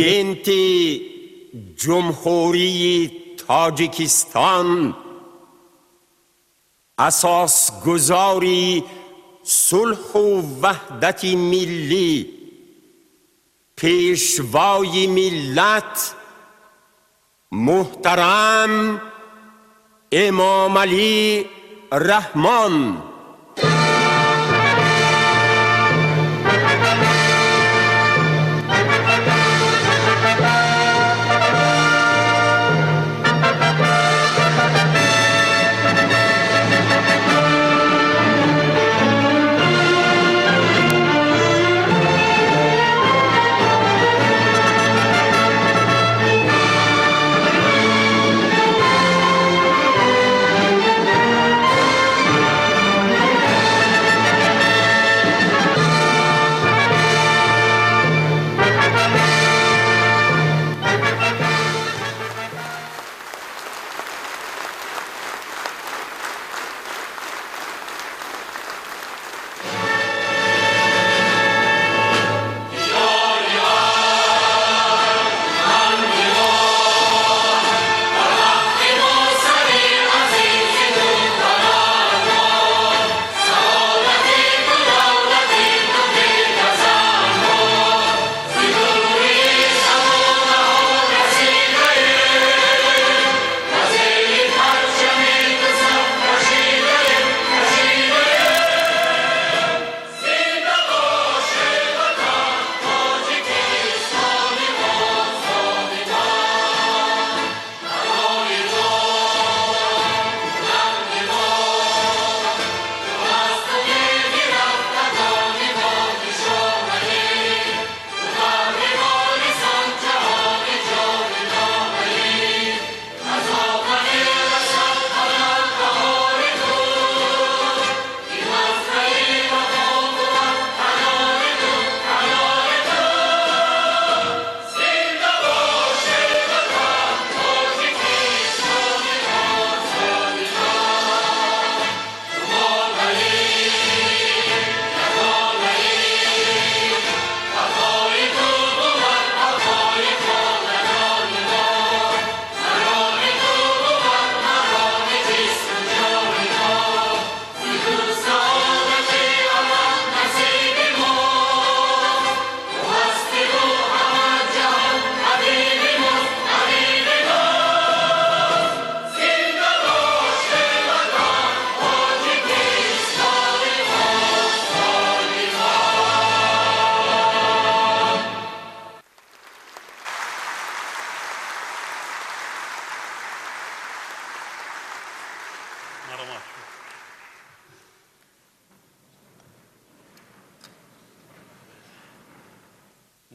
Президенти Ҷумҳурии Тоҷикистон, асосгузори сулҳу ваҳдати миллӣ, пешвои миллат муҳтарам Эмомалӣ Раҳмон.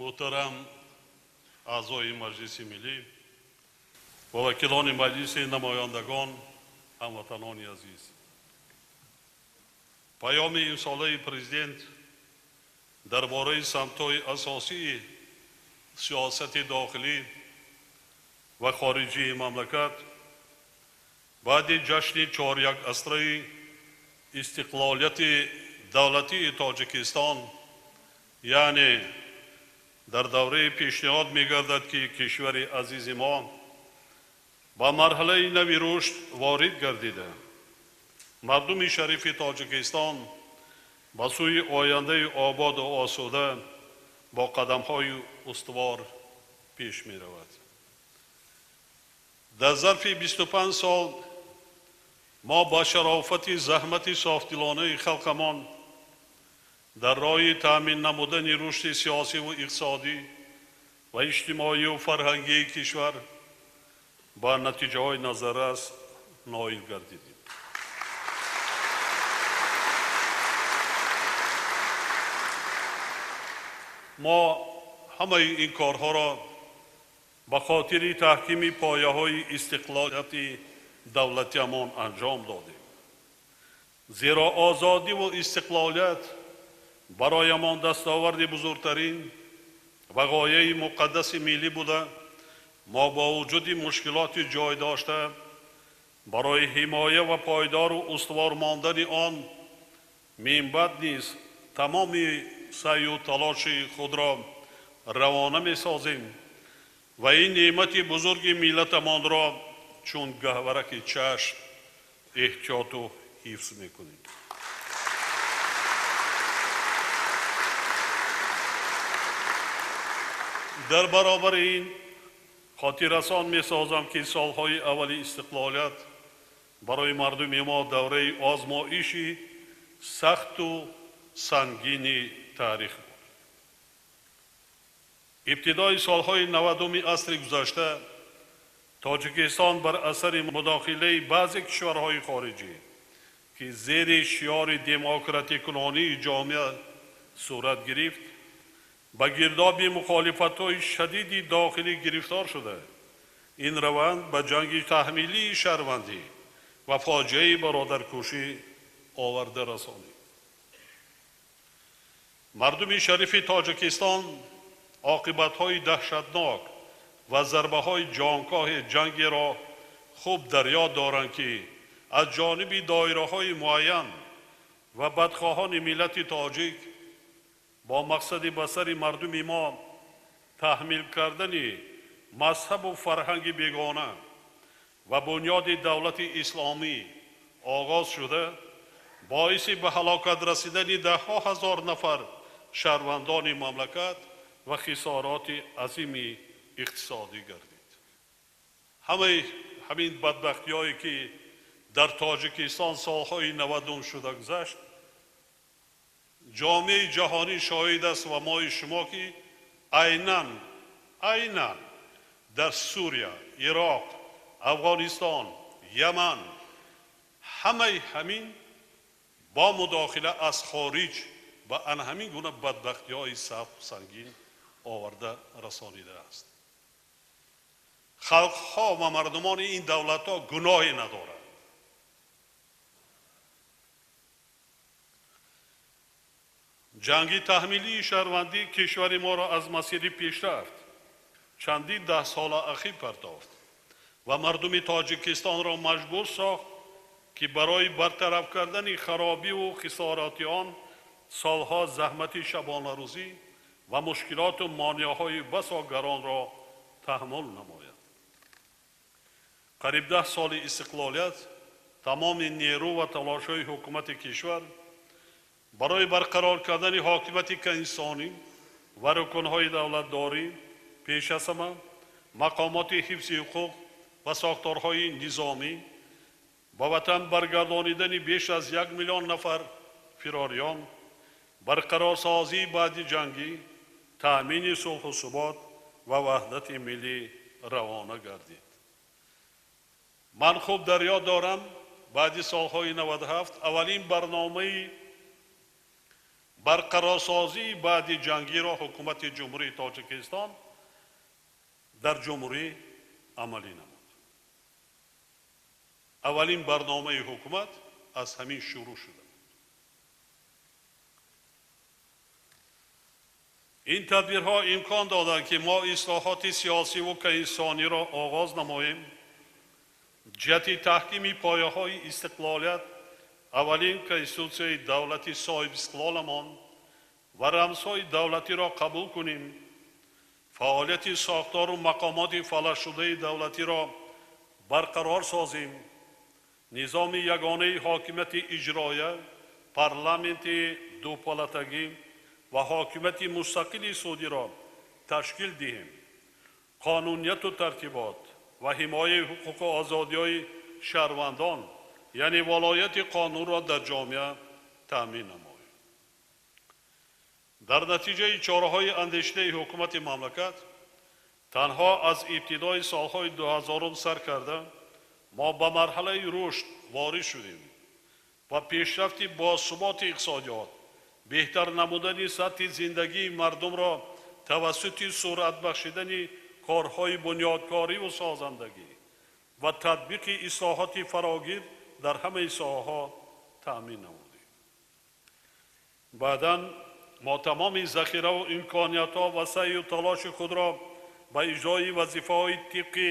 Муҳтарам аъзои Маҷлиси Миллӣ ва вакилони Маҷлиси намояндагон, ҳамватанони азиз, паёми имсолаи президент дар бораи самтҳои асосии сиёсати дохилӣ ва хориҷии мамлакат баъди ҷашни чорякасраи истиқлолияти давлатии Тоҷикистон, яъне дар давраи пешниҳод мегардад, ки кишвари азизи мо ба марҳилаи нави рушд ворид гардида, мардуми шарифи Тоҷикистон ба сӯи ояндаи ободу осуда бо қадамҳои устувор пеш меравад. Дар зарфи 25 сол мо ба шарофати заҳмати софдилонаи халқамон дар роҳи таъмин намудани рушди сиёсиву иқтисодӣ ва иҷтимоию фарҳангии кишвар ба натиҷаҳои назаррас ноил гардидем. Мо ҳамаи ин корҳоро ба хотири таҳкими пояҳои истиқлолияти давлатиамон анҷом додем, зеро озодиву истиқлолият бароямон дастоварди бузургтарин ва ғояи муқаддаси миллӣ буда, мо бо вуҷуди мушкилоти ҷой дошта барои ҳимоя ва пойдору устувор мондани он минбаъд низ тамоми саъю талоши худро равона месозем. Ва ин неъмати бузурги миллатамонро чун гаҳвараки чашм эҳтиёту ҳифз мекунем. Дар баробари ин хотиррасон месозам, ки солҳои аввали истиқлолият барои мардуми мо давраи озмоиши сахту сангини таърих буд. Ибтидои солҳои 90-уми асри гузашта Тоҷикистон бар асари мудохилаи баъзе кишварҳои хориҷӣ, ки зери шиори демократикунонии ҷомеа сурат гирифт, ба гирдоби мухолифатҳои шадиди дохилӣ гирифтор шуда, ин раванд ба ҷанги таҳмилии шаҳрвандӣ ва фоҷиаи бародаркушӣ оварда расонид. Мардуми шарифи Тоҷикистон оқибатҳои даҳшатнок ва зарбаҳои ҷонкоҳи ҷангеро хуб дар ёд доранд, ки аз ҷониби доираҳои муайян ва бадхоҳони миллати тоҷик бо мақсади ба сари мардуми мо таҳмил кардани мазҳабу фарҳанги бегона ва бунёди давлати исломӣ оғоз шуда, боиси ба ҳалокат расидани даҳҳо ҳазор нафар шаҳрвандони мамлакат ва хисороти азими иқтисодӣ гардид. Ҳамаи ҳамин бадбахтиҳое, ки дар Тоҷикистон солҳои 90 шуда гузашт, ҷомеаи ҷаҳонӣ шоҳид аст ва мои шумо, ки айнан дар Сурия, Ироқ, Афғонистон, Яман ҳамаи ҳамин бо мудохила аз хориҷ ба ан ҳамин гуна бадбахтиҳои сахт сангин оварда расонидааст. Халқҳо ва мардумони ин давлатҳо гуноҳе надоранд. Ҷанги таҳмилии шаҳрвандӣ кишвари моро аз масири пешрафт чандин даҳсола ақиб партофт ва мардуми Тоҷикистонро маҷбур сохт, ки барои бартараф кардани харобиву хисороти он солҳо заҳмати шабонарӯзӣ ва мушкилоту монеаҳои басо гаронро таҳаммул намояд. Қариб 10 соли истиқлолият тамоми нерӯ ва талошҳои ҳукумати кишвар барои барқарор кардани ҳокимияти инсонӣ ва рукнҳои давлатдорӣ, пеш аз ҳама мақомоти ҳифзи ҳуқуқ ва сохторҳои низомӣ, ба ватан баргардонидани беш аз 1 миллион нафар фирориён, барқарорсозии баъди ҷангӣ, таъмини сулҳу субот ва ваҳдати миллӣ равона гардид. Ман хуб дар ёд дорам, баъди солҳои 97 аввалин барномаи барқарорсозии баъди ҷангиро ҳукумати Ҷумҳурии Тоҷикистон дар ҷумҳурӣ амалӣ намуд. Аввалин барномаи ҳукумат аз ҳамин шурӯъ шуда. Ин тадбирҳо имкон доданд, ки мо ислоҳоти сиёсиву инсониро оғоз намоем. Ҷиҳати таҳкими пояҳои истиқлолият аввалин конститутсияи давлати соҳибистиқлоламон ва рамзҳои давлатиро қабул кунем, фаъолияти сохтору мақомоти фалаҷшудаи давлатиро барқарор созем, низоми ягонаи ҳокимияти иҷроия, парламенти дупалатагӣ ва ҳокимияти мустақили судиро ташкил диҳем, қонунияту тартибот ва ҳимояи ҳуқуқу озодиҳои шаҳрвандон, яъне волояти қонунро дар ҷомеа таъмин намоем. Дар натиҷаи чораҳои андешидаи ҳукумати мамлакат танҳо аз ибтидои солҳои 2000 сар карда мо ба марҳалаи рушд ворид шудем ва пешрафти босуботи иқтисодиёт, беҳтар намудани сатҳи зиндагии мардумро тавассути суръат бахшидани корҳои бунёдкориву созандагӣ ва татбиқи ислоҳоти фарогир дар ҳамаи соҳаҳо таъмин намудем. Баъдан мо тамоми захираву имкониятҳо ва саъю талоши худро ба иҷрои вазифаҳои тибқи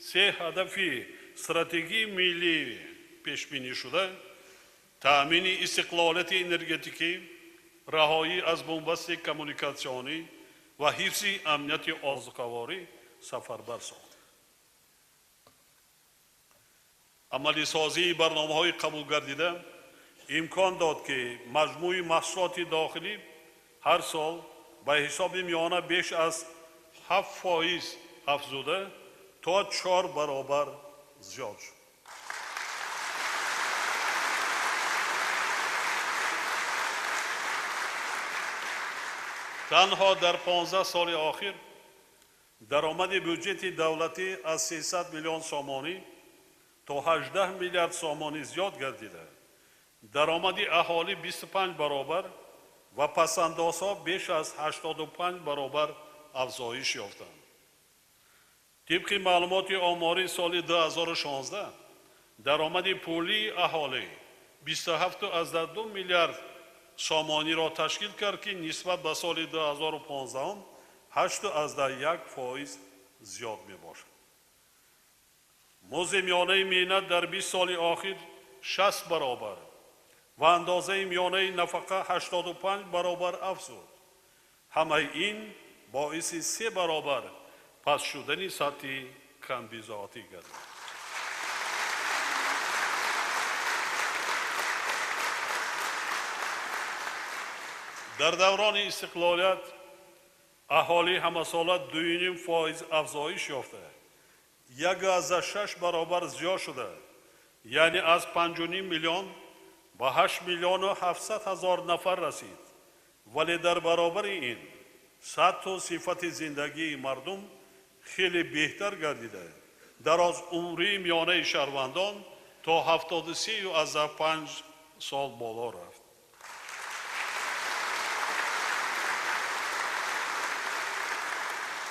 се ҳадафи стратегии миллӣ пешбинӣ шуда, таъмини истиқлолияти энергетикӣ, раҳоӣ аз бунбасти коммуникатсионӣ ва ҳифзи амнияти озуқаворӣ сафарбар сохт. Амалисозии барномаҳои қабулгардида имкон дод, ки маҷмӯи маҳсулоти дохилӣ ҳар сол ба ҳисоби миёна беш аз 7% афзуда то 4 баробар зиёд шуд. Танҳо дар 15 соли охир даромади бюҷети давлатӣ аз 300 миллион сомонӣ то 18 миллиард сомонӣ зиёд гардида, даромади аҳолӣ 25 баробар ва пасандозҳо беш аз 85 баробар афзоиш ёфтанд. Тибқи маълумоти омории соли 2016 даромади пулии аҳолӣ 27,2 миллиард сомониро ташкил кард, ки нисбат ба соли 2015 8,1% зиёд мебошад. Музди миёнаи меҳнат дар 20 соли охир 60 баробар ва андозаи миёнаи нафақа 85 баробар афзуд. Ҳамаи ин боиси 3 баробар паст шудани сатҳи камбизоатӣ гардид. Дар даврони истиқлолият аҳолӣ ҳамасола 2,5% афзоиш ёфта, 1,6 баробар зиёд шуда, яъне аз 5,5 миллион ба 8 миллиону 700 ҳазор нафар расид. Вале дар баробари ин сатҳу сифати зиндагии мардум хеле беҳтар гардида, дарозумрии миёнаи шаҳрвандон то 73,5 сол боло рафт.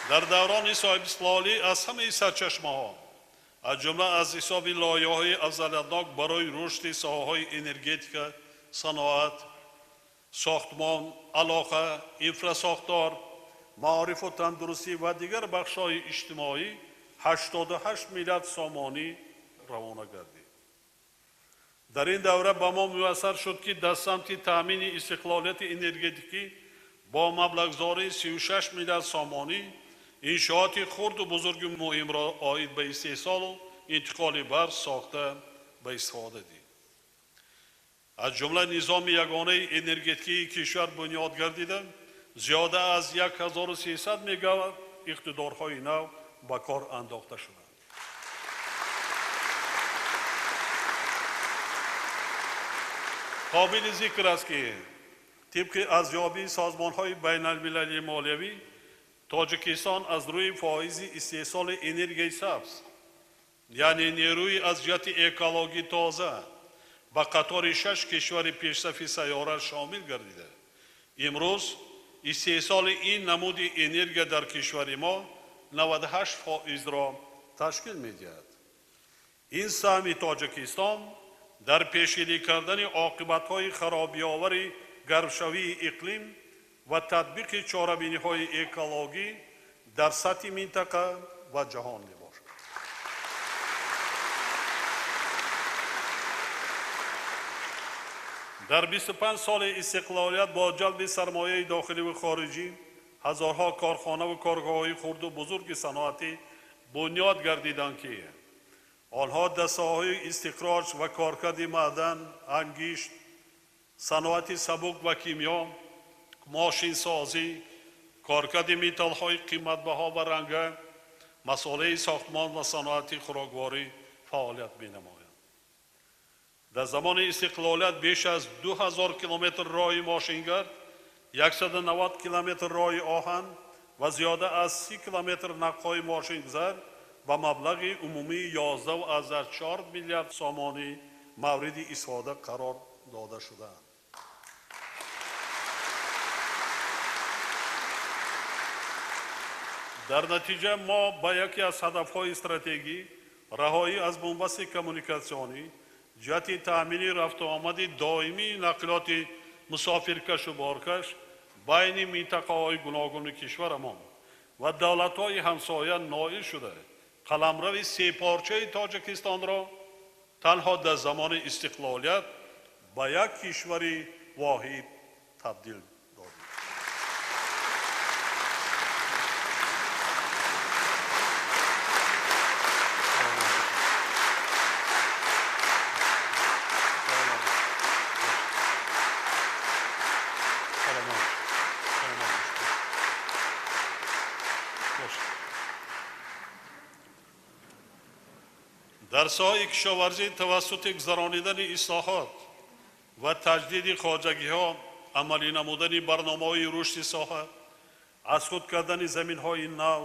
Дар даврони соҳибистиқлолӣ аз ҳамаи сарчашмаҳо, аз ҷумла аз ҳисоби лоиҳаҳои афзалиятнок барои рушди соҳаҳои энергетика, саноат, сохтмон, алоқа, инфрасохтор, маорифу тандурустӣ ва дигар бахшҳои иҷтимоӣ 88 миллиард сомонӣ равона гардид. Дар ин давра ба мо муяссар шуд, ки дар самти таъмини истиқлолияти энергетикӣ бо маблағгузории 36 миллиард сомонӣ иншооти хурду бузурги муҳимро оид ба истеҳсолу интиқоли барқ сохта ба истифода дид. Аз ҷумла низоми ягонаи энергетикии кишвар бунёд гардида, зиёда аз 1300 мегаватт иқтидорҳои нав ба кор андохта шуданд. Қобили зикр аст, ки тибқи арзёбии созмонҳои байналмилалии молиявӣ, Тоҷикистон аз рӯи фоизи истеҳсоли энергияи сабз, яъне нерӯи аз ҷиҳати экологӣ тоза, ба қатори 6 кишвари пешсафи сайёра шомил гардида. Имрӯз истеҳсоли ин намуди энергия дар кишвари мо 98%-ро ташкил медиҳад. Ин саҳми Тоҷикистон дар пешгирӣ кардани оқибатҳои харобиовари гармшавии иқлим ва татбиқи чорабиниҳои экологӣ дар сатҳи минтақа ва ҷаҳон мебошад. Дар 25 соли истиқлолият бо ҷалби сармояи дохилӣ ва хориҷӣ ҳазорҳо корхона ва коргоҳҳои хурду бузурги саноатӣ бунёд гардиданд, ки онҳо дар соҳаҳои истихроҷ ва коркарди маъдан, ангишт, саноати сабук ва кимиё, мошинсозӣ, коркарди металлҳои қиматбаҳо ва ранга, масолеҳи сохтмон ва саноати хӯрокворӣ фаъолият менамоянд. Дар замони истиқлолият беш аз 2000 километр роҳи мошингард, 190 километр роҳи оҳан ва зиёда аз 30 километр нақбҳои мошингузар ба маблағи умумии 11,4 миллиард сомонӣ мавриди истифода қарор дода шудаанд. Дар натиҷа мо ба яке аз ҳадафҳои стратегӣ, раҳоӣ аз бунбасти коммуникатсионӣ, ҷиҳати таъмини рафтуомади доимии нақлиёти мусофиркашу боркаш байни минтақаҳои гуногуни кишварамон ва давлатҳои ҳамсоя ноил шуда, қаламрави сепорчаи Тоҷикистонро танҳо дар замони истиқлолият ба як кишвари воҳид табдил додем. Дар соҳаи кишоварзӣ тавассути гузаронидани ислоҳот ва таҷдиди хоҷагиҳо, амалӣ намудани барномаҳои рушди соҳа, аз худ кардани заминҳои нав,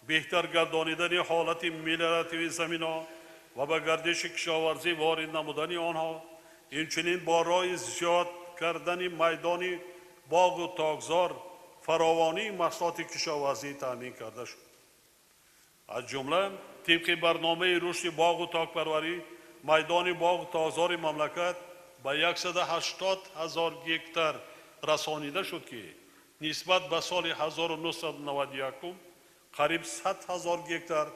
беҳтар гардонидани ҳолати мелиоративии заминҳо ва ба гардиши кишоварзӣ ворид намудани онҳо, инчунин бо роҳи зиёд кардани майдони боғу токзор фаровонии маҳсулоти кишоварзӣ таъмин карда шуд. Аз ҷумла тибқи барномаи рушди боғу токпарварӣ майдони боғу токзори мамлакат ба 180 000 гектар расонида шуд, ки нисбат ба соли 1991 қариб 100 000 гектар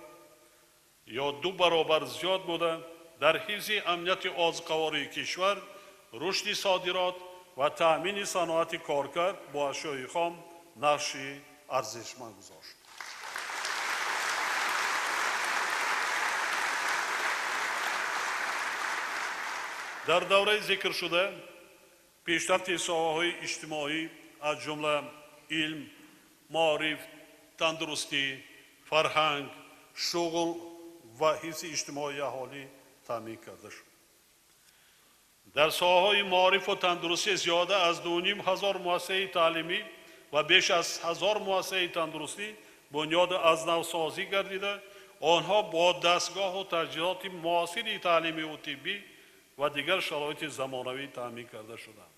ё 2 баробар зиёд буда, дар ҳифзи амнияти озуқавории кишвар, рушди содирот ва таъмини саноати коркард бо ашёи хом нақши арзишманд гузошт. Дар давраи зикршуда пешрафти соҳаҳои иҷтимоӣ аз ҷумла илм, маориф, тандурустӣ, фарҳанг, шуғл ва ҳифзи иҷтимоии аҳолӣ таъмин карда шуд. Дар соҳаҳои маорифу тандурустӣ зиёда аз 2500 муассисаи таълимӣ ва беш аз 1000 муассисаи тандурустӣ бунёду аз навсозӣ гардида, онҳо бо дастгоҳу таҷҳизоти муосири таълимиву тиббӣ ва дигар шароити замонавӣ таъмин карда шуданд.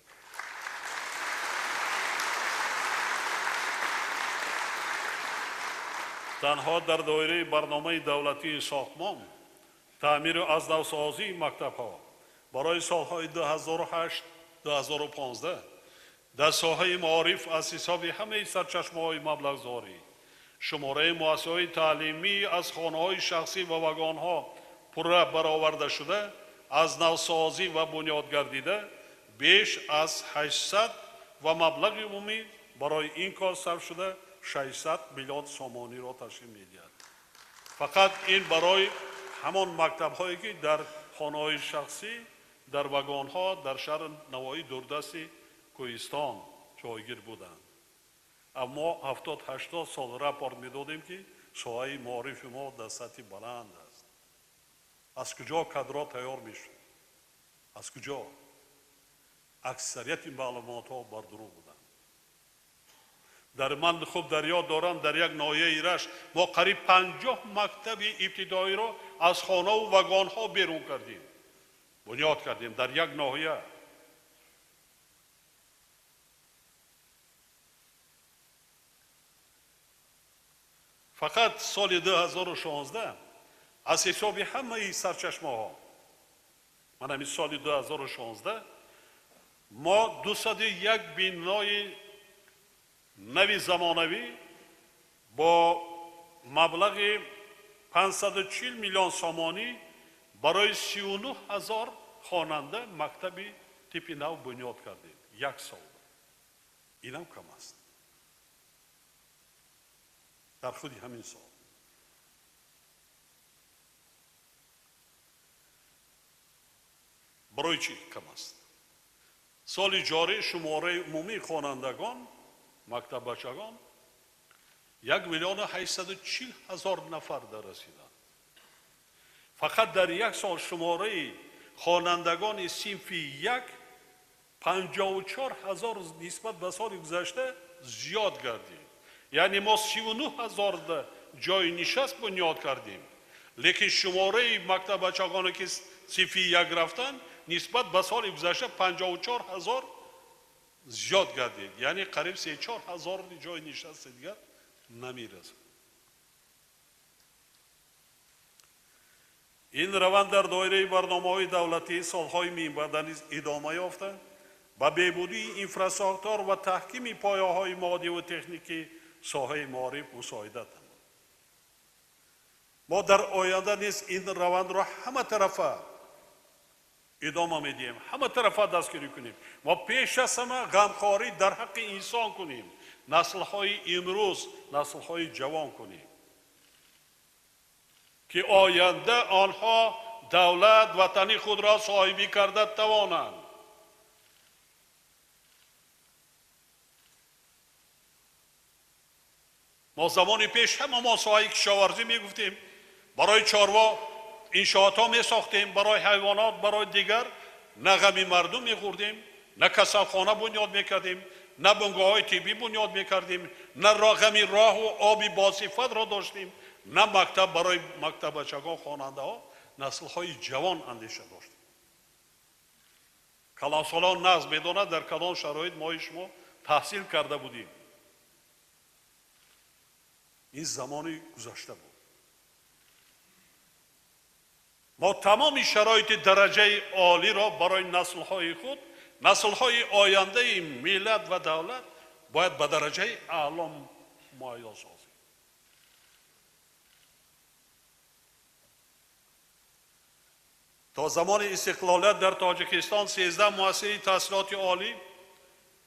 Танҳо дар доираи барномаи давлатии сохтмон, таъмиру аз навсозии мактабҳо барои солҳои 2008-2015 дар соҳаи маориф аз ҳисоби ҳамаи сарчашмаҳои маблағгузорӣ, шумораи муассисаҳои таълимӣ аз хонаҳои шахсӣ ва вагонҳо пурра бароварда шуда, аз навсозӣ ва бунёд гардида беш аз 800 ва маблағи умумӣ барои ин кор сарф шуда 600 миллион сомониро ташкил медиҳад. Фақат ин барои ҳамон мактабҳое ки дар хонаҳои шахсӣ, дар вагонҳо, дар шаҳри навоҳии дурдасти Кӯҳистон ҷойгир буданд. Аммо 70-80 сол рапорт медодем, ки соҳаи маорифи мо дар сатҳи баланд аст. Аз куҷо кадрҳо тайёр мешуд? Аз куҷо? Аксарияти маълумотҳо бар дурӯғ буданд. Дар ман хуб дар ёд дорам, дар як ноҳияи Рашт мо қариб 50 мактаби ибтидоиро аз хонаву вагонҳо берун кардем, бунёд кардем дар як ноҳия. Фақат соли 2016 аз ҳисоби ҳамаи сарчашмаҳо, ман ҳамин соли 2016 мо 201 бинои нави замонавӣ бо маблағи 540 миллион сомонӣ барои 39 000 хонанда мактаби типи нав бунёд кардем. Як сол. Инам кам аст. Дар худи ҳамин сол. Барои чӣ кам аст? Соли ҷорӣ шумораи умумии хонандагон, мактаббачагон 1 840 000 нафар расиданд. Фақат дар як сол шумораи хонандагони синфи 1 54 000 нисбат ба соли гузашта зиёд гардид. Яъне мо 39 000 ҷойи нишаст бунёд кардем, лекин шумораи мактаббачагоне ки синфи 1 рафтанд нисбат ба соли гузашта 54 000 зиёд гардид. Яъне қариб 34 000 ҷойи нишасти дигар намерасад. Ин раванд дар доираи барномаҳои давлатии солҳои минбаъда низ идома ёфта, ба беҳбудии инфрасохтор ва таҳкими пояҳои моддиву техникӣ соҳаи маориф мусоидат намуд. Мо дар оянда низ ин равандро ҳаматарафа идома медиҳем, ҳаматарафа дастгирӣ кунем ва пеш аз ҳама ғамхорӣ дар ҳаққи инсон кунем, наслҳои имрӯз, наслҳои ҷавон кунем, ки оянда онҳо давлат, ватани худро соҳибӣ карда тавонанд. Мо замони пеш ҳама мо соҳаи кишоварзӣ мегуфтем, барои чорво Иншоотҳо месохтем барои ҳайвонот, барои дигар, на ғами мардум мехӯрдем, на касалхона бунёд мекардем, на бунгоҳҳои тиббӣ бунёд мекардем, на ғами роҳу оби босифатро доштем, на мактаб барои мактаббачагон, хонандаҳо, наслҳои ҷавон андеша доштем. Калонсолон нағз медонад дар кадом шароит мои шумо таҳсил карда будем. Ин замони гузашта буд. Мо тамоми шароити дараҷаи олиро барои наслҳои худ, наслҳои ояндаи миллат ва давлат бояд ба дараҷаи аъло муайян созем. То замони истиқлолият дар Тоҷикистон 13 муассисаи таҳсилоти олӣ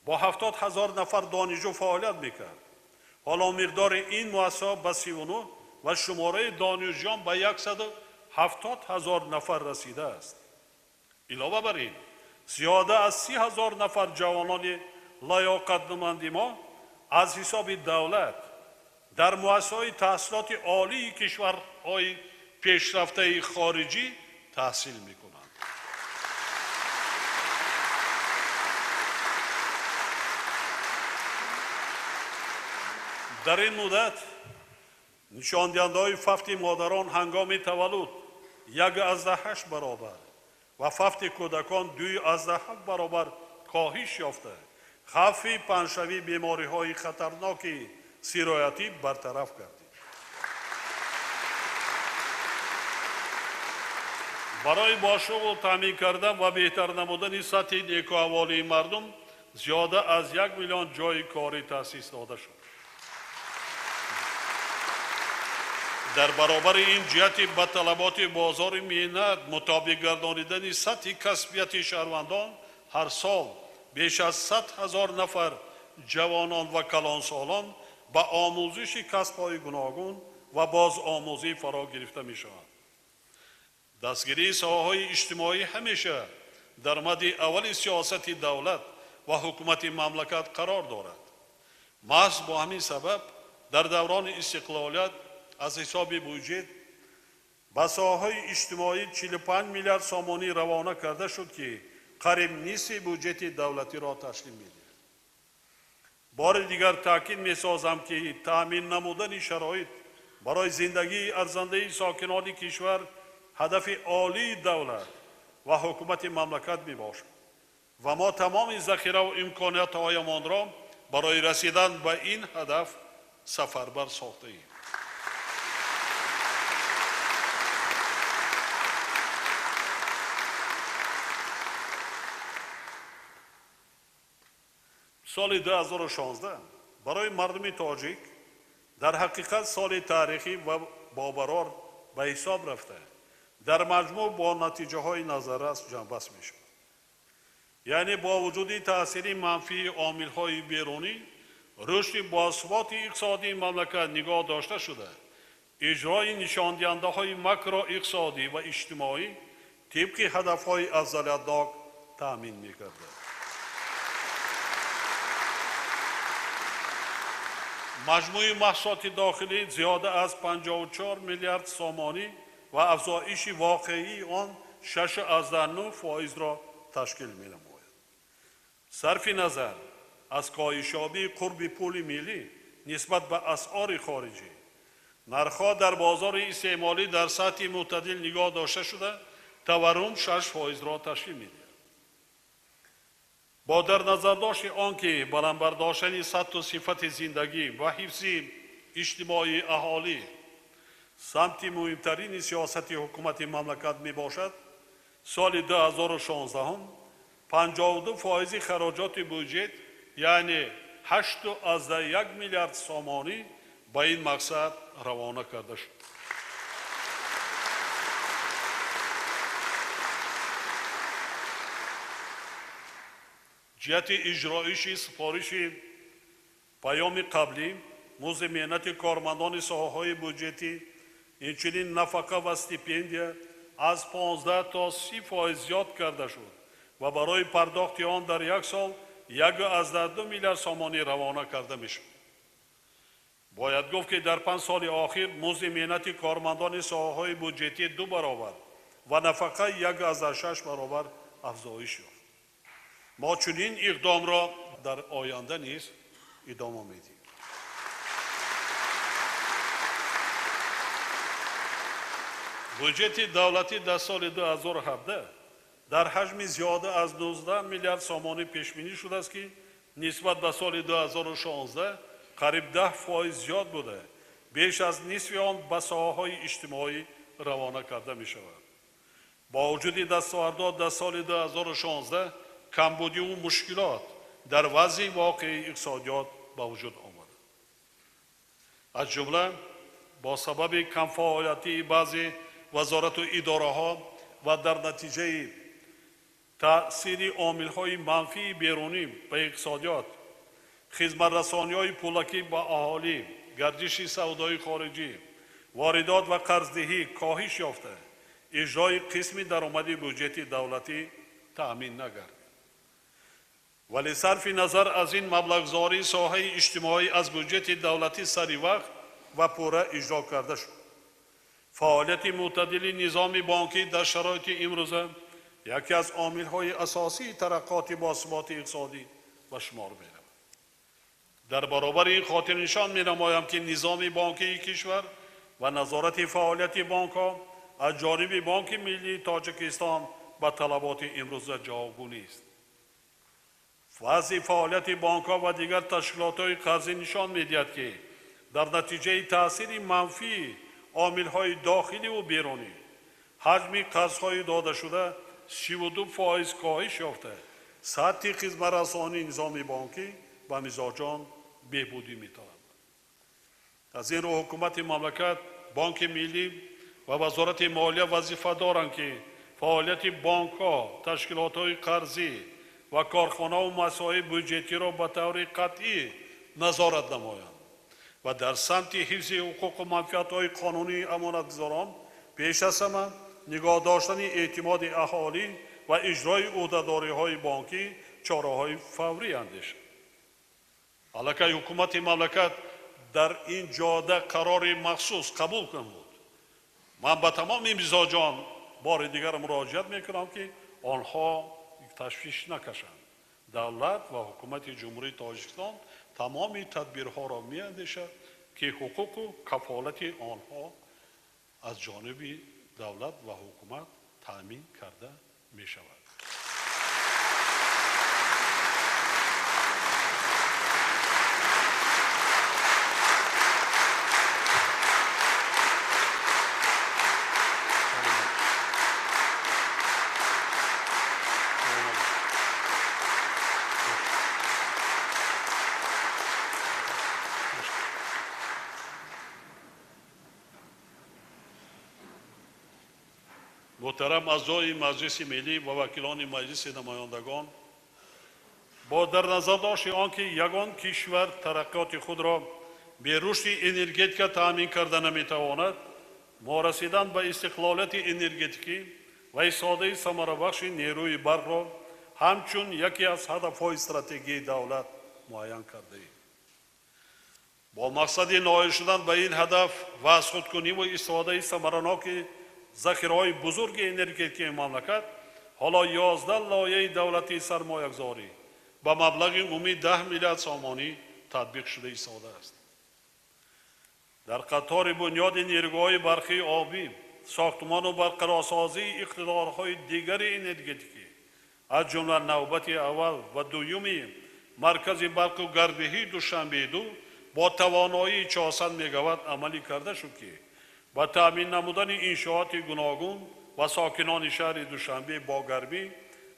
бо 70 ҳазор нафар донишҷӯ фаъолият мекард. Ҳоло миқдори ин муассисаҳо ба 39 ва шумораи донишҷӯён ба 170 ҳазор нафар расидааст. Илова бар ин, зиёда аз 30 ҳазор нафар ҷавонони лаёқатманди мо аз ҳисоби давлат дар муассисаҳои таҳсилоти олии кишварҳои пешрафтаи хориҷӣ таҳсил мекунанд. Дар ин муддат нишондиҳандаҳои фавти модарон ҳангоми таваллуд 1,8 баробар ва фавти кӯдакон 2,7 баробар коҳиш ёфта, хавфи паҳншавии бемориҳои хатарноки сироятӣ бартараф гардид. Барои бошуғл таъмин кардан ва беҳтар намудани сатҳи некӯаҳволии мардум зиёда аз 1 миллион ҷойи корӣ таъсис дода шуд. Дар баробари ин ҷиҳати ба талаботи бозори меҳнат мутобиқ гардонидани сатҳи касбияти шаҳрвандон ҳар сол беш аз 100 ҳазор нафар ҷавонон ва калонсолон ба омӯзиши касбҳои гуногун ва бозомӯзӣ фаро гирифта мешаванд. Дастгирии соҳаҳои иҷтимоӣ ҳамеша дар мадди аввали сиёсати давлат ва ҳукумати мамлакат қарор дорад. Маҳз бо ҳамин сабаб дар даврони истиқлолият аз ҳисоби буҷет ба соҳаҳои иҷтимоӣ 45 миллиард сомонӣ равона карда шуд, ки қариб нисфи буҷети давлатиро ташкил медиҳад. Бори дигар таъкид месозам, ки таъмин намудани шароит барои зиндагии арзандаи сокинони кишвар ҳадафи олии давлат ва ҳукумати мамлакат мебошад ва мо тамоми захираву имкониятҳоямонро барои расидан ба ин ҳадаф сафарбар сохтаем. Соли 2016 барои мардуми тоҷик дар ҳақиқат соли таърихӣ ва бобарор ба ҳисоб рафта, дар маҷмӯъ бо натиҷаҳои назаррас ҷамъбаст мешавад. Яъне бо вуҷуди таъсири манфии омилҳои берунӣ, рушди босуботи иқтисодии мамлакат нигоҳ дошта шуда, иҷрои нишондиҳандаҳои макроиқтисодӣ ва иҷтимоӣ тибқи ҳадафҳои афзалиятнок таъмин мегардад. Маҷмӯи маҳсулоти дохилӣ зиёда аз 54 миллиард сомонӣ ва афзоиши воқеии он 6,9%-ро ташкил менамояд. Сарфи назар аз коҳишёбии қурби пули миллӣ нисбат ба асъори хориҷӣ, нархҳо дар бозори истеъмолӣ дар сатҳи мӯътадил нигоҳ дошта шуда, таваррум 6%-ро ташкил медиҳад. Бо дар назардошти он ки баланд бардоштани сатҳу сифати зиндагӣ ва ҳифзи иҷтимоии аҳолӣ самти муҳимтарини сиёсати ҳукумати мамлакат мебошад, соли 2016 52% хароҷоти буҷет, яъне 8,1 миллиард сомонӣ ба ин мақсад равона карда шуд. Ҷиҳати иҷроиши супориши паёми қаблӣ, музди меҳнати кормандони соҳаҳои буҷетӣ, инчунин нафақа ва стипендия аз 15 то 30% зиёд карда шуд ва барои пардохти он дар як сол 1,2 миллиард сомонӣ равона карда мешуд. Бояд гуфт, ки дар 5 соли охир музди меҳнати кормандони соҳаҳои буҷетӣ 2 баробар ва нафақа 1,6 баробар афзоиш ёфт. Мо чунин иқдомро дар оянда низ идома медиҳем. Буҷети давлатӣ дар соли 2017 дар ҳаҷми зиёда аз 19 миллиард сомонӣ пешбинӣ шудааст, ки нисбат ба соли 2016 қариб 10% зиёд буда, беш аз нисфи он ба соҳаҳои иҷтимоӣ равона карда мешавад. Бо вуҷуди дастовардҳо дар соли 2016 камбудиву мушкилот дар вазъи воқеии иқтисодиёт ба вуҷуд омад. Аз ҷумла бо сабаби камфаъолиятии баъзе вазорату идораҳо ва дар натиҷаи таъсири омилҳои манфии берунӣ ба иқтисодиёт, хизматрасониҳои пулакӣ ба аҳолӣ, гардиши савдои хориҷӣ, воридот ва қарздиҳӣ коҳиш ёфта, иҷрои қисми даромади буҷети давлатӣ таъмин нагардид. Вале сарфи назар аз ин маблағгузории соҳаи иҷтимоӣ аз буҷети давлатӣ сари вақт ва пурра иҷро карда шуд. Фаъолияти мӯътадили низоми бонкӣ дар шароити имрӯза яке аз омилҳои асосии тараққоти босуботи иқтисодӣ ба шумор меравад. Дар баробари ин хотирнишон менамоям, ки низоми бонкии кишвар ва назорати фаъолияти бонкҳо аз ҷониби Бонки Миллии Тоҷикистон ба талаботи имрӯза ҷавобгӯ нест. Вазъи фаъолияти бонкҳо ва дигар ташкилотҳои қарзӣ нишон медиҳад, ки дар натиҷаи таъсири манфии омилҳои дохиливу берунӣ ҳаҷми қарзҳои додашуда 32% коҳиш ёфта, сатҳи хизматрасонии низоми бонкӣ ба мизоҷон беҳбудӣ металабад. Аз ин рӯ ҳукумати мамлакат, Бонки Миллӣ ва Вазорати молия вазифа доранд, ки фаъолияти бонкҳо, ташкилотҳои қарзӣ ва корхонаву муассисаҳои буҷетиро ба таври қатъӣ назорат намоянд ва дар самти ҳифзи ҳуқуқу манфиатҳои қонунии амонатгузорон пеш аз ҳама нигоҳ доштани эътимоди аҳолӣ ва иҷрои ӯҳдадориҳои бонкӣ чораҳои фаврӣ андешанд. Аллакай ҳукумати мамлакат дар ин ҷода қарори махсус қабул намуд. Ман ба тамоми мизоҷон бори дигар муроҷиат мекунам, ки онҳо ташвиш накашанд. Давлат ва ҳукумати Ҷумҳурии Тоҷикистон тамоми тадбирҳоро меандешад, ки ҳуқуқу кафолати онҳо аз ҷониби давлат ва ҳукумат таъмин карда мешавад. Муҳтарам аъзои Маҷлиси Миллӣ ва вакилони Маҷлиси намояндагон, бо дар назардошти он ки ягон кишвар тараққиёти худро бе рушди энергетика таъмин карда наметавонад, мо расидан ба истиқлолияти энергетикӣ ва истифодаи самарабахши нерӯи барқро ҳамчун яке аз ҳадафҳои стратегии давлат муайян кардаем. Бо мақсади ноил шудан ба ин ҳадаф ва аз худкуниву истифодаи самараноки захираҳои бузурги энергетикии мамлакат, ҳоло 11 лоиҳаи давлатии сармоягузорӣ ба маблағи умумии 10 миллиард сомонӣ татбиқ шуда истодааст. Дар қатори бунёди нерӯгоҳҳои барқии обӣ, сохтмону барқарорсозии иқтидорҳои дигари энергетикӣ, аз ҷумла навбати аввал ва дуюми маркази барқу гармдиҳии Душанбе-2 бо тавоноии 400 мегаватт амалӣ карда шуд, ки ба таъмин намудани иншооти гуногун ва сокинони шаҳри Душанбе бо гармӣ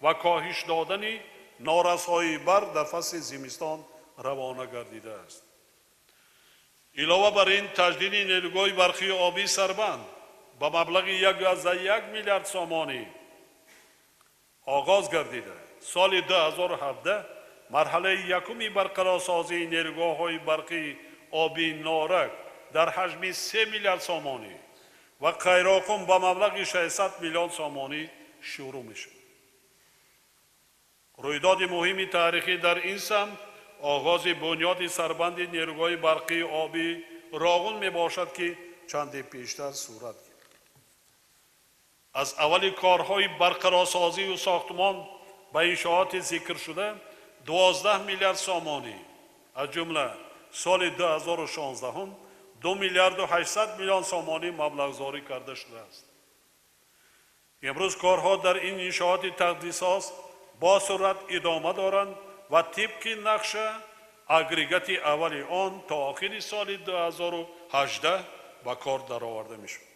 ва коҳиш додани норасоии барқ дар фасли зимистон равона гардидааст. Илова бар ин, таҷдиди нерӯгоҳи барқии обии Сарбанд ба маблағи 1,1 миллиард сомонӣ оғоз гардида, соли 2017 марҳалаи якуми барқарорсозии нерӯгоҳҳои барқии обии Норак дар ҳаҷми 3 миллиард сомонӣ ва Қайроқум ба маблағи 600 миллион сомонӣ шурӯъ мешавад. Рӯйдоди муҳими таърихӣ дар ин самт оғози бунёди сарбанди нерӯгоҳи барқии обии Роғун мебошад, ки чанде пештар сурат гирифт. Аз аввали корҳои барқарорсозию сохтмон ба иншооти зикршуда 12 миллиард сомонӣ, аз ҷумла соли 2016 2 миллиарду 800 миллион сомонӣ маблағгузорӣ карда шудааст. Имрӯз корҳо дар ин иншооти тақдирсоз бо суръат идома доранд ва тибқи нақша агрегати аввали он то охири соли 2018 ба кор дароварда мешавад.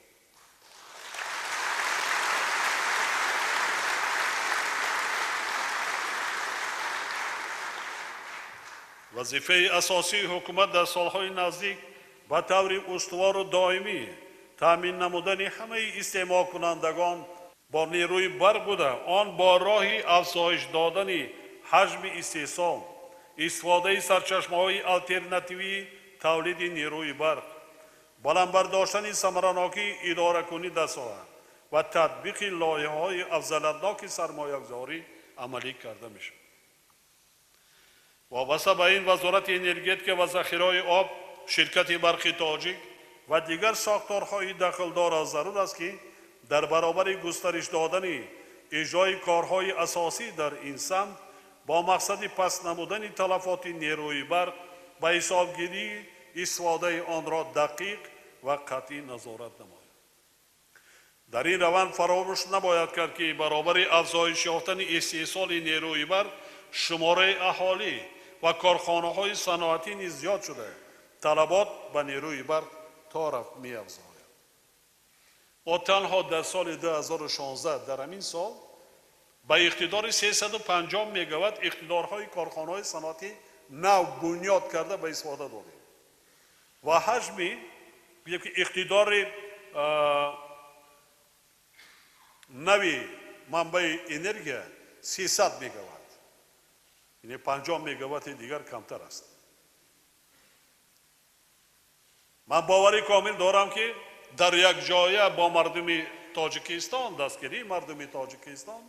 Вазифаи асосии ҳукумат дар солҳои наздик ба таври устувору доимӣ таъмин намудани ҳамаи истеъмолкунандагон бо нерӯи барқ буда, он бо роҳи афзоиш додани ҳаҷми истеҳсол, истифодаи сарчашмаҳои алтернативии тавлиди нерӯи барқ, баланд бардоштани самаранокии идоракунӣ дар соҳа ва татбиқи лоиҳаҳои афзалиятноки сармоягузорӣ амалӣ карда мешавад. Вобаста ба ин, Вазорати энергетика ва захираҳои об, ширкати барқи тоҷик ва дигар сохторҳои дахлдорро зарур аст, ки дар баробари густариш додани иҷрои корҳои асосӣ дар ин самт бо мақсади паст намудани талафоти нерӯи барқ ба ҳисобгирии истифодаи онро дақиқ ва қатъӣ назорат намояд. Дар ин раванд фаромӯш набояд кард, ки баробари афзоиш ёфтани истеҳсоли нерӯи барқ шумораи аҳолӣ ва корхонаҳои саноатӣ низ зиёд шуда, талабот ба нерӯи барқ то рафт меафзояд. Мо танҳо дар соли 2016, дар ҳамин сол, ба иқтидори 350 мегаватт иқтидорҳои корхонаҳои саноатӣ нав бунёд карда ба истифода додем ва ҳаҷми иқтидори нави манбаи энергия 300 мегаватт, яъне 50 мегаватти дигар камтар аст. Ман боварӣ комил дорам, ки дар як ҷоя бо мардуми Тоҷикистон, дастгирии мардуми Тоҷикистон,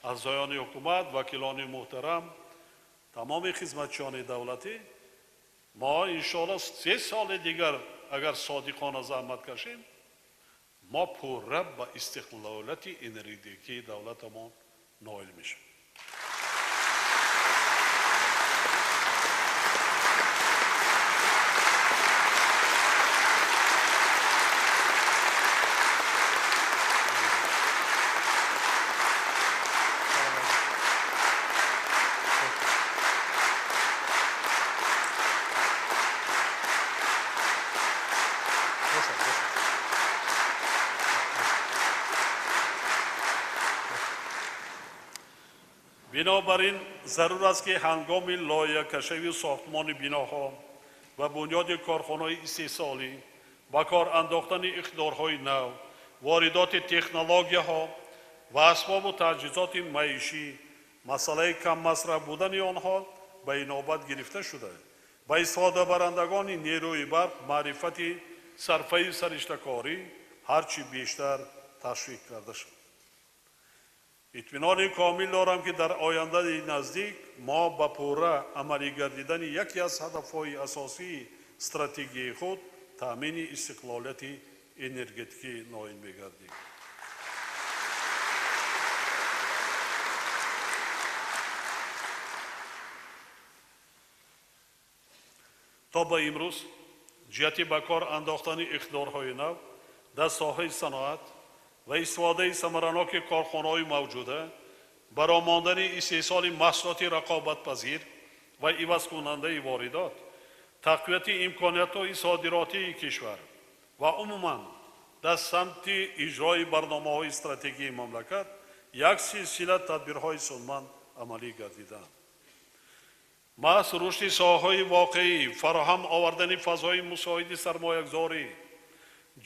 аъзоёни ҳукумат, вакилони муҳтарам, тамоми хизматчиёни давлатӣ, мо иншоалло 3 соли дигар агар содиқона заҳмат кашем, мо пурра ба истиқлолияти энергетикии давлатамон ноил мешавем. Бинобар ин зарур аст, ки ҳангоми лоиҳакашавии сохтмони биноҳо ва бунёди корхонаҳои истеҳсолӣ, ба кор андохтани иқтидорҳои нав, воридоти технологияҳо ва асбобу таҷҳизоти маишӣ, масъалаи каммасраф будани онҳо ба инобат гирифта шуда, ба истифодабарандагони нерӯи барқ маърифати сарфаи сариштакорӣ ҳарчи бештар ташвиқ карда шавад. Итминони комил дорам, ки дар ояндаи наздик мо ба пурра амалӣ гардидани яке аз ҳадафҳои асосии стратегияи худ, таъмини истиқлолияти энергетикӣ ноил мегардем. То ба имрӯз ҷиҳати ба кор андохтани иқтидорҳои нав дар соҳаи саноат ва истифодаи самараноки корхонаҳои мавҷуда, баромондани истеҳсоли маҳсулоти рақобатпазир ва ивазкунандаи воридот, тақвияти имкониятҳои содиротии кишвар ва умуман дар самти иҷрои барномаҳои стратегии мамлакат як силсила тадбирҳои судманд амалӣ гардиданд. Маҳз рушди соҳаҳои воқеӣ, фароҳам овардани фазои мусоиди сармоягузорӣ,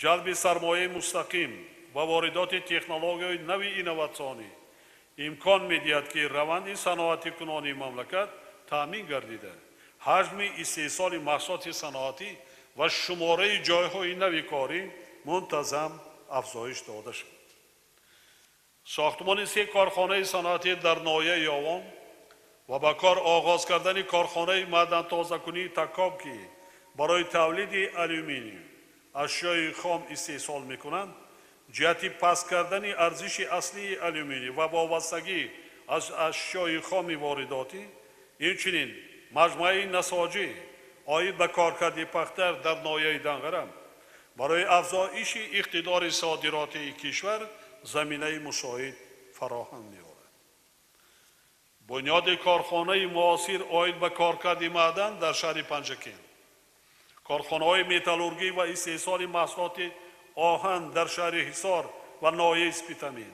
ҷалби сармояи мустақим ва воридоти технологияҳои нави инноватсионӣ имкон медиҳад, ки раванди саноатикунонии мамлакат таъмин гардида, ҳаҷми истеҳсоли маҳсулоти саноатӣ ва шумораи ҷойҳои нави корӣ мунтазам афзоиш дода шавад. Сохтмони 3 корхонаи саноатӣ дар ноҳияи Ёвон ва ба кор оғоз кардани корхонаи маъдантозакунии Такоб, ки барои тавлиди алюминий ашёи хом истеҳсол мекунанд, ҷиҳати паст кардани арзиши аслии алюминий ва вобастагӣ аз ашёи хоми воридотӣ, инчунин маҷмӯаи насоҷӣ оид ба коркарди пахта дар ноҳияи Данғара барои афзоиши иқтидори содиротии кишвар заминаи мусоид фароҳам меорад. Бунёди корхонаи муосир оид ба коркарди маъдан дар шаҳри Панҷакент, корхонаҳои металлургӣ ва истеҳсоли маҳсулоти оҳан дар шаҳри Ҳисор ва ноҳияи Спитамен,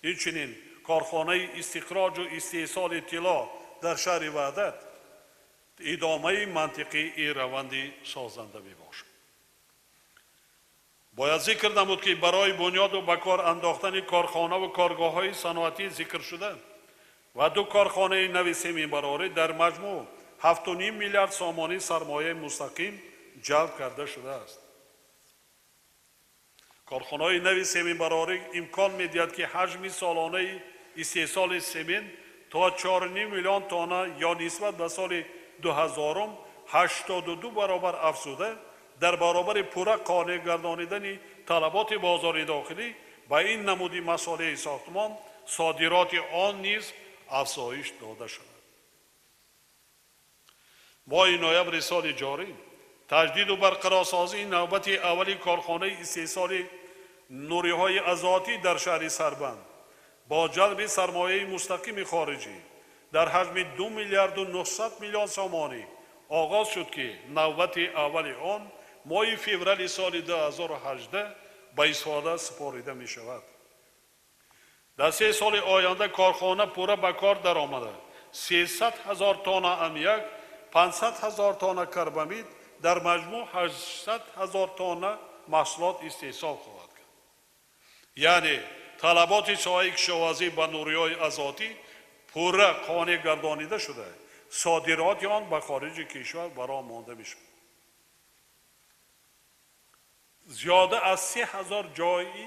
инчунин корхонаи истихроҷу истеҳсоли тилло дар шаҳри Ваҳдат идомаи мантиқии раванди созанда мебошад. Бояд зикр намуд, ки барои бунёду ба кор андохтани корхонаву коргоҳҳои саноатӣ зикршуда ва ду корхонаи нави семинбарорӣ дар маҷмӯъ 7,5 миллиард сомонӣ сармояи мустақим ҷалб карда шудааст. Корхонаҳои нави семинбарорӣ имкон медиҳад, ки ҳаҷми солонаи истеҳсоли семент то 4,5 миллион тонна ё нисбат ба соли 2000 82 баробар афзуда, дар баробари пурра қонеъ гардонидани талаботи бозори дохилӣ ба ин намуди масолеҳи сохтмон содироти он низ афзоиш дода шавад. Моҳи ноябри соли ҷорӣ таҷдиду барқарорсозии навбати аввали корхонаи истеҳсоли нуриҳои азотӣ дар шаҳри Сарбанд бо ҷалби сармояи мустақими хориҷӣ дар ҳаҷми 2 миллиарду 900 миллион сомонӣ оғоз шуд, ки навбати аввали он моҳи феврали соли 2018 ба истифода супорида мешавад. Дар 3 соли оянда корхона пурра ба кор даромада 300 ҳазор тонна аммиак, 500 ҳазор тонна карбамид, дар маҷмӯъ 800 ҳазор тонна маҳсулот истеҳсол хоҳад кард. Яъне талаботи соҳаи кишоварзӣ ба нуриҳои азотӣ пурра қонеъ гардонида шуда, содироти он ба хориҷи кишвар бароҳ монда мешавад. Зиёда аз 3000 ҷойи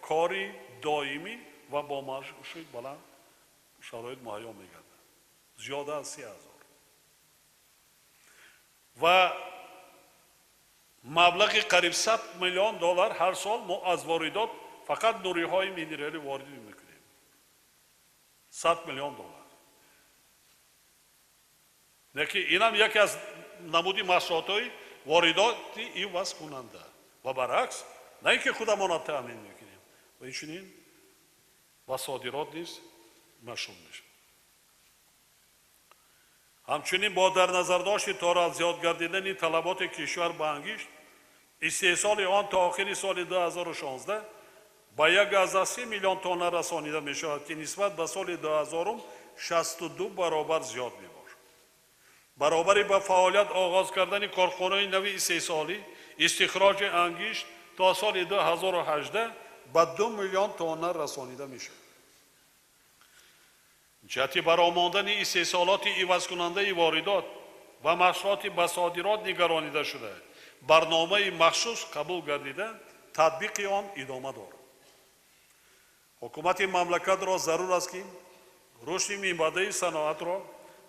кори доимӣ ва бо маоши баланд шароит муҳайё мегардад. Зиёда аз 3000 ва маблағи қариб 100 миллион доллар ҳар сол мо аз воридот фақат нуриҳои минералӣ ворид мекунем. 100 миллион доллар. Лекин инам яке аз намуди маҳсулотҳои воридоти ивазкунанда ва баръакс, на ин ки худамонро таъмин мекунем, ва инчунин ба содирот низ машғул мешавад. Ҳамчунин бо дар назардошти торафт зиёд гардидани талаботи кишвар ба ангишт, истеҳсоли он то охири соли 2016 ба 1,3 миллион тонна расонида мешавад, ки нисбат ба соли 2000 62 баробар зиёд мебошад. Баробари ба фаъолият оғоз кардани корхонаи нави истеҳсолӣ, истихроҷи ангишт то соли 2018 ба 2 миллион тонна расонида мешавад. Ҷиҳати баромондани истеҳсолоти ивазкунандаи воридот ва маҳсулоти ба содирот нигаронида шуда, барномаи махсус қабул гардида, татбиқи он идома дорад. Ҳукумати мамлакатро зарур аст, ки рушди минбаъдаи саноатро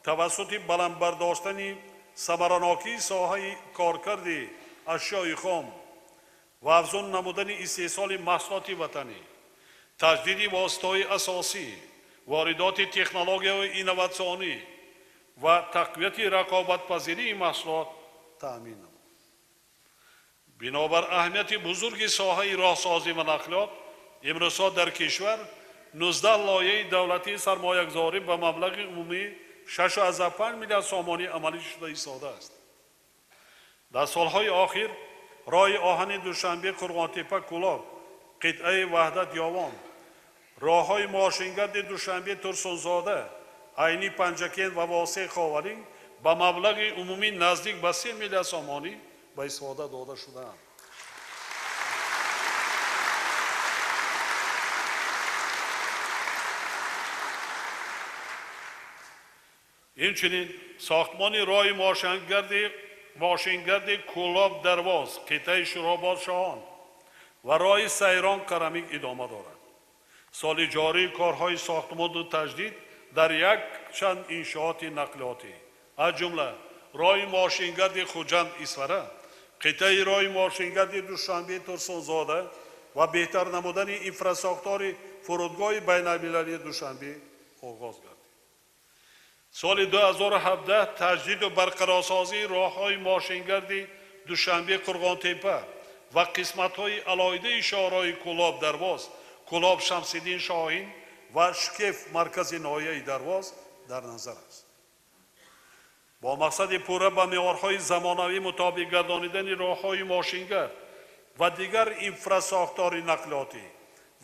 тавассути баланд бардоштани самаранокии соҳаи коркарди ашёи хом ва афзун намудани истеҳсоли маҳсулоти ватанӣ, таҷдиди воситаҳои асосӣ, воридоти технологияҳои инноватсионӣ ва тақвияти рақобатпазирии маҳсулот таъмин намуд. Бинобар аҳамияти бузурги соҳаи роҳсозӣ ва нақлиёт, имрӯзҳо дар кишвар 19 лоиҳаи давлатии сармоягузорӣ ба маблағи умумии 6,5 миллиард сомонӣ амалӣ шуда истодааст. Дар солҳои охир роҳи оҳани Душанбе Қурғонтепа Кӯлоб, қитъаи Ваҳдат Ёвон, роҳҳои мошингарди Душанбе Турсунзода, Айни Панҷакент ва Восеъ Ховаринг ба маблағи умумӣ наздик ба 3 миллиард сомонӣ ба истифода дода шудаанд. Инчунин сохтмони роҳи мошингарди Кӯлоб Дарвоз, қитъаи Шӯробод Шоҳон ва роҳи Сайрон Қарамик идома дорад. Соли ҷорӣ корҳои сохтмону таҷдид дар якчанд иншооти нақлиётӣ, аз ҷумла роҳи мошингарди Хуҷанд Исфара, қитъаи роҳи мошингарди Душанбе Турсунзода ва беҳтар намудани инфрасохтори фурудгоҳи байналмилалии Душанбе оғоз гардид. Соли 2017 таҷдиду барқарорсозии роҳҳои мошингарди Душанбе Қурғонтеппа ва қисматҳои алоҳидаи шоҳроҳи Кӯлоб Дарвоз, Кӯлоб Шамсиддин Шоҳин ва Шкеф маркази ноҳияи Дарвоз дар назар аст. Бо мақсади пурра ба меъёрҳои замонавӣ мутобиқ гардонидани роҳҳои мошингард ва дигар инфрасохтори нақлиётӣ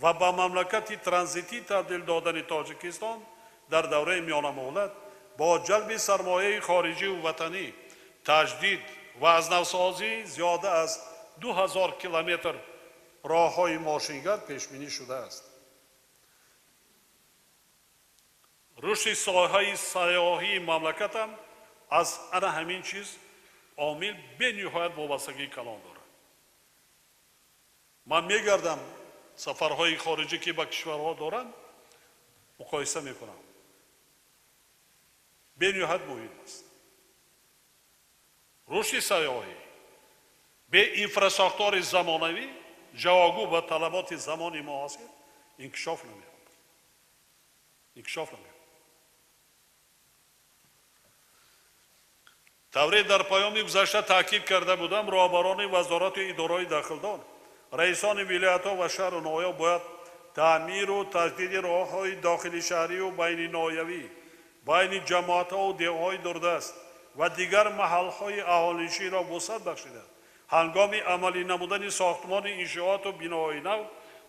ва ба мамлакати транзитӣ табдил додани Тоҷикистон дар давраи миёнамуҳлат бо ҷалби сармояи хориҷиву ватанӣ, таҷдид ва аз навсозии зиёда аз 2000 километр роҳҳои мошингард пешбинӣ шудааст. Рушди соҳаи сайёҳии мамлакатам аз ана ҳамин чиз омил бениҳоят вобастагии калон дорад. Ман мегардам сафарҳои хориҷӣ ки ба кишварҳо дорам, муқоиса мекунам. Бениҳоят муҳим аст. Рушди сайёҳӣ бе инфрасохтори замонавӣ ҷавобгӯ ба талаботи замони муосир инкишоф намеёбад. Инкишоф намеёбад. Тавре дар паёми гузашта таъкид карда будам, роҳбарони вазорату идораҳои дахлдор, раисони вилоятҳо ва шаҳру ноҳияҳо бояд таъмиру таҷдиди роҳҳои дохили шаҳриву байниноҳиявӣ, байни ҷамоатҳову деҳҳои дурдаст ва дигар маҳалҳои аҳолинишинро вусъат бахшида, ҳангоми амалӣ намудани сохтмони иншооту биноҳои нав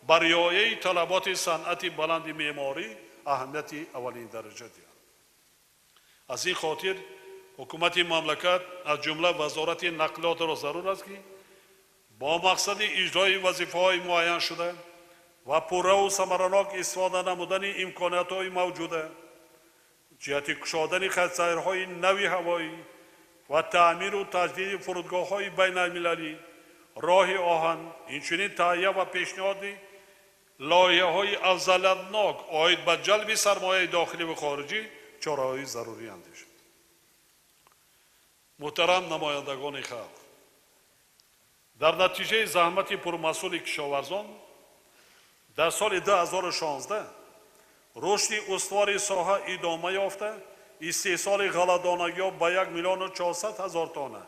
ба риояи талаботи санъати баланди меъморӣ аҳамияти аввалиндараҷа диҳанд. Аз ин хотир ҳукумати мамлакат аз ҷумла вазорати нақлиётро зарур аст, ки бо мақсади иҷрои вазифаҳои муайяншуда ва пурраву самаранок истифода намудани имкониятҳои мавҷуда ҷиҳати кушодани хатсайрҳои нави ҳавоӣ ва таъмиру таҷдиди фурудгоҳҳои байналмилалӣ, роҳи оҳан, инчунин таҳия ва пешниҳоди лоиҳаҳои афзалиятнок оид ба ҷалби сармояи дохилӣ ва хориҷӣ чораҳои зарурӣ андешад. Муҳтарам намояндагони халқ, дар натиҷаи заҳмати пурмасъули кишоварзон дар соли 2016 рушди устувори соҳа идома ёфта, истеҳсоли ғалладонагиҳо ба 1 400 000 тонна,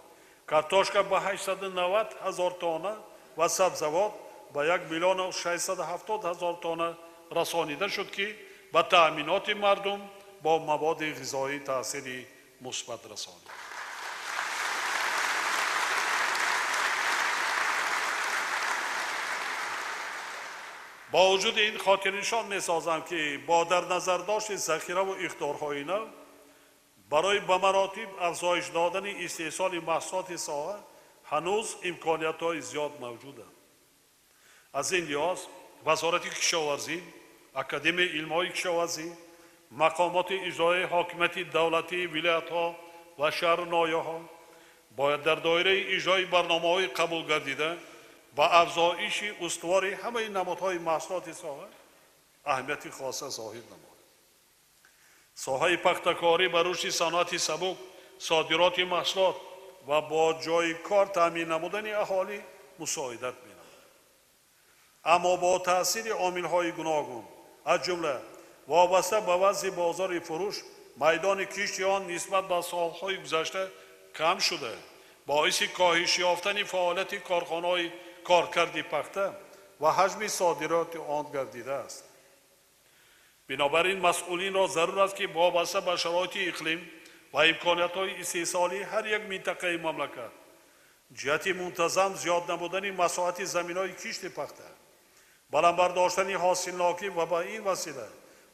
картошка ба 890 000 тонна ва сабзавот ба 1 670 000 тонна расонида шуд, ки ба таъминоти мардум бо маводи ғизоӣ таъсири мусбат расонид. Бо вуҷуди ин хотирнишон месозам, ки бо дар назардошти захираву иқтидорҳои нав барои ба маротиб афзоиш додани истеҳсоли маҳсулоти соҳа ҳанӯз имкониятҳои зиёд мавҷуданд. Аз ин лиҳоз Вазорати кишоварзӣ, Академияи илмҳои кишоварзӣ, мақомоти иҷроияи ҳокимияти давлатии вилоятҳо ва шаҳру ноҳияҳо бояд дар доираи иҷрои барномаҳои қабулгардида ба афзоиши устувори ҳамаи намудҳои маҳсулоти соҳа аҳамияти хоса зоҳир намояд. Соҳаи пахтакорӣ ба рушди саноати сабук, содироти маҳсулот ва бо ҷойи кор таъмин намудани аҳолӣ мусоидат менамояд. Аммо бо таъсири омилҳои гуногун, аз ҷумла вобаста ба вазъи бозори фурӯш, майдони кишти он нисбат ба солҳои гузашта кам шуда, боиси коҳиш ёфтани фаъолияти корхонаҳои коркарди пахта ва ҳаҷми содироти он гардидааст. Бинобар ин масъулинро зарур аст, ки вобаста ба шароити иқлим ва имкониятҳои истеҳсолии ҳар як минтақаи мамлакат ҷиҳати мунтазам зиёд намудани масоҳати заминҳои кишти пахта, баланд бардоштани ҳосилнокӣ ва ба ин васила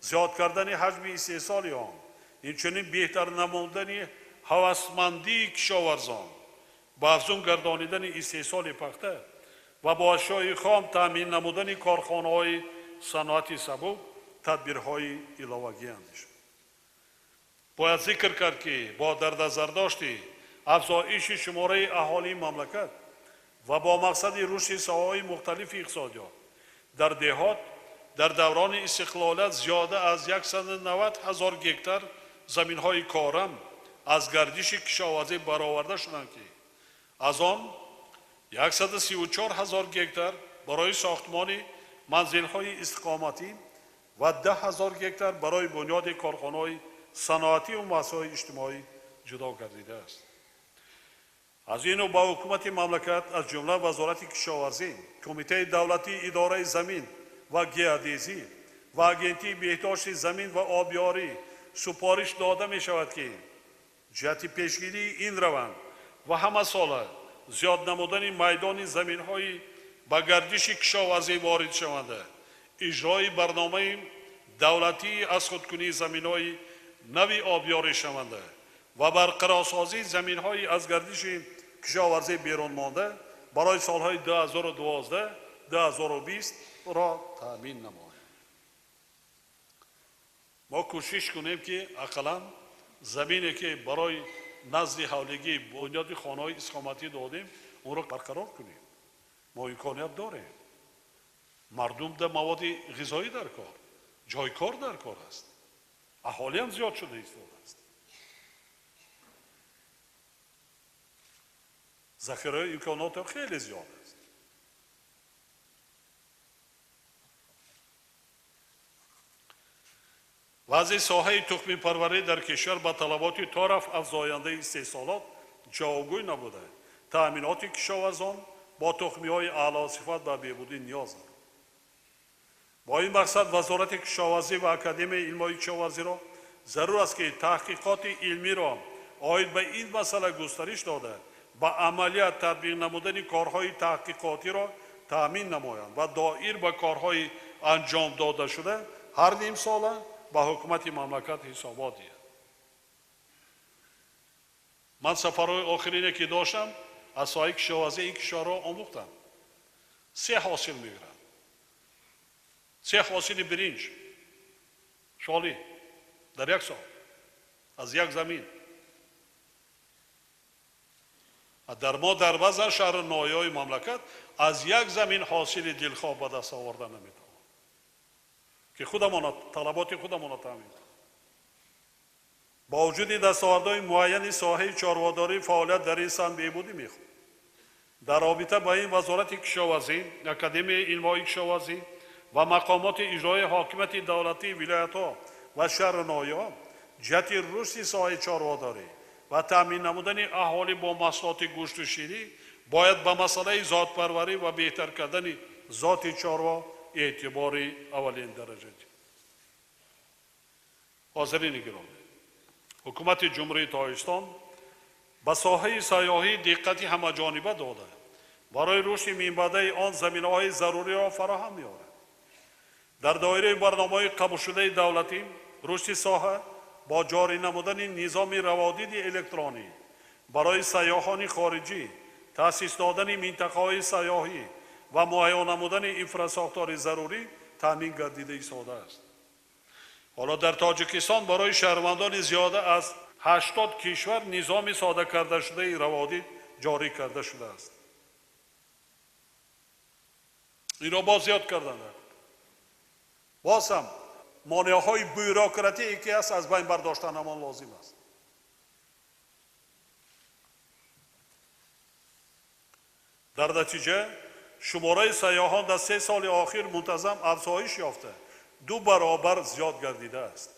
зиёд кардани ҳаҷми истеҳсоли он, инчунин беҳтар намудани ҳавасмандии кишоварзон, ба афзун гардонидани истеҳсоли пахта ва бо ашёи хом таъмин намудани корхонаҳои саноати сабук тадбирҳои иловагӣ андешад. Бояд зикр кард, ки бо дар назардошти афзоиши шумораи аҳолии мамлакат ва бо мақсади рушди соҳаҳои мухталифи иқтисодиёт дар деҳот дар даврони истиқлолият зиёда аз 190 000 гектар заминҳои корам аз гардиши кишоварзӣ бароварда шуданд, ки аз он 134 ҳазор гектар барои сохтмони манзилҳои истиқоматӣ ва 10 ҳазор гектар барои бунёди корхонаҳои саноатӣ ва муассисаҳои иҷтимоӣ ҷудо гардидааст. Аз ин рӯ ба ҳукумати мамлакат, аз ҷумла Вазорати кишоварзӣ, Кумитаи давлатии идораи замин ва геодезӣ ва Агентии беҳдошти замин ва обёрӣ супориш дода мешавад, ки ҷиҳати пешгирии ин раванд ва ҳамасола зиёд намудани майдони заминҳои ба гардиши кишоварзӣ воридшаванда, иҷрои барномаи давлатии аз худкунии заминҳои нави обёришаванда ва барқарорсозии заминҳои аз гардиши кишоварзӣ берун монда барои солҳои 2012-2020 ро таъмин намояд. Мо кӯшиш кунем, ки ақаллан замине, ки барои назди ҳавлигӣ бунёди хонаҳои истиқоматӣ додем, онро барқарор кунем. Мо имконият дорем. Мардум дар маводи ғизоӣ дар кор, ҷои кор дар кор аст. Аҳолиам зиёд шуда истодааст. Захираи имконот хеле зиёд аст. Вазъи соҳаи тухмипарварӣ дар кишвар ба талаботи тораф афзояндаи истеҳсолот ҷавобгӯй набуда, таъминоти кишоварзон бо тухмиҳои аълосифат ба беҳбудӣ ниёз дорад. Бо ин мақсад Вазорати кишоварзӣ ва Академияи илмҳои кишоварзиро зарур аст, ки таҳқиқоти илмиро оид ба ин масъала густариш дода, ба амалият татбиқ намудани корҳои таҳқиқотиро таъмин намоянд ва доир ба корҳои анҷом додашуда ҳар нимсола ба ҳукумати мамлакат ҳисобот диҳад. Ман сафарҳои охирине, ки доштам, аз соҳаи кишоварзӣ ин кишварро омӯхтам. Се ҳосил мегиранд. Се ҳосили биринҷ, шолӣ дар як сол аз як замин. Дар мо дар баъзан шаҳру ноҳияҳои мамлакат аз як замин ҳосили дилхоҳ ба даст оварда наметавонад, ки худамона талаботи худамона таъмин кунад. Бо вуҷуди дастовардҳои муайяни соҳаи чорводорӣ, фаъолият дар ин самт беҳбудӣ мехоҳад. Дар робита ба ин Вазорати кишоварзӣ, Академияи илмҳои кишоварзӣ ва мақомоти иҷроии ҳокимияти давлатии вилоятҳо ва шаҳру ноҳияҳо ҷиҳати рушди соҳаи чорводорӣ ва таъмин намудани аҳолӣ бо маҳсулоти гӯшту ширӣ бояд ба масъалаи зотпарварӣ ва беҳтар кардани зоти чорво эътибори аввалин дараҷа диҳад. Ҳозирини гиромӣ, ҳукумати Ҷумҳурии Тоҷикистон ба соҳаи сайёҳӣ диққати ҳамаҷониба дода, барои рушди минбаъдаи он заминаҳои заруриро фароҳам меорад. Дар доираи барномаҳои қабулшудаи давлатӣ рушди соҳа бо ҷорӣ намудани низоми раводиди электронӣ барои сайёҳони хориҷӣ, таъсис додани минтақаҳои сайёҳӣ ва муҳайё намудани инфрасохтори зарурӣ таъмин гардида истодааст. Ҳоло дар Тоҷикистон барои шаҳрвандони зиёда аз 80 кишвар низоми сода кардашудаи раводид ҷорӣ карда шудааст. Инро боз зиёд карданд. Боз ҳам монеаҳои бюрократие ки аст аз байн бардоштан ҳамон лозим аст. Дар натиҷа шумораи сайёҳон дар 3 соли охир мунтазам афзоиш ёфта, 2 баробар зиёд гардидааст.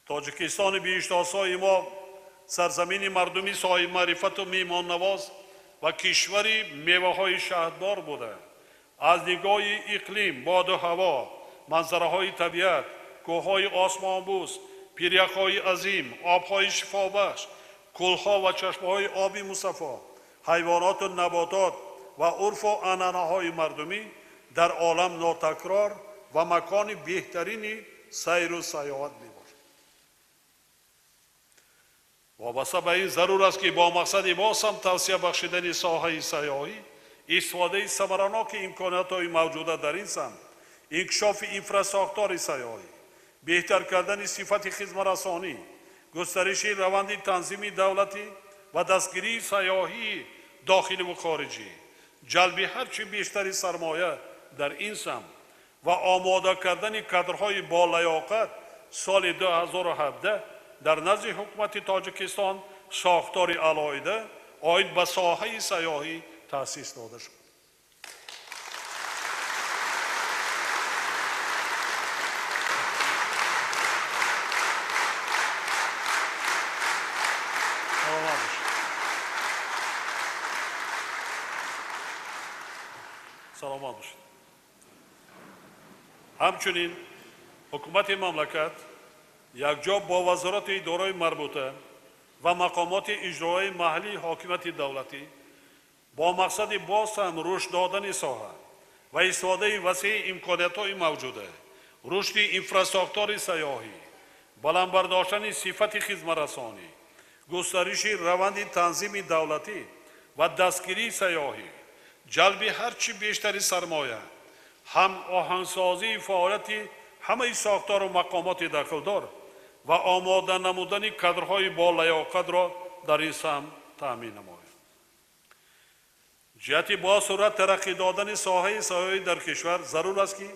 Тоҷикистони биҳиштосои мо сарзамини мардуми соҳибмаърифату меҳмоннавоз ва кишвари меваҳои шаҳдбор буда, аз нигоҳи иқлим, боду ҳаво, манзараҳои табиат, кӯҳҳои осмонбӯс, пиряхҳои азим, обҳои шифобахш, кӯлҳо ва чашмаҳои оби мусаффо, ҳайвоноту наботот ва урфу анъанаҳои мардумӣ дар олам нотакрор ва макони беҳтарини сайру сайёҳат мебошад. Вобаста ба ин зарур аст, ки бо мақсади боз ҳам тавсия бахшидани соҳаи сайёҳӣ, истифодаи самараноки имкониятҳои мавҷуда дар ин самт, инкишофи инфрасохтори сайёҳӣ, беҳтар кардани сифати хизматрасонӣ, густариши раванди танзими давлатӣ ва дастгирии сайёҳии дохиливу хориҷӣ, ҷалби ҳарчи бештари сармоя дар ин самт ва омода кардани кадрҳои болаёқат соли 2017 дар назди ҳукумати Тоҷикистон сохтори алоҳида оид ба соҳаи сайёҳӣ таъсис дода шуд. Саломат бошед. Ҳамчунин ҳукумати мамлакат якҷо бо вазорати идораи марбута ва мақомоти иҷроии маҳаллии ҳокимияти давлатӣ бо мақсади боз ҳам рушд додани соҳа ва истифодаи васеи имкониятҳои мавҷуда, рушди инфрасохтори сайёҳӣ, баланд бардоштани сифати хизматрасонӣ, густариши раванди танзими давлатӣ ва дастгирии сайёҳӣ, ҷалби ҳарчи бештари сармоя, ҳам оҳангсозии фаъолияти ҳамаи сохтору мақомоти дахлдор ва омода намудани кадрҳои болаёқатро дар ин самт таъмин намояд. Ҷиҳати бо суръат тараққӣ додани соҳаи сайёҳӣ дар кишвар зарур аст, ки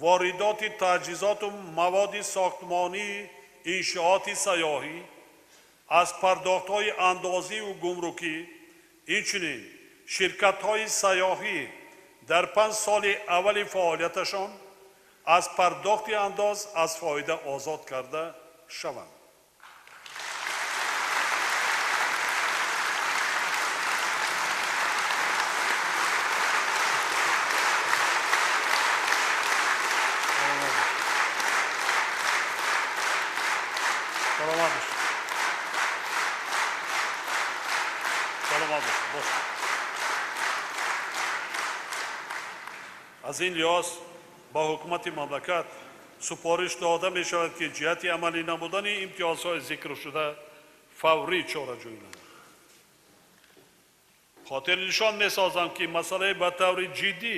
воридоти таҷҳизоту маводи сохтмонии иншооти сайёҳӣ аз пардохтҳои андозиву гумрукӣ, инчунин ширкатҳои сайёҳӣ дар 5 соли аввали фаъолияташон аз пардохти андоз аз фоида озод карда шаванд. Саломат бошед. Саломат бошед. Аз ин лиҳоз ба ҳукумати мамлакат супориш дода мешавад, ки ҷиҳати амалӣ намудани имтиёзҳои зикршуда фаврӣ чораҷӯӣ намояд. Хотирнишон месозам, ки масъалаи ба таври ҷиддӣ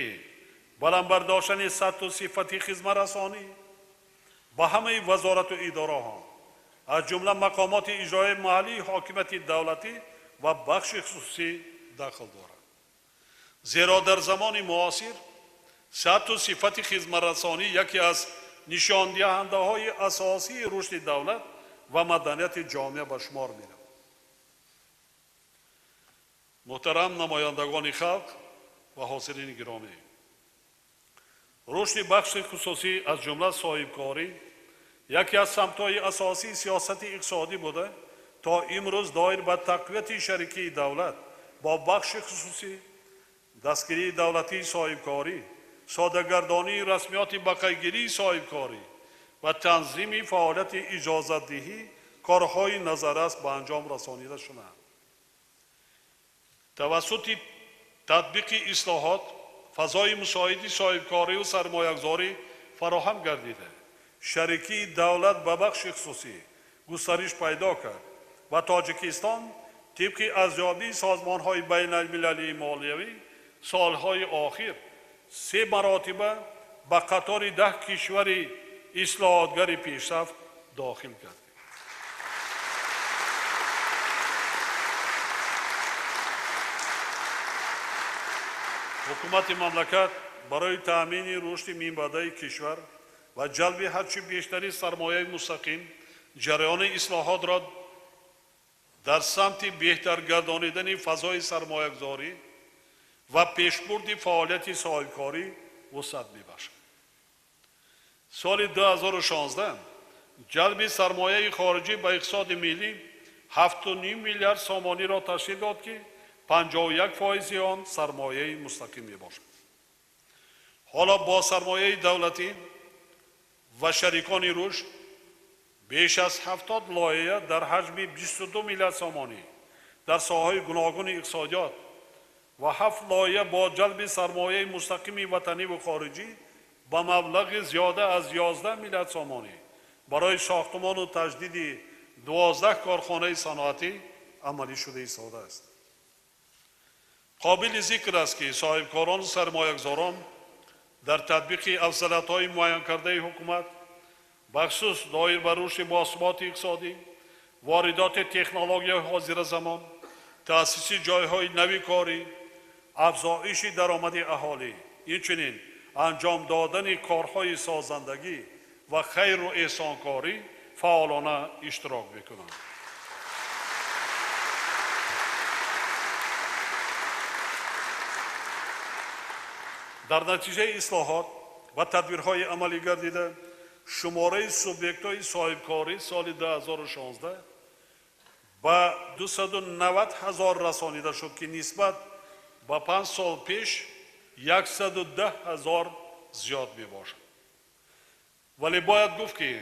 баланд бардоштани сатҳу сифати хизматрасонӣ ба ҳамаи вазорату идораҳо, аз ҷумла мақомоти иҷроии маҳаллии ҳокимияти давлатӣ ва бахши хусусӣ дахл дорад. Зеро дар замони муосир сатҳу сифати хизматрасонӣ яке аз нишондиҳандаҳои асосии рушди давлат ва маданияти ҷомеа ба шумор меравад. Муҳтарам намояндагони халқ ва ҳозирини гиромӣ, рушди бахши хусусӣ аз ҷумла соҳибкорӣ яке аз самтҳои асосии сиёсати иқтисодӣ буда, то имрӯз доир ба тақвияти шарикии давлат бо бахши хусусӣ, дастгирии давлатии соҳибкорӣ, содагардонии расмиёти бақайдгирии соҳибкорӣ ва танзими фаъолияти иҷозатдиҳӣ корҳои назаррас ба анҷом расонида шуданд. Тавассути татбиқи ислоҳот фазои мусоиди соҳибкорию сармоягузорӣ фароҳам гардида, шарикии давлат ба бахши хусусӣ густариш пайдо кард ва Тоҷикистон тибқи арзёбии созмонҳои байналмилалии молиявӣ солҳои охир 3 маротиба ба қатори 10 кишвари ислоҳотгари пешрафт дохил гардид. Ҳукумати мамлакат барои таъмини рушди минбаъдаи кишвар ва ҷалби ҳарчи бештари сармояи мустақим ҷараёни ислоҳотро дар самти беҳтар гардонидани фазои сармоягузорӣ ва пешбурди фаъолияти соҳибкорӣ вусъат мебахшад. Соли 2016 ҷалби сармояи хориҷӣ ба иқтисоди миллӣ 7,5 миллиард сомониро ташкил дод, ки 51% он сармояи мустақим мебошад. Ҳоло бо сармояи давлатӣ ва шарикони рушд беш аз 70 лоиҳа дар ҳаҷми 22 миллиард сомонӣ дар соҳаҳои гуногуни иқтисодиёт ва 7 лоиҳа бо ҷалби сармояи мустақими ватанӣ ва хориҷӣ ба маблағи зиёда аз 11 миллиард сомонӣ барои сохтмону таҷдиди 12 корхонаи саноатӣ амалӣ шуда истодааст. Қобили зикр аст, ки соҳибкорону сармоягузорон дар татбиқи афзалиятҳои муайянкардаи ҳукумат, бахусус доир ба рушди босуботи иқтисодӣ, воридоти технологияҳои ҳозиразамон, таъсиси ҷойҳои нави корӣ, афзоиши даромади аҳолӣ, инчунин анҷом додани корҳои созандагӣ ва хайру эҳсонкорӣ фаъолона иштирок мекунанд. Дар натиҷаи ислоҳот ва тадбирҳои амалӣ гардида, шумораи субъектҳои соҳибкорӣ соли 2016 ба 290 ҳазор расонида шуд, ки нисбат ба 5 сол пеш 110 ҳазор зиёд мебошад. Вале бояд гуфт, ки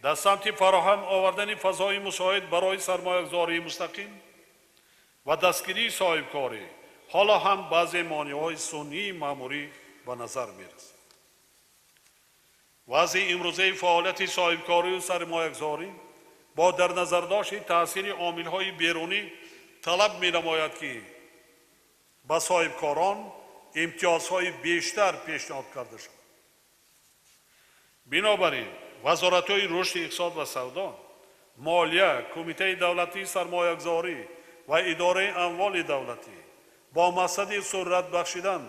дар самти фароҳам овардани фазои мусоид барои сармоягузории мустақим ва дастгирии соҳибкорӣ ҳоло ҳам баъзе монеаҳои сунъии маъмурӣ ба назар мерасад. Вазъи имрӯзаи фаъолияти соҳибкорию сармоягузорӣ бо дар назардошти таъсири омилҳои берунӣ талаб менамояд, ки ба соҳибкорон имтиёзҳои бештар пешниҳод карда шавад. Бинобар ин, вазоратҳои рушди иқтисод ва савдо, молия, Кумитаи давлатии сармоягузорӣ ва идораи амволи давлатӣ бо мақсади суръат бахшидан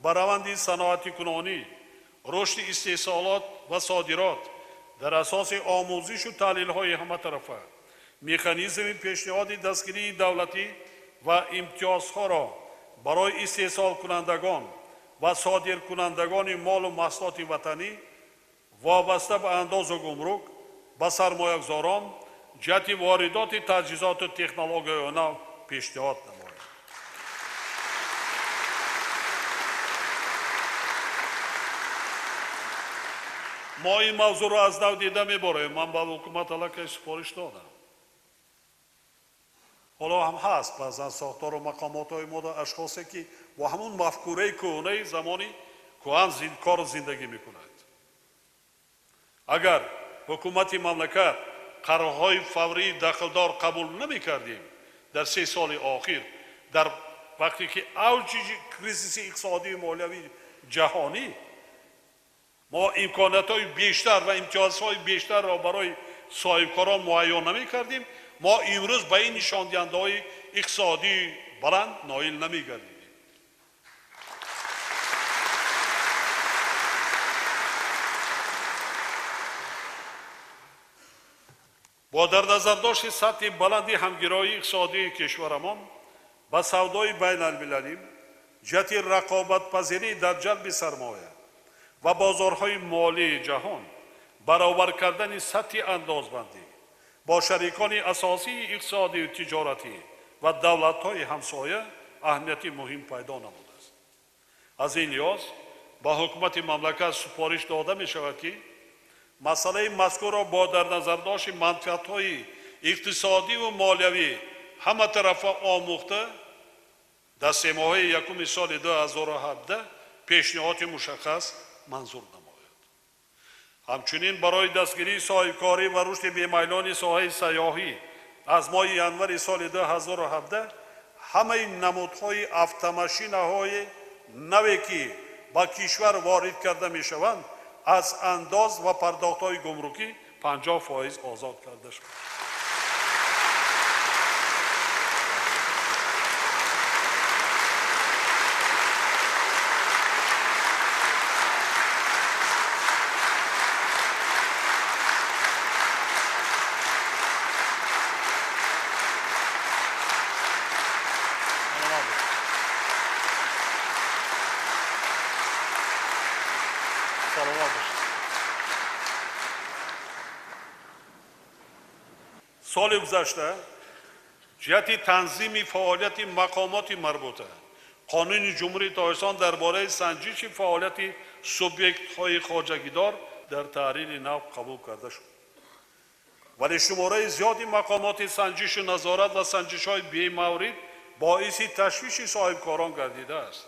ба раванди саноатикунонӣ, рушди истеҳсолот ва содирот дар асоси омӯзишу таҳлилҳои ҳаматарафа механизми пешниҳоди дастгирии давлатӣ ва имтиёзҳоро барои истеҳсолкунандагон ва содиркунандагони молу маҳсулоти ватанӣ вобаста ба андозу гумрук ба сармоягузорон ҷиҳати воридоти таҷҳизоту технологияи нав пешниҳод намояд. Мо ин мавзӯъро аз нав дида меборем. Ман ба ҳукумат аллакай супориш додам. Ҳоло ҳам ҳаст баъзан сохтору мақомотҳои мо ашхосе, ки бо ҳамун мафкураи кӯҳнаи замони кӯҳан кору зиндагӣ мекунанд. Агар ҳукумати мамлакат қарорҳои фаврии дахлдор қабул намекардем дар 3 соли охир, дар вақте ки авҷи кризиси иқтисодию молиявии ҷаҳонӣ, мо имкониятҳои бештар ва имтиёзҳои бештарро барои соҳибкорон муҳайё намекардем, мо имрӯз ба ин нишондиҳандаҳои иқтисодии баланд ноил намегардидем. Бо дар назардошти сатҳи баланди ҳамгироии иқтисодии кишварамон ба савдои байналмилалӣ ҷиҳати рақобатпазирӣ дар ҷалби сармоя ва бозорҳои молии ҷаҳон, баробар кардани сатҳи андозбандӣ бо шарикони асосии иқтисодию тиҷоратӣ ва давлатҳои ҳамсоя аҳамияти муҳим пайдо намудааст. Аз ин лиҳоз ба ҳукумати мамлакат супориш дода мешавад, ки масъалаи мазкурро бо дар назардошти манфиатҳои иқтисодиву молиявӣ ҳаматарафа омӯхта дар семоҳаи якуми соли 2017 пешниҳоди мушаххас манзур намояд. Ҳамчунин барои дастгирии соҳибкорӣ ва рушди бемайлони соҳаи сайёҳӣ аз моҳи январи соли 2017 ҳамаи намудҳои автомашинаҳои наве, ки ба кишвар ворид карда мешаванд, аз андоз ва пардохтҳои гумрукӣ 50% озод карда шуд. Соли гузашта ҷиҳати танзими фаъолияти мақомоти марбута Қонуни Ҷумҳурии Тоҷикистон дар бораи санҷиши фаъолияти субъектҳои хоҷагидор дар таҳрири нав қабул карда шуд. Вале шумораи зиёди мақомоти санҷишу назорат ва санҷишҳои бемаврид боиси ташвиши соҳибкорон гардидааст.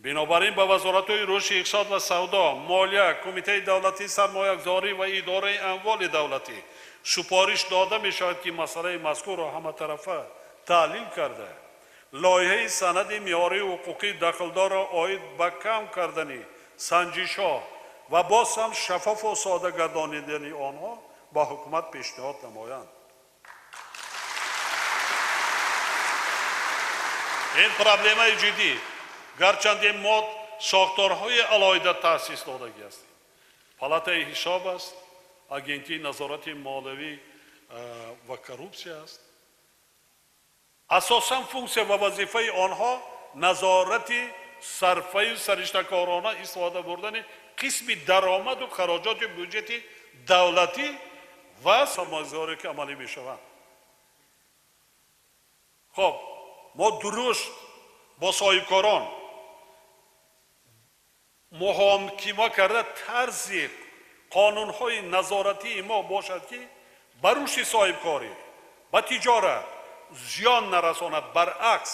Бинобар ин ба вазоратҳои рушди иқтисод ва савдо, молия, Кумитаи давлатии сармоягузорӣ ва идораи амволи давлатӣ супориш дода мешавад, ки масъалаи мазкурро ҳаматарафа таҳлил карда, лоиҳаи санади меъёрии ҳуқуқии дахлдорро оид ба кам кардани санҷишҳо ва боз ҳам шаффофу сода гардонидани онҳо ба ҳукумат пешниҳод намоянд. Ин проблемаи ҷиддӣ, гарчанде мо сохторҳои алоҳида таъсис додагӣ ҳастем. Палатаи ҳисоб аст, агентии назорати молиявӣ ва коррупсия аст. Асосан функсия ва вазифаи онҳо назорати сарфаю сариштакорона истифода бурдани қисми даромаду хароҷоти бюҷети давлатӣ ва сармоягузоре ки амалӣ мешаванд. Хоб, мо дуруст бо соҳибкорон муҳокима карда тарзи қонунҳои назоратии мо бошад, ки ба рушди соҳибкорӣ, ба тиҷорат зиён нарасонад, баръакс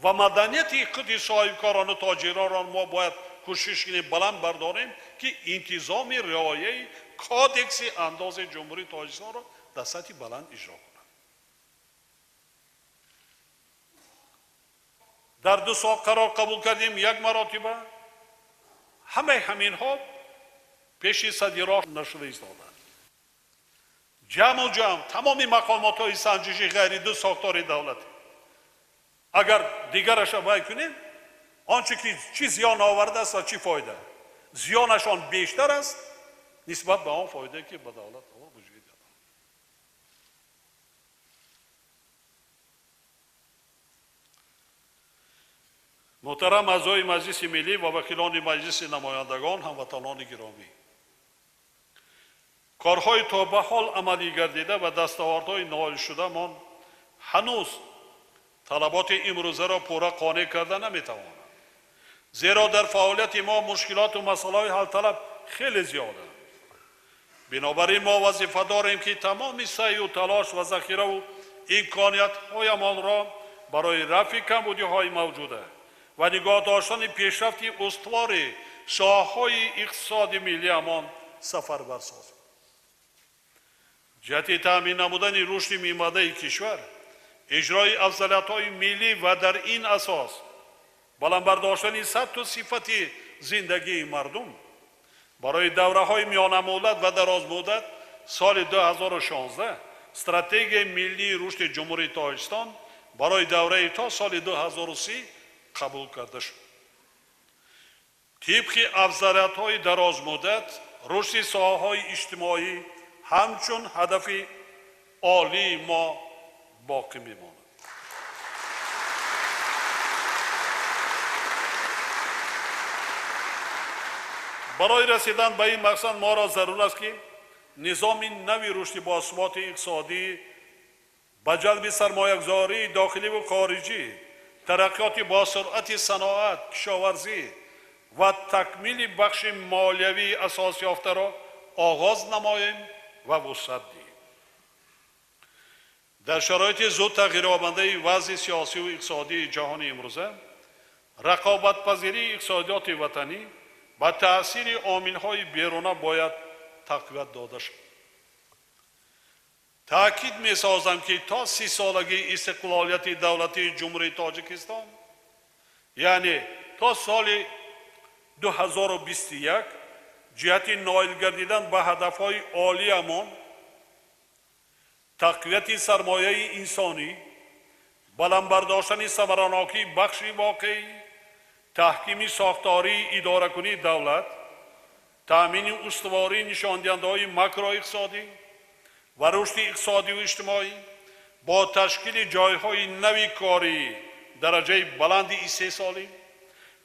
ва маданияти худи соҳибкорону тоҷиронро мо бояд кӯшиш кунем баланд бардорем, ки интизоми риояи кодекси андози Ҷумҳурии Тоҷикистонро дар сатҳи баланд иҷро кунанд. Дар 2 сол қарор қабул кардем як маротиба, ҳамаи ҳаминҳо пеши сади роҳ нашуда истоданд. Ҷамъу ҷамъ тамоми мақомотҳои санҷиши ғайри ду сохтори давлатӣ агар дигараша вай кунем, он чӣ ки чӣ зиён овардааст ва чӣ фоида, зиёнашон бештар аст нисбат ба он фоидае ки ба давлат вуҷуд дорад. Муҳтарам аъзои Маҷлиси Миллӣ ва вакилони Маҷлиси намояндагон, ҳамватанони гиромӣ, корҳои то ба ҳол амалӣ гардида ва дастовардҳои ноилшудамон ҳанӯз талаботи имрӯзаро пурра қонеъ карда наметавонанд, зеро дар фаъолияти мо мушкилоту масъалаҳои ҳалталаб хеле зиёданд. Бинобар ин мо вазифа дорем, ки тамоми саъю талош ва захираву имкониятҳоямонро барои рафъи камбудиҳои мавҷуда ва нигоҳ доштани пешрафти устувори соҳаҳои иқтисоди миллиамон сафарбар созем. Ҷиҳати таъмин намудани рушди мимадаи кишвар, иҷрои афзалиятҳои миллӣ ва дар ин асос баланд бардоштани сатҳу сифати зиндагии мардум барои давраҳои миёнамуддат ва дарозмуддат соли 2016 стратегияи миллии рушди Ҷумҳурии Тоҷикистон барои давраи то соли 2030 қабул карда шуд. Тибқи афзалиятҳои дарозмуддат, рушди соҳаҳои иҷтимоӣ ҳамчун ҳадафи олии мо боқӣ мемонад. Барои расидан ба ин мақсад моро зарур аст, ки низоми нави рушди босуботи иқтисодӣ ба ҷалби сармоягузории дохилӣ ва хориҷӣ, тараққиёти босуръати саноат, кишоварзӣ ва такмили бахши молиявии асосёфтаро оғоз намоем ва вусъат диҳем. Дар шароити зуд тағйирёбандаи вазъи сиёсиву иқтисодии ҷаҳони имрӯза, рақобатпазирии иқтисодиёти ватанӣ ба таъсири омилҳои беруна бояд тақвият дода шавад. Таъкид месозам, ки то 30-солагии истиқлолияти давлатии Ҷумҳурии Тоҷикистон, яъне то соли 2021, ҷиҳати ноил гардидан ба ҳадафҳои олиамон, тақвияти сармояи инсонӣ, баланд бардоштани самаранокии бахши воқеӣ, таҳкими сохтории идоракунии давлат, таъмини устувории нишондиҳандаҳои макроиқтисодӣ ва рушди иқтисодиву иҷтимоӣ бо ташкили ҷойҳои нави кории дараҷаи баланди истеҳсолӣ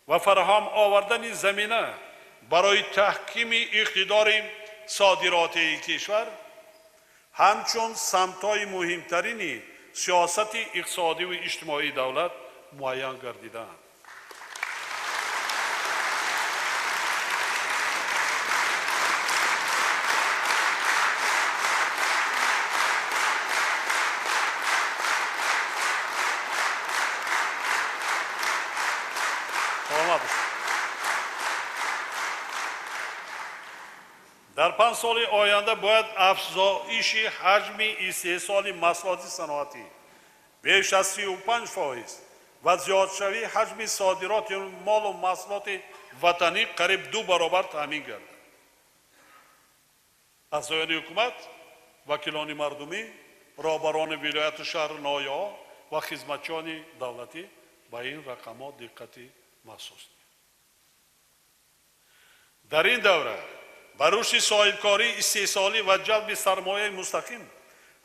ва фароҳам овардани замина барои таҳкими иқтидори содиротии кишвар ҳамчун самтҳои муҳимтарини сиёсати иқтисодиву иҷтимоии давлат муайян гардидаанд. Дар 5 соли оянда бояд афзоиши ҳаҷми истеҳсоли маҳсулоти саноатӣ беш аз 35% ва зиёдшавии ҳаҷми содироти молу маҳсулоти ватанӣ қариб 2 баробар таъмин гардад. Аъзоёни ҳукумат, вакилони мардумӣ, роҳбарони вилояту шаҳру ноҳияҳо ва хизматчиёни давлатӣ ба ин рақамҳо диққати махсус. Дар ин давра ба рушди соҳибкории истеҳсолӣ ва ҷалби сармояи мустақим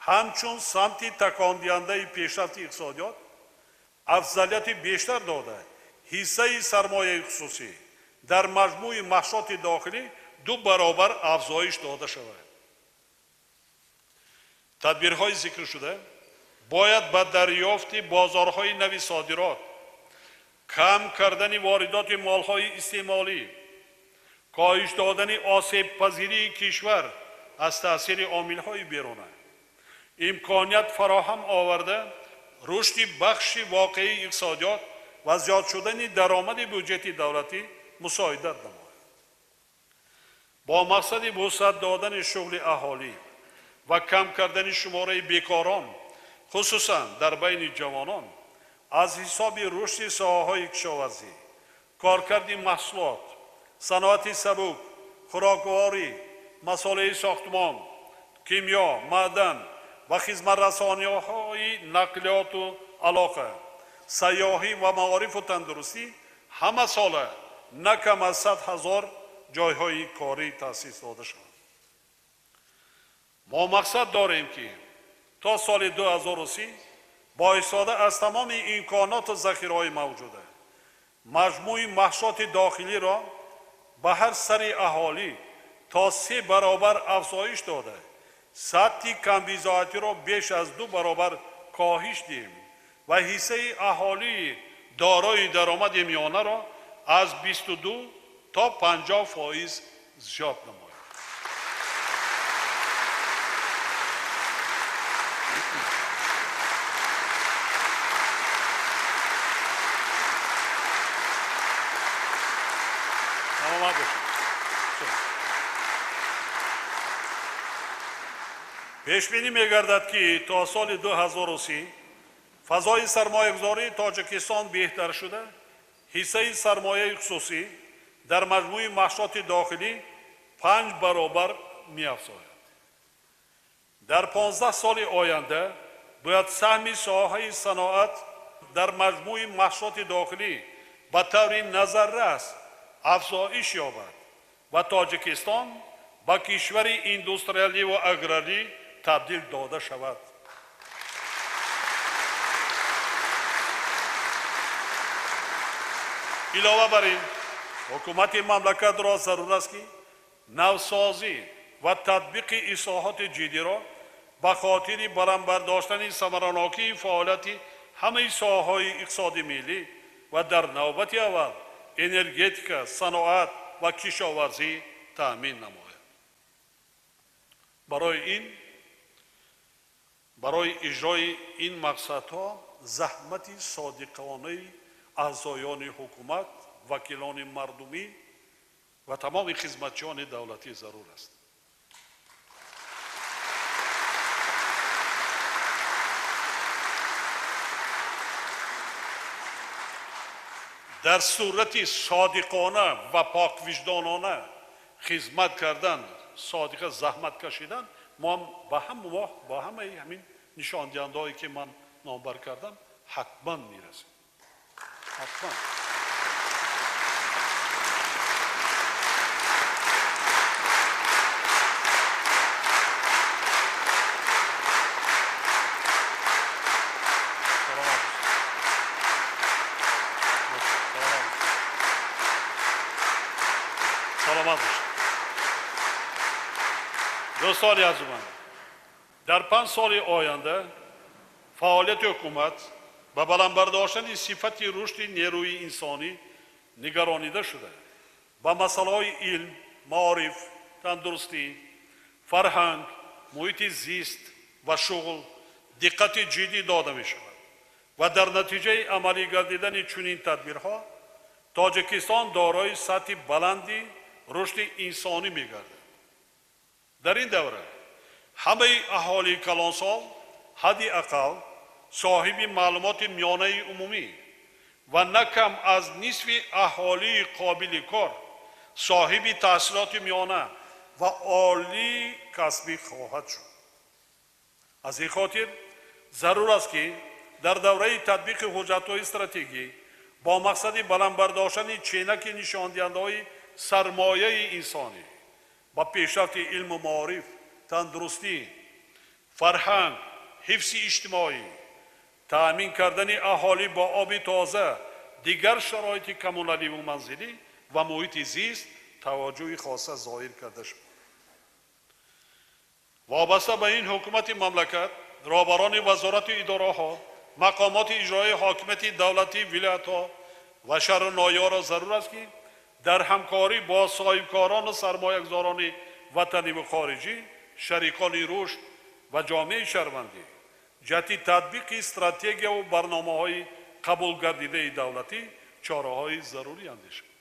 ҳамчун самти такондиҳандаи пешрафти иқтисодиёт афзалияти бештар дода, ҳиссаи сармояи хусусӣ дар маҷмӯи маҳсулоти дохилӣ 2 баробар афзоиш дода шавад. Тадбирҳои зикршуда бояд ба дарёфти бозорҳои нави содирот, кам кардани воридоти молҳои истеъмолӣ, коҳиш додани осебпазирии кишвар аз таъсири омилҳои беруна, имконият фароҳам оварда рушди бахши воқеии иқтисодиёт ва зиёд шудани даромади буҷети давлатӣ мусоидат намояд. Бо мақсади вусъат додани шуғли аҳолӣ ва кам кардани шумораи бекорон, хусусан дар байни ҷавонон, аз ҳисоби рушди соҳаҳои кишоварзӣ, коркарди маҳсулот, саноати сабук, хӯрокворӣ, масолеҳи сохтмон, кимиё, маъдан ва хизматрасониҳои нақлиёту алоқа, сайёҳӣ ва маорифу тандурустӣ ҳама сола на кам аз 100 000 ҷойҳои корӣ таъсис дода шаванд. Мо мақсад дорем, ки то соли 2030 бо истифода аз тамоми имконоту захираҳои мавҷуда маҷмӯи маҳсулоти дохилиро ба ҳар сари аҳолӣ то 3 баробар афзоиш дода, сатҳи камбизоатиро беш аз 2 баробар коҳиш диҳем ва ҳиссаи аҳолии дорои даромади миёнаро аз 22 то 50% зиёд намоем. Пешбинӣ мегардад, ки то соли 2030 фазои сармоягузории Тоҷикистон беҳтар шуда, ҳиссаи сармояи хусусӣ дар маҷмӯи маҳсулоти дохилӣ 5 баробар меафзояд. Дар 15 соли оянда бояд саҳми соҳаи саноат дар маҷмӯи маҳсулоти дохилӣ ба таври назаррас афзоиш ёбад ва Тоҷикистон ба кишвари индустриалӣ ва аграрӣ табдил дода шавад. Илова бар ин, ҳукумати мамлакатро зарур аст, ки навсозӣ ва татбиқи ислоҳоти ҷиддиро ба хотири баланд бардоштани самаранокии фаъолияти ҳамаи соҳаҳои иқтисоди миллӣ ва дар навбати аввал энергетика, саноат ва кишоварзӣ таъмин намояд. Барои иҷрои ин мақсадҳо заҳмати содиқонаи аъзоёни ҳукумат, вакилони мардумӣ ва тамоми хизматчиёни давлатӣ зарур аст. Дар сурати содиқона ва поквиҷдонона хизмат кардан, содиқа заҳмат кашидан, мо ба ҳамаи ҳамин нишондиҳандаҳое, ки ман номбар кардам, ҳатман мерасем. Ҳатман. Саломат бошед. Дӯстони азизам, дар 5 соли оянда фаъолияти ҳукумат ба баланд бардоштани сифати рушди нерӯи инсонӣ нигаронида шуда, ба масъалаҳои илм, маориф, тандурустӣ, фарҳанг, муҳити зист ва шуғл диққати ҷиддӣ дода мешавад ва дар натиҷаи амалӣ гардидани чунин тадбирҳо Тоҷикистон дорои сатҳи баланди рушди инсонӣ мегардад. Дар ин давра ҳамаи аҳолии калонсол ҳадди ақал соҳиби маълумоти миёнаи умумӣ ва на кам аз нисфи аҳолии қобили кор соҳиби таҳсилоти миёна ва олии касбӣ хоҳад шуд. Аз ин хотир зарур аст, ки дар давраи татбиқи ҳуҷҷатҳои стратегӣ бо мақсади баланд бардоштани ченаки нишондиҳандаҳои сармояи инсонӣ Ба пешрафти илму маориф, тандурустӣ, фарҳанг, ҳифзи иҷтимоӣ, таъмин кардани аҳолӣ бо оби тоза, дигар шароити коммуналиву манзилӣ ва муҳити зист таваҷҷӯҳи хоса зоҳир карда шуд. Вобаста ба ин ҳукумати мамлакат, роҳбарони вазорату идораҳо, мақомоти иҷроии ҳокимияти давлатии вилоятҳо ва шаҳру ноҳияҳоро зарур аст, ки дар ҳамкорӣ бо соҳибкорону сармоягузорони ватаниву хориҷӣ, шарикони рушд ва ҷомеаи шаҳрвандӣ ҷиҳати татбиқи стратегияву барномаҳои қабулгардидаи давлатӣ чораҳои зарурӣ андешанд.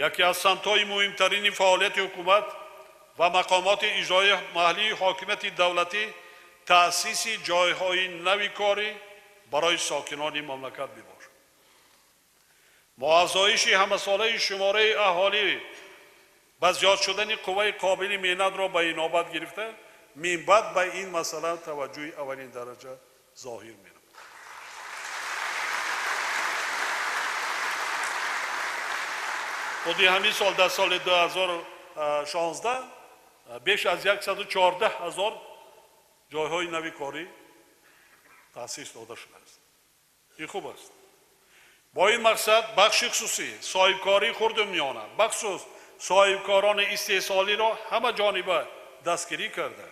Яке аз самтҳои муҳимтарини фаъолияти ҳукумат ва мақомоти иҷроии маҳаллии ҳокимияти давлатӣ таъсиси ҷойҳои нави корӣ барои сокинони мамлакат мебошад. Мо афзоиши ҳамасолаи шумораи аҳолӣ ба зиёд шудани қувваи қобили меҳнатро ба инобат гирифта, минбаъд ба ин масъала таваҷҷӯҳи аввалин дараҷа зоҳир менамояд. Худи ҳамин сол дар соли 2016 беш аз 114 ҳазор ҷойҳои нави корӣ таъсис дода шудааст. Ин хуб аст. Бо ин мақсад бахши хусусӣ, соҳибкории хурду миёна, бахусус соҳибкорони истеҳсолиро ҳама ҷониба дастгирӣ карда,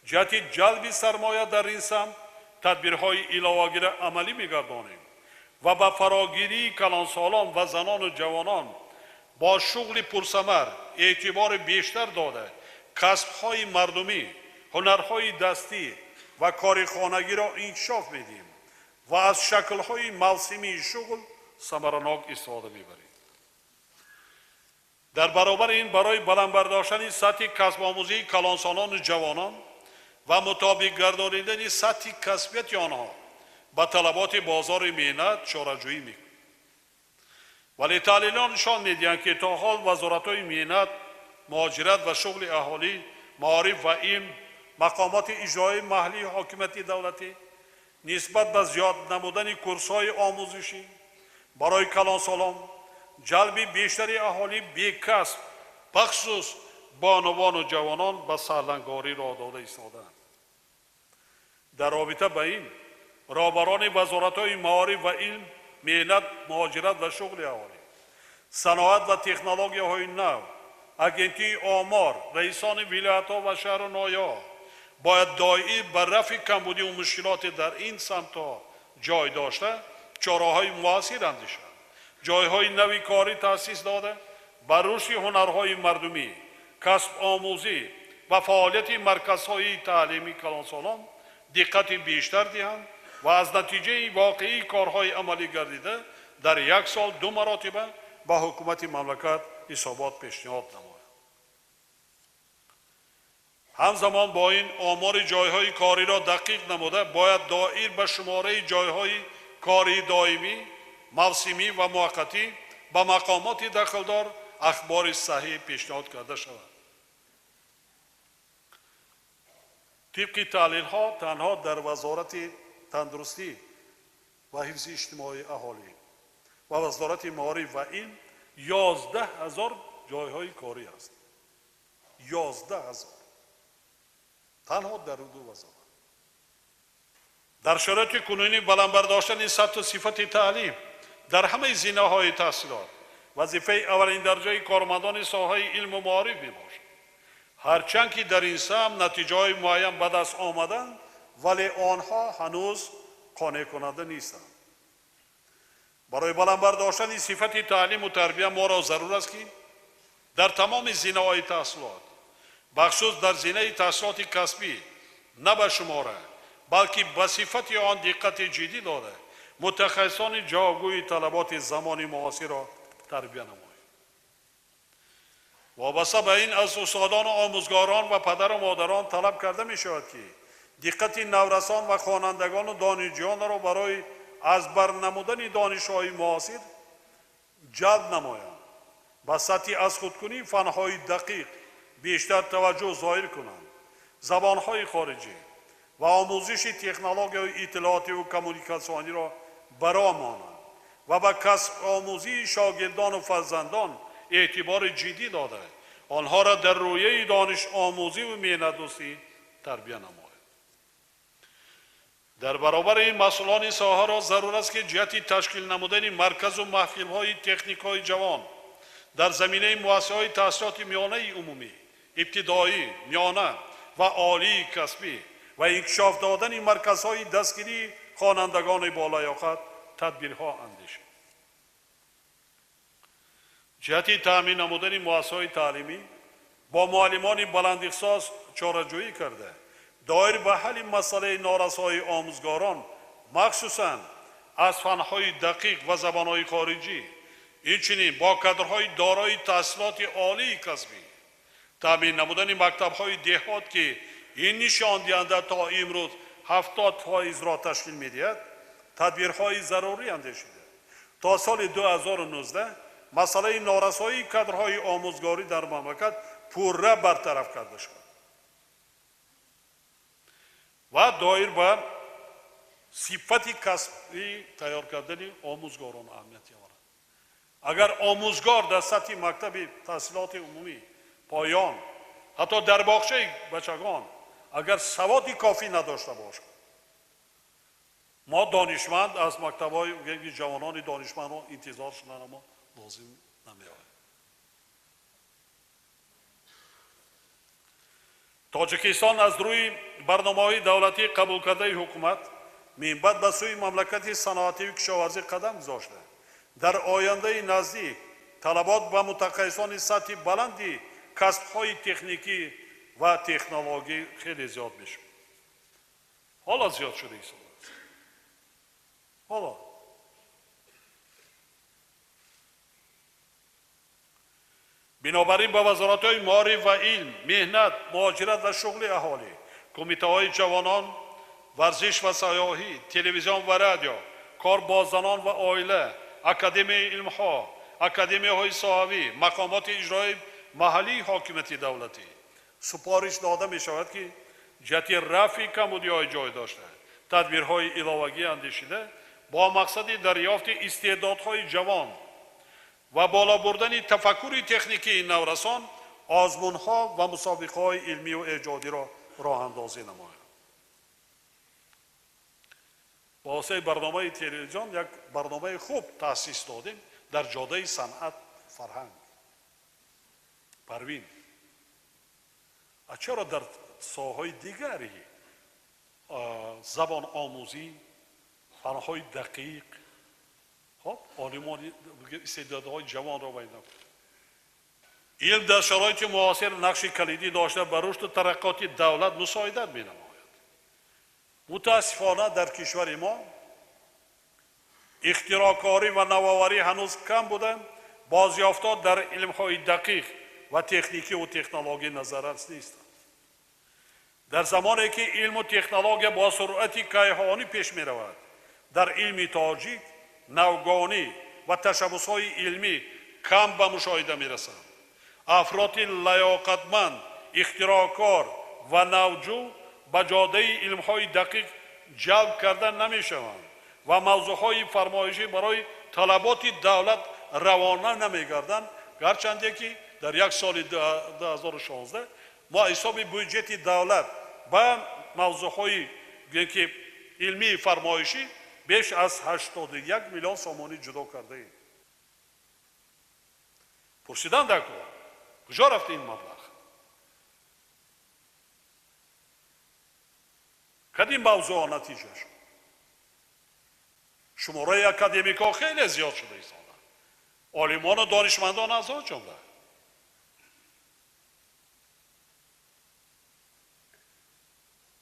ҷиҳати ҷалби сармоя дар ин самт тадбирҳои иловагиро амалӣ мегардонем ва ба фарогирии калонсолон ва занону ҷавонон бо шуғли пурсамар эътибори бештар дода, касбҳои мардумӣ, ҳунарҳои дастӣ ва кори хонагиро инкишоф медиҳем ва аз шаклҳои мавсимии шуғл самаранок истифода мебарем. Дар баробари ин барои баланд бардоштани сатҳи касбомӯзии калонсолону ҷавонон ва мутобиқ гардонидани сатҳи касбияти онҳо ба талаботи бозори меҳнат чораҷӯӣ мекунем. Вале таҳлилҳо нишон медиҳанд, ки то ҳол вазоратҳои меҳнат, муҳоҷират ва шуғли аҳолӣ, маориф ва илм, мақомоти иҷроии маҳаллии ҳокимияти давлатӣ нисбат ба зиёд намудани курсҳои омӯзишӣ барои калонсолон, ҷалби бештари аҳолӣ бекасб, бахусус бонувону ҷавонон ба сарлангорӣ роҳ дода истодаанд. Дар робита ба ин роҳбарони вазоратҳои маориф ва илм, меҳнат, муҳоҷират ва шуғли аҳолӣ, саноат ва технологияҳои нав, агентии омор, раисони вилоятҳо ва шаҳру ноҳияҳо бояд доир ба рафъи камбудиву мушкилоти дар ин самтҳо ҷой дошта, чораҳои муассир андешанд, ҷойҳои нави корӣ таъсис дода, ба рушди ҳунарҳои мардумӣ, касбомӯзӣ ва фаъолияти марказҳои таълимии калонсолон диққати бештар диҳанд ва аз натиҷаи воқеии корҳои амалӣ гардида дар як сол 2 маротиба ба ҳукумати мамлакат ҳисобот пешниҳод намояд. Ҳамзамон бо ин омори ҷойҳои кориро дақиқ намуда, бояд доир ба шумораи ҷойҳои кории доимӣ, мавсимӣ ва муваққатӣ ба мақомоти дахлдор ахбори саҳеҳ пешниҳод карда шавад. Тибқи таҳлилҳо танҳо дар вазорати тандурустӣ ва ҳифзи иҷтимоии аҳолӣ ва вазорати маориф ва илм 11 ҳазор ҷойҳои корӣ аст. 11 ҳазор танҳо дар ду вазорат. Дар шароити кунунӣ баланд бардоштани сатҳу сифати таълим дар ҳамаи зинаҳои таҳсилот вазифаи аввалин дараҷаи кормандони соҳаи илму маориф мебошад. Ҳарчанд ки дар ин самт натиҷаҳои муайян ба даст омаданд, вале онҳо ҳанӯз қонеъкунанда нестанд. Барои баланд бардоштани сифати таълиму тарбия моро зарур аст, ки дар тамоми зинаҳои таҳсилот, бахусус дар зинаи таҳсилоти касбӣ на ба шумора, балки ба сифати он диққати ҷиддӣ дода, мутахассисони ҷавобгӯи талаботи замони муосирро тарбия намоем. Вобаста ба ин аз устодону омӯзгорон ва падару модарон талаб карда мешавад, ки диққати наврасон ва хонандагону донишҷӯёнро барои аз бар намудани донишҳои муосир ҷалб намоянд, ба сатҳи аз худкунии фанҳои дақиқ бештар таваҷҷӯҳ зоҳир кунанд, забонҳои хориҷӣ ва омӯзиши технологияҳои иттилоотиву коммуникатсиониро баро монанд ва ба касбомӯзии шогирдону фарзандон эътибори ҷиддӣ дода, онҳоро дар рӯяи донишомӯзӣ ва меҳнатдӯстӣ тарбия намояд. Дар баробари ин масъулони соҳаро зарур аст, ки ҷиҳати ташкил намудани марказу маҳфилҳои техникҳои ҷавон дар заминаи муассисаҳои таҳсилоти миёнаи умумӣ, ибтидоӣ, миёна ва олии касбӣ ва инкишоф додани марказҳои дастгирии хонандагони болаёқат тадбирҳо андешид. Ҷиҳати таъмин намудани муассисаҳои таълимӣ бо муаллимони баландихтисос чораҷӯӣ карда, доир ба ҳалли масъалаи норасоии омӯзгорон, махсусан аз фанҳои дақиқ ва забонҳои хориҷӣ, инчунин бо кадрҳои дорои таҳсилоти олии касбӣ, таъмин намудани мактабҳои деҳот, ки ин нишондиҳанда то имрӯз 70%-ро ташкил медиҳад, тадбирҳои зарурӣ андешида. То соли 2019 масъалаи норасоии кадрҳои омӯзгорӣ дар мамлакат пурра бартараф карда шавад ва доир ба сифати касбӣ тайёр кардани омӯзгорон аҳамият дорад. Агар омӯзгор дар сатҳи мактаби таҳсилоти умумӣ поён, ҳатто дар боғчаи бачагон, агар саводи кофӣ надошта бошад, мо донишманд аз мактабҳои ҷавонони донишмандро интизор шудан мо лозим намеояд. Тоҷикистон аз рӯи барномаҳои давлатӣ қабулкардаи ҳукумат минбаъд ба сӯи мамлакати саноативу кишоварзӣ қадам гузошта, дар ояндаи наздик талабот ба мутахассисони сатҳи баланди касбҳои техникӣ ва технологӣ хеле зиёд мешавад. Ҳоло зиёд шуда истодааст. Ҳоло бинобар ин ба вазоратҳои маориф ва илм, меҳнат, муҳоҷират ва шуғли аҳолӣ, кумитаҳои ҷавонон, варзиш ва сайёҳӣ, телевизион ва радио, кор бо занон ва оила, академияи илмҳо, академияҳои соҳавӣ, мақомоти иҷроии маҳаллии ҳокимияти давлатӣ супориш дода мешавад, ки ҷиҳати рафъи камбудиҳои ҷой дошта, тадбирҳои иловагӣ андешида бо мақсади дарёфти истеъдодҳои ҷавон ва боло бурдани тафаккури техникии наврасон озмунҳо ва мусобиқаҳои илмию эҷодиро роҳандозӣ намоянд. Бо воситаи барномаи телевизион як барномаи хуб таъсис додем дар ҷодаи санъат фарҳанг. Парвин, а чаро дар соҳаҳои дигари забономӯзӣ, фанҳои дақиқ, хоб олимони истеъдодҳои ҷавонро вайна? Илм дар шароити муосир нақши калидӣ дошта ба рушду тараққиёти давлат мусоидат менамояд. Мутаассифона дар кишвари мо ихтироъкорӣ ва навоварӣ ҳанӯз кам буда, бозёфтҳо дар илмҳои дақиқ ва техникиву технологӣ назаррас нестанд. Дар замоне ки илму технология бо суръати кайҳонӣ пеш меравад, дар илми тоҷик навгонӣ ва ташаббусҳои илмӣ кам ба мушоҳида мерасанд. Афроди лаёқатманд, ихтироъкор ва навҷӯ ба ҷодаи илмҳои дақиқ ҷалб карда намешаванд ва мавзӯъҳои фармоишӣ барои талаботи давлат равона намегарданд, гарчанде ки дар як соли 2016 мо ҳисоби бюҷети давлат ба мавзӯъҳои ки илмии фармоишӣ беш аз 81 миллион сомонӣ ҷудо кардаем. Пурсидан дар кор, куҷо рафт ин маблағ? Кадим мавзӯъ натиҷа шуд? Шумораи академикҳо хеле зиёд шуда истоданд, олимону донишмандон аз он ҷумла.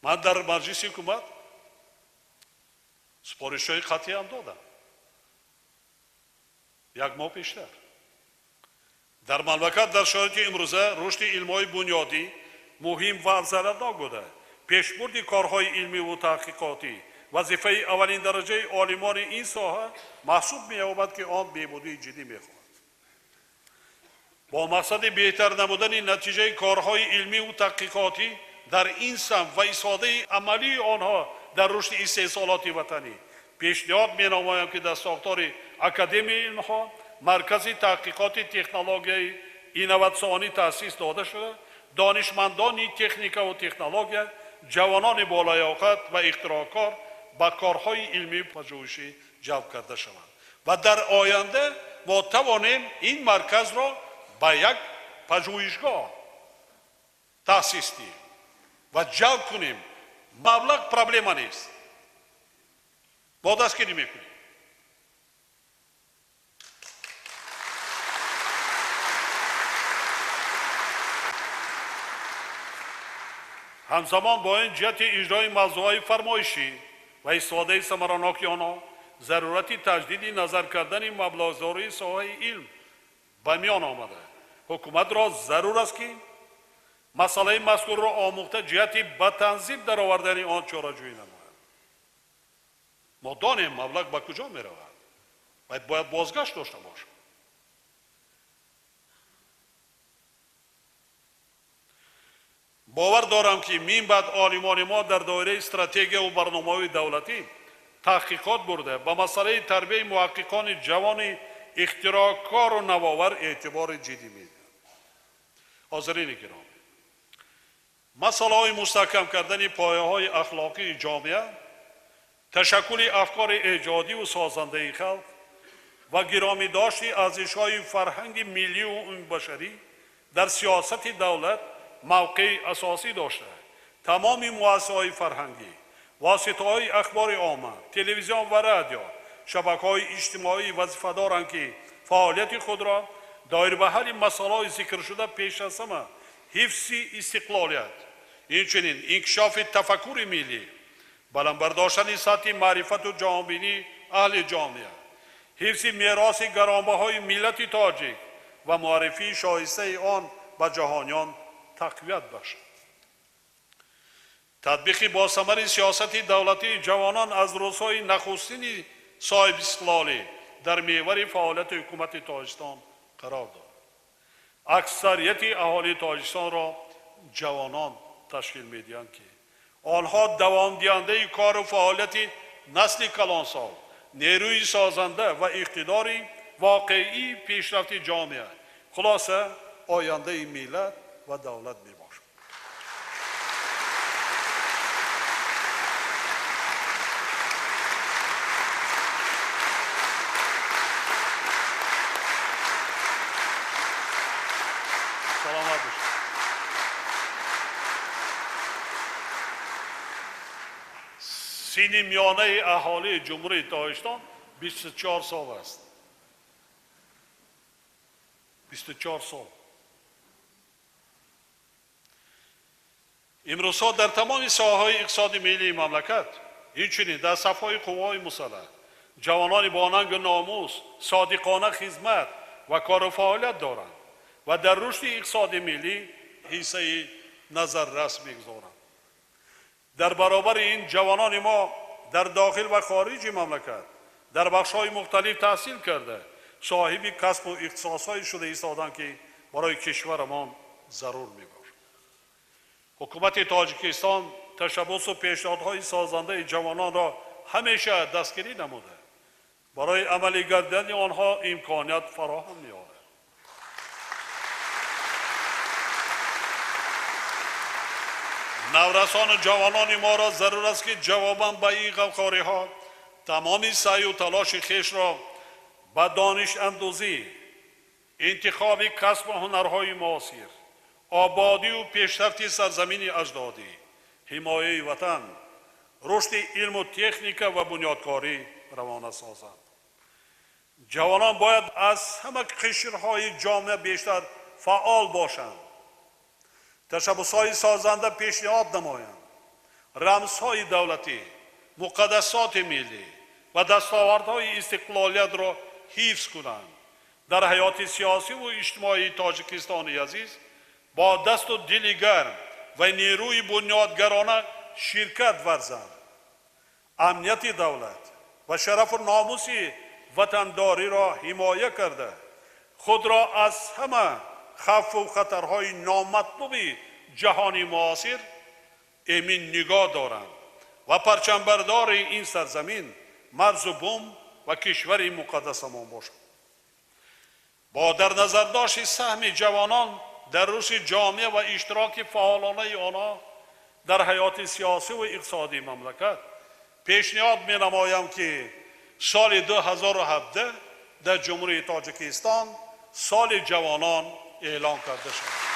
Ман дар маҷлиси ҳукумат супоришҳои қатъиам додам як моҳ пештар. Дар мамлакат дар шароити имрӯза рушди илмҳои бунёдӣ муҳим ва афзалиятнок буда, пешбурди корҳои илмиву таҳқиқотӣ вазифаи аввалин дараҷаи олимони ин соҳа маҳсуб меёбад, ки он беҳбудии ҷиддӣ мехоҳад. Бо мақсади беҳтар намудани натиҷаи корҳои илмиву таҳқиқотӣ дар ин самт ва истифодаи амалии онҳо дар рушди истеҳсолоти ватанӣ пешниҳод менамоям, ки дар сохтори Академияи илмҳо Маркази таҳқиқоти технологияи инноватсионӣ таъсис дода шуда, донишмандони техникаву технология, ҷавонони болаёқат ва ихтироъкор ба корҳои илмию пажӯҳишӣ ҷалб карда шаванд ва дар оянда мо тавонем ин марказро ба як пажӯҳишгоҳ таъсис диҳем ва ҷалб кунем. Маблағ проблема нест, мо дастгирӣ мекунем. Ҳамзамон бо ин ҷиҳати иҷрои мавзӯъҳои фармоишӣ ва истифодаи самараноки онҳо зарурати таҷдиди назар кардани маблағгузории соҳаи илм ба миён омада. Ҳукуматро зарур аст, ки масъалаи мазкурро омӯхта ҷиҳати ба танзим даровардани он чораҷӯӣ намояд. Мо донем маблағ ба куҷо меравад ва бояд бозгашт дошта бошад. Бовар дорам, ки мин баъд олимони мо дар доираи стратегияву барномаҳои давлатӣ таҳқиқот бурда ба масъалаи тарбияи муҳаққиқони ҷавони ихтироъкору навовар эътибори ҷиддӣ медиҳанд. Ҳозирини гиромӣ, масъалаҳои мустаҳкам кардани пояҳои ахлоқии ҷомеа, ташаккули афкори эҷодиву созандаи халқ ва гиромӣ дошти арзишҳои фарҳанги миллию умумибашарӣ дар сиёсати давлат мавқеи асосӣ дошта, тамоми муассисаҳои фарҳангӣ, воситаҳои ахбори омма, телевизион ва радио, шабакаҳои иҷтимоӣ вазифа доранд, ки фаъолияти худро доир ба ҳалли масъалаҳои зикршуда пеш аз ҳама ҳифзи истиқлолият, инчунин инкишофи тафаккури миллӣ, баланд бардоштани сатҳи маърифату ҷаҳонбинии аҳли ҷомеа, ҳифзи мероси гаронбаҳои миллати тоҷик ва муаррифии шоистаи он ба ҷаҳониён тақвият бахшад. Татбиқи босамари сиёсати давлатии ҷавонон аз рӯзҳои нахустини соҳибистиқлолӣ дар мевари фаъолияти ҳукумати Тоҷикистон қарор дорад. Аксарияти аҳолии Тоҷикистонро ҷавонон ташкил медиҳанд, ки онҳо давомдиҳандаи кору фаъолияти насли калонсол, нерӯи созанда ва иқтидори воқеии пешрафти ҷомеа, хулоса ояндаи миллат ва давлат мебошад. Саломат бошед. Синни миёнаи аҳолии Ҷумҳурии Тоҷикистон 24 сол аст. 24 сол. Имрӯзҳо дар тамоми соҳаҳои иқтисоди миллии мамлакат, инчунин дар сафҳои қувваҳои мусаллаҳ, ҷавонони бо нангу номус содиқона хизмат ва кору фаъолият доранд ва дар рушди иқтисоди миллӣ ҳиссаи назаррас мегузоранд. Дар баробари ин ҷавонони мо дар дохил ва хориҷи мамлакат дар бахшҳои мухталиф таҳсил карда, соҳиби касбу ихтисосҳое шуда истоданд, ки барои кишварамон зарур мебошад. Ҳукумати Тоҷикистон ташаббусу пешниҳодҳои созандаи ҷавононро ҳамеша дастгирӣ намуда, барои амалӣ гардидани онҳо имконият фароҳам меорад. Наврасону ҷавонони моро зарур аст, ки ҷавобан ба ин ғамхориҳо тамоми саъю талоши хешро ба донишандӯзӣ, интихоби касбу ҳунарҳои муосир, ободию пешрафти сарзамини аҷдодӣ, ҳимояи ватан, рушди илму техника ва бунёдкорӣ равона созанд. Ҷавонон бояд аз ҳама қишрҳои ҷомеа бештар фаъол бошанд, ташаббусҳои созанда пешниҳод намоянд, рамзҳои давлатӣ, муқаддасоти миллӣ ва дастовардҳои истиқлолиятро ҳифз кунанд. Дар ҳаёти сиёсиву иҷтимоии Тоҷикистони азиз бо дасту дили гарм ва нерӯи бунёдгарона ширкат варзанд. Амнияти давлат ва шарафу номуси ватандориро ҳимоя карда, худро аз ҳама хавфу хатарҳои номатлуби ҷаҳони муосир эмин нигоҳ доранд ва парчамбардори ин сарзамин, марзу бум ва кишвари муқаддасамон бошанд. Бо дар назардошти саҳми ҷавонон дар рушди ҷомеа ва иштироки фаъолонаи онҳо дар ҳаёти сиёсӣ ва иқтисодии мамлакат пешниҳод менамоям, ки соли 2017 дар Ҷумҳурии Тоҷикистон соли ҷавонон эълон карда шавад.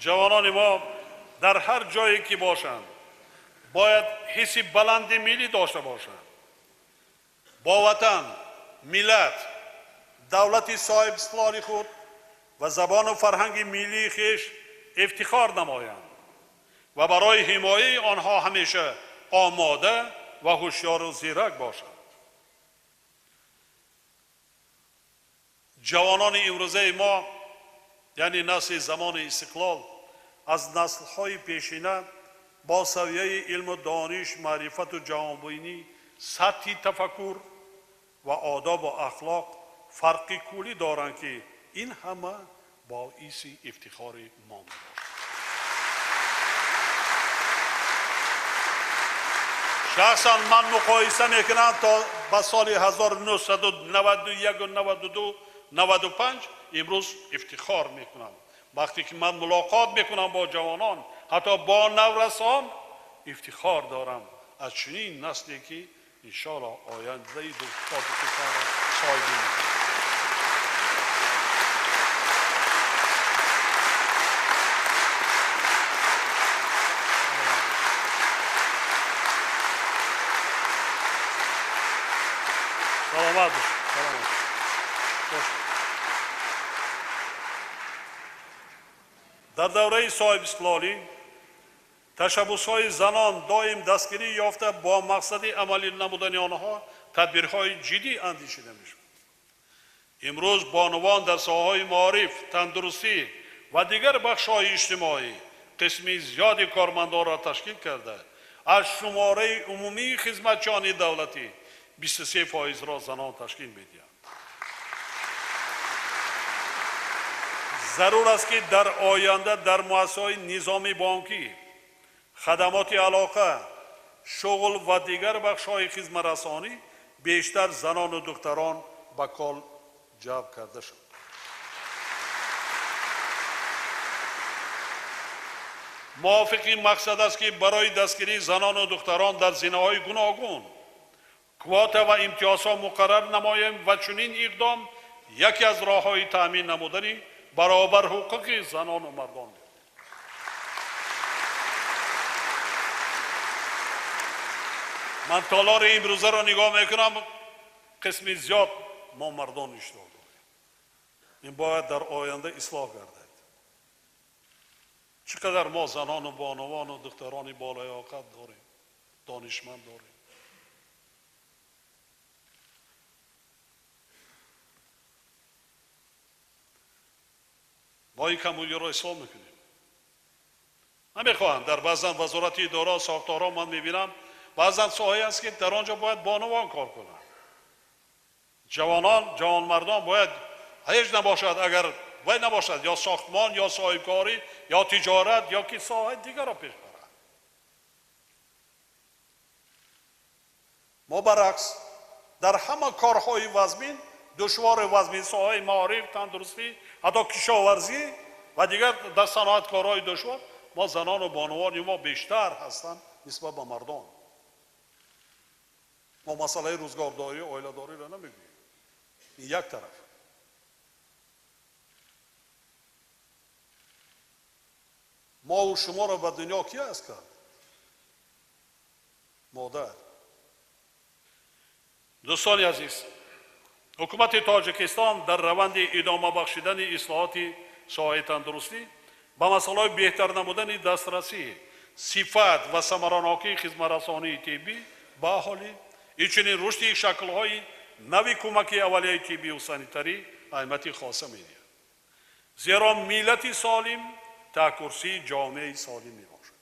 Ҷавонони мо дар ҳар ҷое ки бошанд бояд ҳисси баланди миллӣ дошта бошанд. Бо ватан, миллат, давлати соҳибистиқлоли худ ва забону фарҳанги миллии хеш ифтихор намоянд ва барои ҳимояи онҳо ҳамеша омода ва ҳушёру зирак бошанд. Ҷавонони имрӯзаи мо, яъне насли замони истиқлол, аз наслҳои пешина бо савияи илму дониш, маърифату ҷаҳонбинӣ, сатҳи тафаккур ва одобу ахлоқ фарқи куллӣ доранд, ки ин ҳама боиси ифтихори мо мебошад. Шахсан ман муқоиса мекунам то ба соли 1991, 92, 95 имрӯз ифтихор мекунам. Вақте ки ман мулоқот мекунам бо ҷавонон, ҳатто бо наврасон, ифтихор дорам аз чунин насле, ки иншоаллоҳ ояндаи Тоҷикистонро соҳиб мекунад. Саломат бошед. Саломат бошед. Дар давраи соҳибистиқлолӣ ташаббусҳои занон доим дастгирӣ ёфта бо мақсади амалӣ намудани онҳо тадбирҳои ҷиддӣ андешида мешуд. Имрӯз бонувон дар соҳаҳои маориф, тандурустӣ ва дигар бахшҳои иҷтимоӣ қисми зиёди кормандонро ташкил карда, аз шумораи умумии хизматчиёни давлатӣ 23%-ро занон ташкил медиҳанд. Зарур аст, ки дар оянда дар муассисаҳои низоми бонкӣ, хадамоти алоқа, шуғл ва дигар бахшҳои хизматрасонӣ бештар занону духтарон ба кор ҷалб карда шаванд. Мувофиқи мақсад аст, ки барои дастгирии занону духтарон дар зинаҳои гуногун квота ва имтиёзҳо муқаррар намоем ва чунин иқдом яке аз роҳҳои таъмин намудани баробар ҳуқуқи занону мардон. Ман толори имрӯзаро нигоҳ мекунам, қисми зиёд мо мардон иштирок дорем. Ин бояд дар оянда ислоҳ гардад. Чӣ қадар мо занону бонувану духтарони болаёқат дорем, донишманд дорем. Мо ин камбудиро ислоҳ мекунем. Намехоҳам дар баъзан вазорати идора сохторҳо ман мебинам, баъзан соҳае аст, ки дар он ҷо бояд бонувон кор кунанд. Ҷавонон, ҷавонмардон бояд ҳеҷ набошад, агар вай набошад, ё сохтмон, ё соҳибкорӣ, ё тиҷорат, ё ки соҳаи дигарро пеш барад. Мо баръакс дар ҳама корҳои вазмин, душвори вазмин, соҳаи маориф, тандурустӣ, ҳатто кишоварзӣ ва дигар дар саноаткорҳои душвор, мо занону бонувони мо бештар ҳастанд нисбат ба мардон. Мо масъалаи рӯзгордорӣ, оиладориро намегӯем. Ин як тараф. Мову шуморо ба дунё ки аст кард? Модар. Дӯстони азиз, ҳукумати Тоҷикистон дар раванди идома бахшидани ислоҳоти соҳаи тандурустӣ ба масъалаҳои беҳтар намудани дастрасӣ, сифат ва самаранокии хизматрасонии тиббӣ ба аҳолӣ, инчунин рушди шаклҳои нави кӯмаки аввалияи тиббию санитарӣ аҳамияти хоса медиҳад. Зеро миллати солим таҳкурсии ҷомеаи солим мебошад.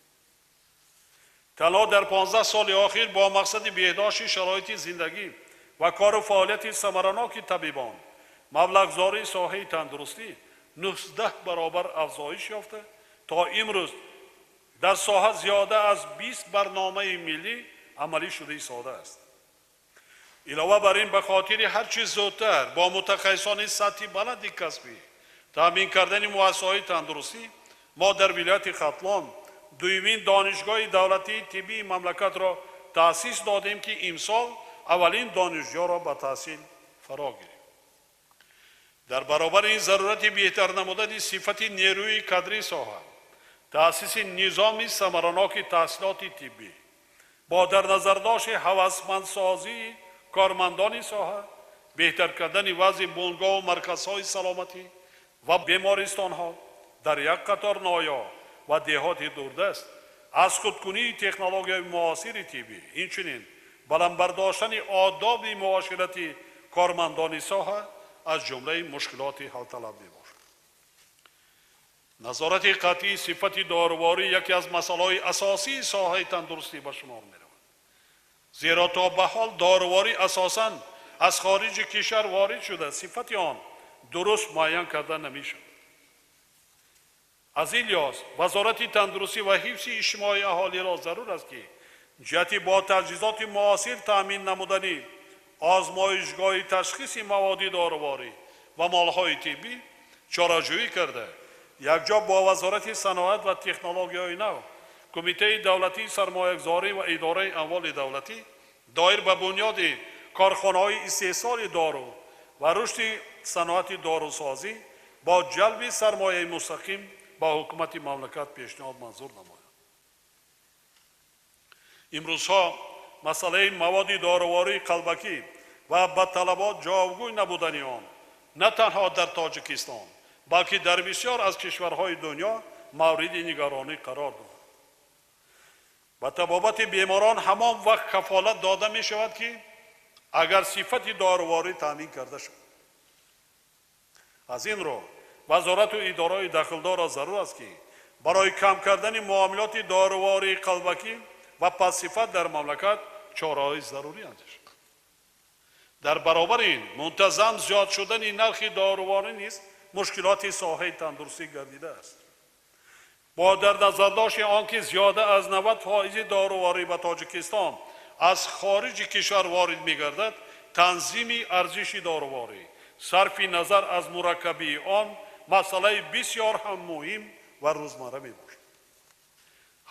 Танҳо дар 15 соли охир бо мақсади беҳдошти шароити зиндагӣ ва кору фаъолияти самараноки табибон маблағгузории соҳаи тандурустӣ 19 баробар афзоиш ёфта, то имрӯз дар соҳа зиёда аз 20 барномаи миллӣ амалӣ шуда истодааст. Илова бар ин, ба хотири ҳарчи зудтар бо мутахассисони сатҳи баланди касбӣ таъмин кардани муассисаҳои тандурустӣ, мо дар вилояти Хатлон дуюмин донишгоҳи давлатии тиббии мамлакатро таъсис додем, ки имсол аввалин донишҷӯро ба таҳсил фаро гирифт. Дар баробари ин зарурати беҳтар намудани сифати нерӯи кадрии соҳа, таъсиси низоми самараноки таҳсилоти тиббӣ бо дар назардошти ҳавасмандсозии кормандони соҳа, беҳтар кардани вазъи бунгоҳу марказҳои саломатӣ ва бемористонҳо дар як қатор ноҳияҳо ва деҳоти дурдаст, аз худкунии технологияи муосири тиббӣ, инчунин баланд бардоштани одоби муоширати кормандони соҳа аз ҷумлаи мушкилоти ҳалталаб мебошад. Назорати қатъии сифати доруворӣ яке аз масъалаҳои асосии соҳаи тандурустӣ ба шумор меравад. Зеро то ба ҳол доруворӣ асосан аз хориҷи кишвар ворид шуда, сифати он дуруст муайян карда намешавад. Аз ин лиҳоз Вазорати тандурустӣ ва ҳифзи иҷтимоии аҳолиро зарур аст, ки ҷиҳати бо таҷҳизоти муосир таъмин намудани озмоишгоҳи ташхиси маводи доруворӣ ва молҳои тиббӣ чораҷӯӣ карда, якҷо бо Вазорати саноат ва технологияҳои нав, Кумитаи давлатии сармоягузорӣ ва идораи амволи давлатӣ доир ба бунёди корхонаҳои истеҳсоли дору ва рушди саноати дорусозӣ бо ҷалби сармояи мустақим ба ҳукумати мамлакат пешниҳод манзур намояд. Имрӯзҳо масъалаи маводи дорувории қалбакӣ ва ба талабот ҷавобгӯй набудани он на танҳо дар Тоҷикистон, балки дар бисёр аз кишварҳои дунё мавриди нигаронӣ қарор дорад. Ба табобати беморон ҳамон вақт кафолат дода мешавад, ки агар сифати доруворӣ таъмин карда шавад. Аз ин рӯ вазорату идораҳои дахлдорро зарур аст, ки барои кам кардани муомилоти дорувории қалбакӣ ва пастсифат дар мамлакат чораҳои зарурӣ андешанд. Дар баробари ин мунтазам зиёд шудани нархи доруворӣ низ мушкилоти соҳаи тандурустӣ гардидааст. Бо дар назардошти он ки зиёда аз 90% доруворӣ ба Тоҷикистон аз хориҷи кишвар ворид мегардад, танзими арзиши доруворӣ сарфи назар аз мураккабии он масъалаи бисёр ҳам муҳим ва рӯзмарра мебошад.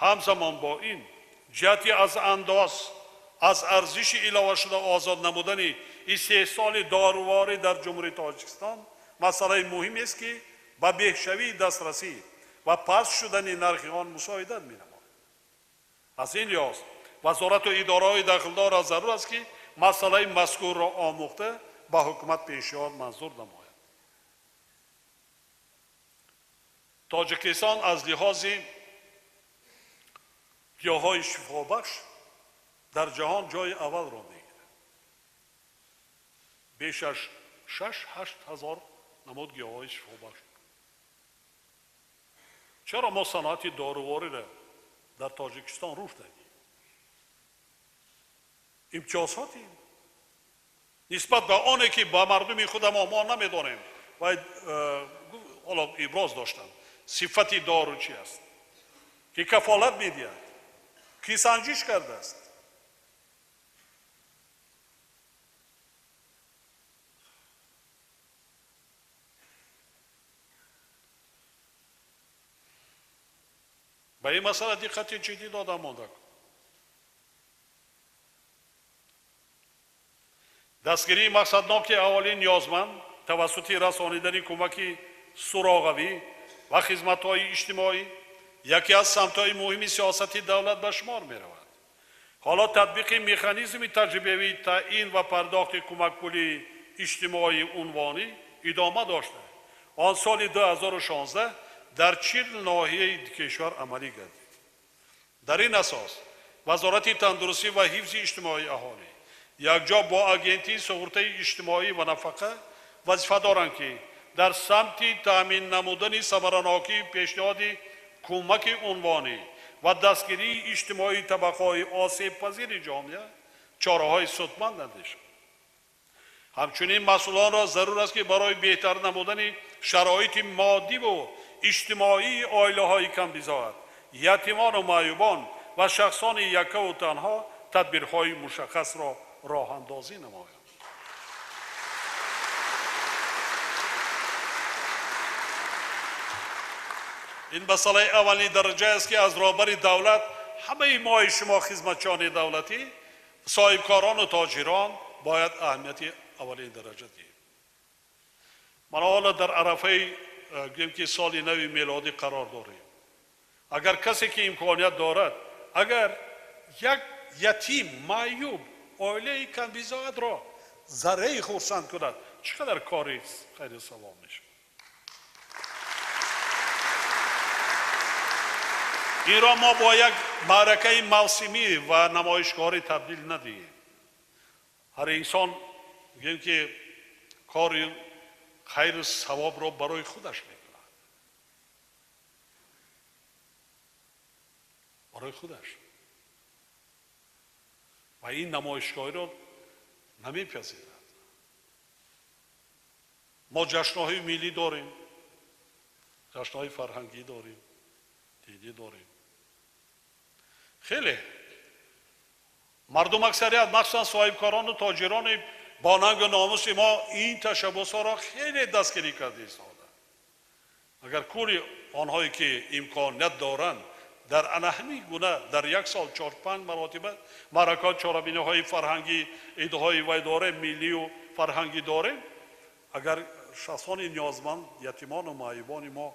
Ҳамзамон бо ин ҷиҳати аз андоз аз арзиши иловашуда озод намудани истеҳсоли доруворӣ дар Ҷумҳурии Тоҷикистон масъалаи муҳимест, ки ба беҳшавии дастрасӣ ва паст шудани нархи он мусоидат менамояд. Аз ин лиҳоз вазорату идораҳои дахлдорро зарур аст, ки масъалаи мазкурро омӯхта ба ҳукумат пешниҳод манзур намояд. Тоҷикистон аз лиҳози гиёҳҳои шифобахш дар ҷаҳон ҷои аввалро мегирад. Беш аз 6-8 ҳазор намуд гиёҳҳои шифобахш. Чаро мо саноати дорувориро дар Тоҷикистон рушд додем? Имтиёзоти нисбат ба оне ки ба мардуми худамо мо намедонем ва ҳоло иброз доштам, сифати дору чи аст, ки кафолат медиҳад, ки санҷиш кардааст. Ба ин масъала диққати ҷиддӣ дода монда. Дастгирии мақсадноки аҳолии ниёзманд тавассути расонидани кӯмаки суроғавӣ ва хизматҳои иҷтимоӣ яке аз самтҳои муҳими сиёсати давлат ба шумор меравад. Ҳоло татбиқи механизми таҷрибавии таъин ва пардохти кӯмакпулии иҷтимоии унвонӣ идома дошта, он соли 2016 дар 40 ноҳияи кишвар амалӣ гардид. Дар ин асос Вазорати тандурустӣ ва ҳифзи иҷтимоии аҳолӣ якҷо бо Агентии суғуртаи иҷтимоӣ ва нафақа вазифа доранд, ки дар самти таъмин намудани самаранокии пешниҳоди кӯмаки унвонӣ ва дастгирии иҷтимоии табақаҳои осебпазири ҷомеа чораҳои судманд андешанд. Ҳамчунин масъулонро зарур аст, ки барои беҳтар намудани шароити моддиву иҷтимоии оилаҳои камбизоат, ятимону маъюбон ва шахсони яккаву танҳо тадбирҳои мушаххасро роҳандозӣ намоянд. Ин масъалаи аввалин дараҷа аст, ки аз роҳбари давлат ҳамаи мои шумо хизматчиёни давлатӣ, соҳибкорону тоҷирон бояд аҳамияти аввалин дараҷа диҳем. Мана ҳоло дар арафаи гӯем ки соли нави мелодӣ қарор дорем. Агар касе ки имконият дорад, агар як ятим, маъюб, оилаи камбизоатро зарраи хурсанд кунад, чӣ қадар кори хайру савоб мешавад. Инро мо бо як маъракаи мавсимӣ ва намоишгоҳӣ табдил надиҳем. Ҳар инсон гӯем ки кори хайру савобро барои худаш мекунад, барои худаш, ва ин намоишгоҳиро намепазирад. Мо ҷашнҳои миллӣ дорем, ҷашнҳои фарҳангӣ дорем, динӣ дорем. Хеле мардум аксарият, махсусан соҳибкорону тоҷирони бо нангу номуси мо ин ташаббусҳоро хеле дастгирӣ карда истодаанд. Агар кули онҳое ки имконият доранд дар ана ҳамин гуна дар як сол 4-5 маротиба маъракаҳо, чорабиниҳои фарҳангӣ, идҳои вай дорем, миллию фарҳангӣ дорем, агар шахсони ниёзманд, ятимону маъюбони мо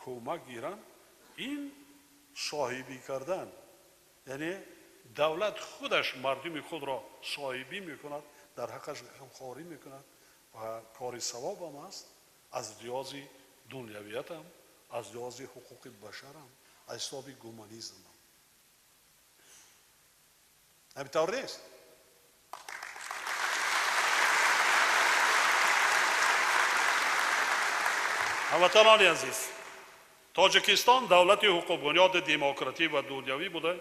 кӯмак гиранд, ин соҳибӣ кардан, яъне давлат худаш мардуми худро соҳибӣ мекунад, дар ҳаққаш ғамхорӣ мекунад ва кори савобам аст аз лиҳози дунявиятам, аз лиҳози ҳуқуқи башарам, аз ҳисоби гуманизмам. Ҳамин тавр нест? Ҳамватанони азиз, Тоҷикистон давлати ҳуқуқбунёди демократӣ ва дунявӣ буда,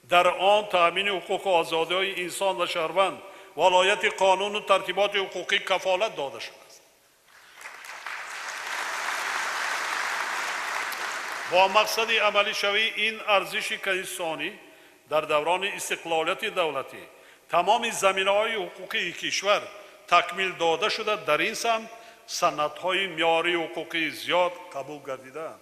дар он таъмини ҳуқуқу озодиҳои инсон ва шаҳрванд, валояти қонуну тартиботи ҳуқуқӣ кафолат дода шудааст. Бо мақсади амалишавии ин арзиши конститутсионӣ дар даврони истиқлолияти давлатӣ тамоми заминаҳои ҳуқуқии кишвар такмил дода шуда, дар ин самт санадҳои меъёрии ҳуқуқии зиёд қабул гардидаанд.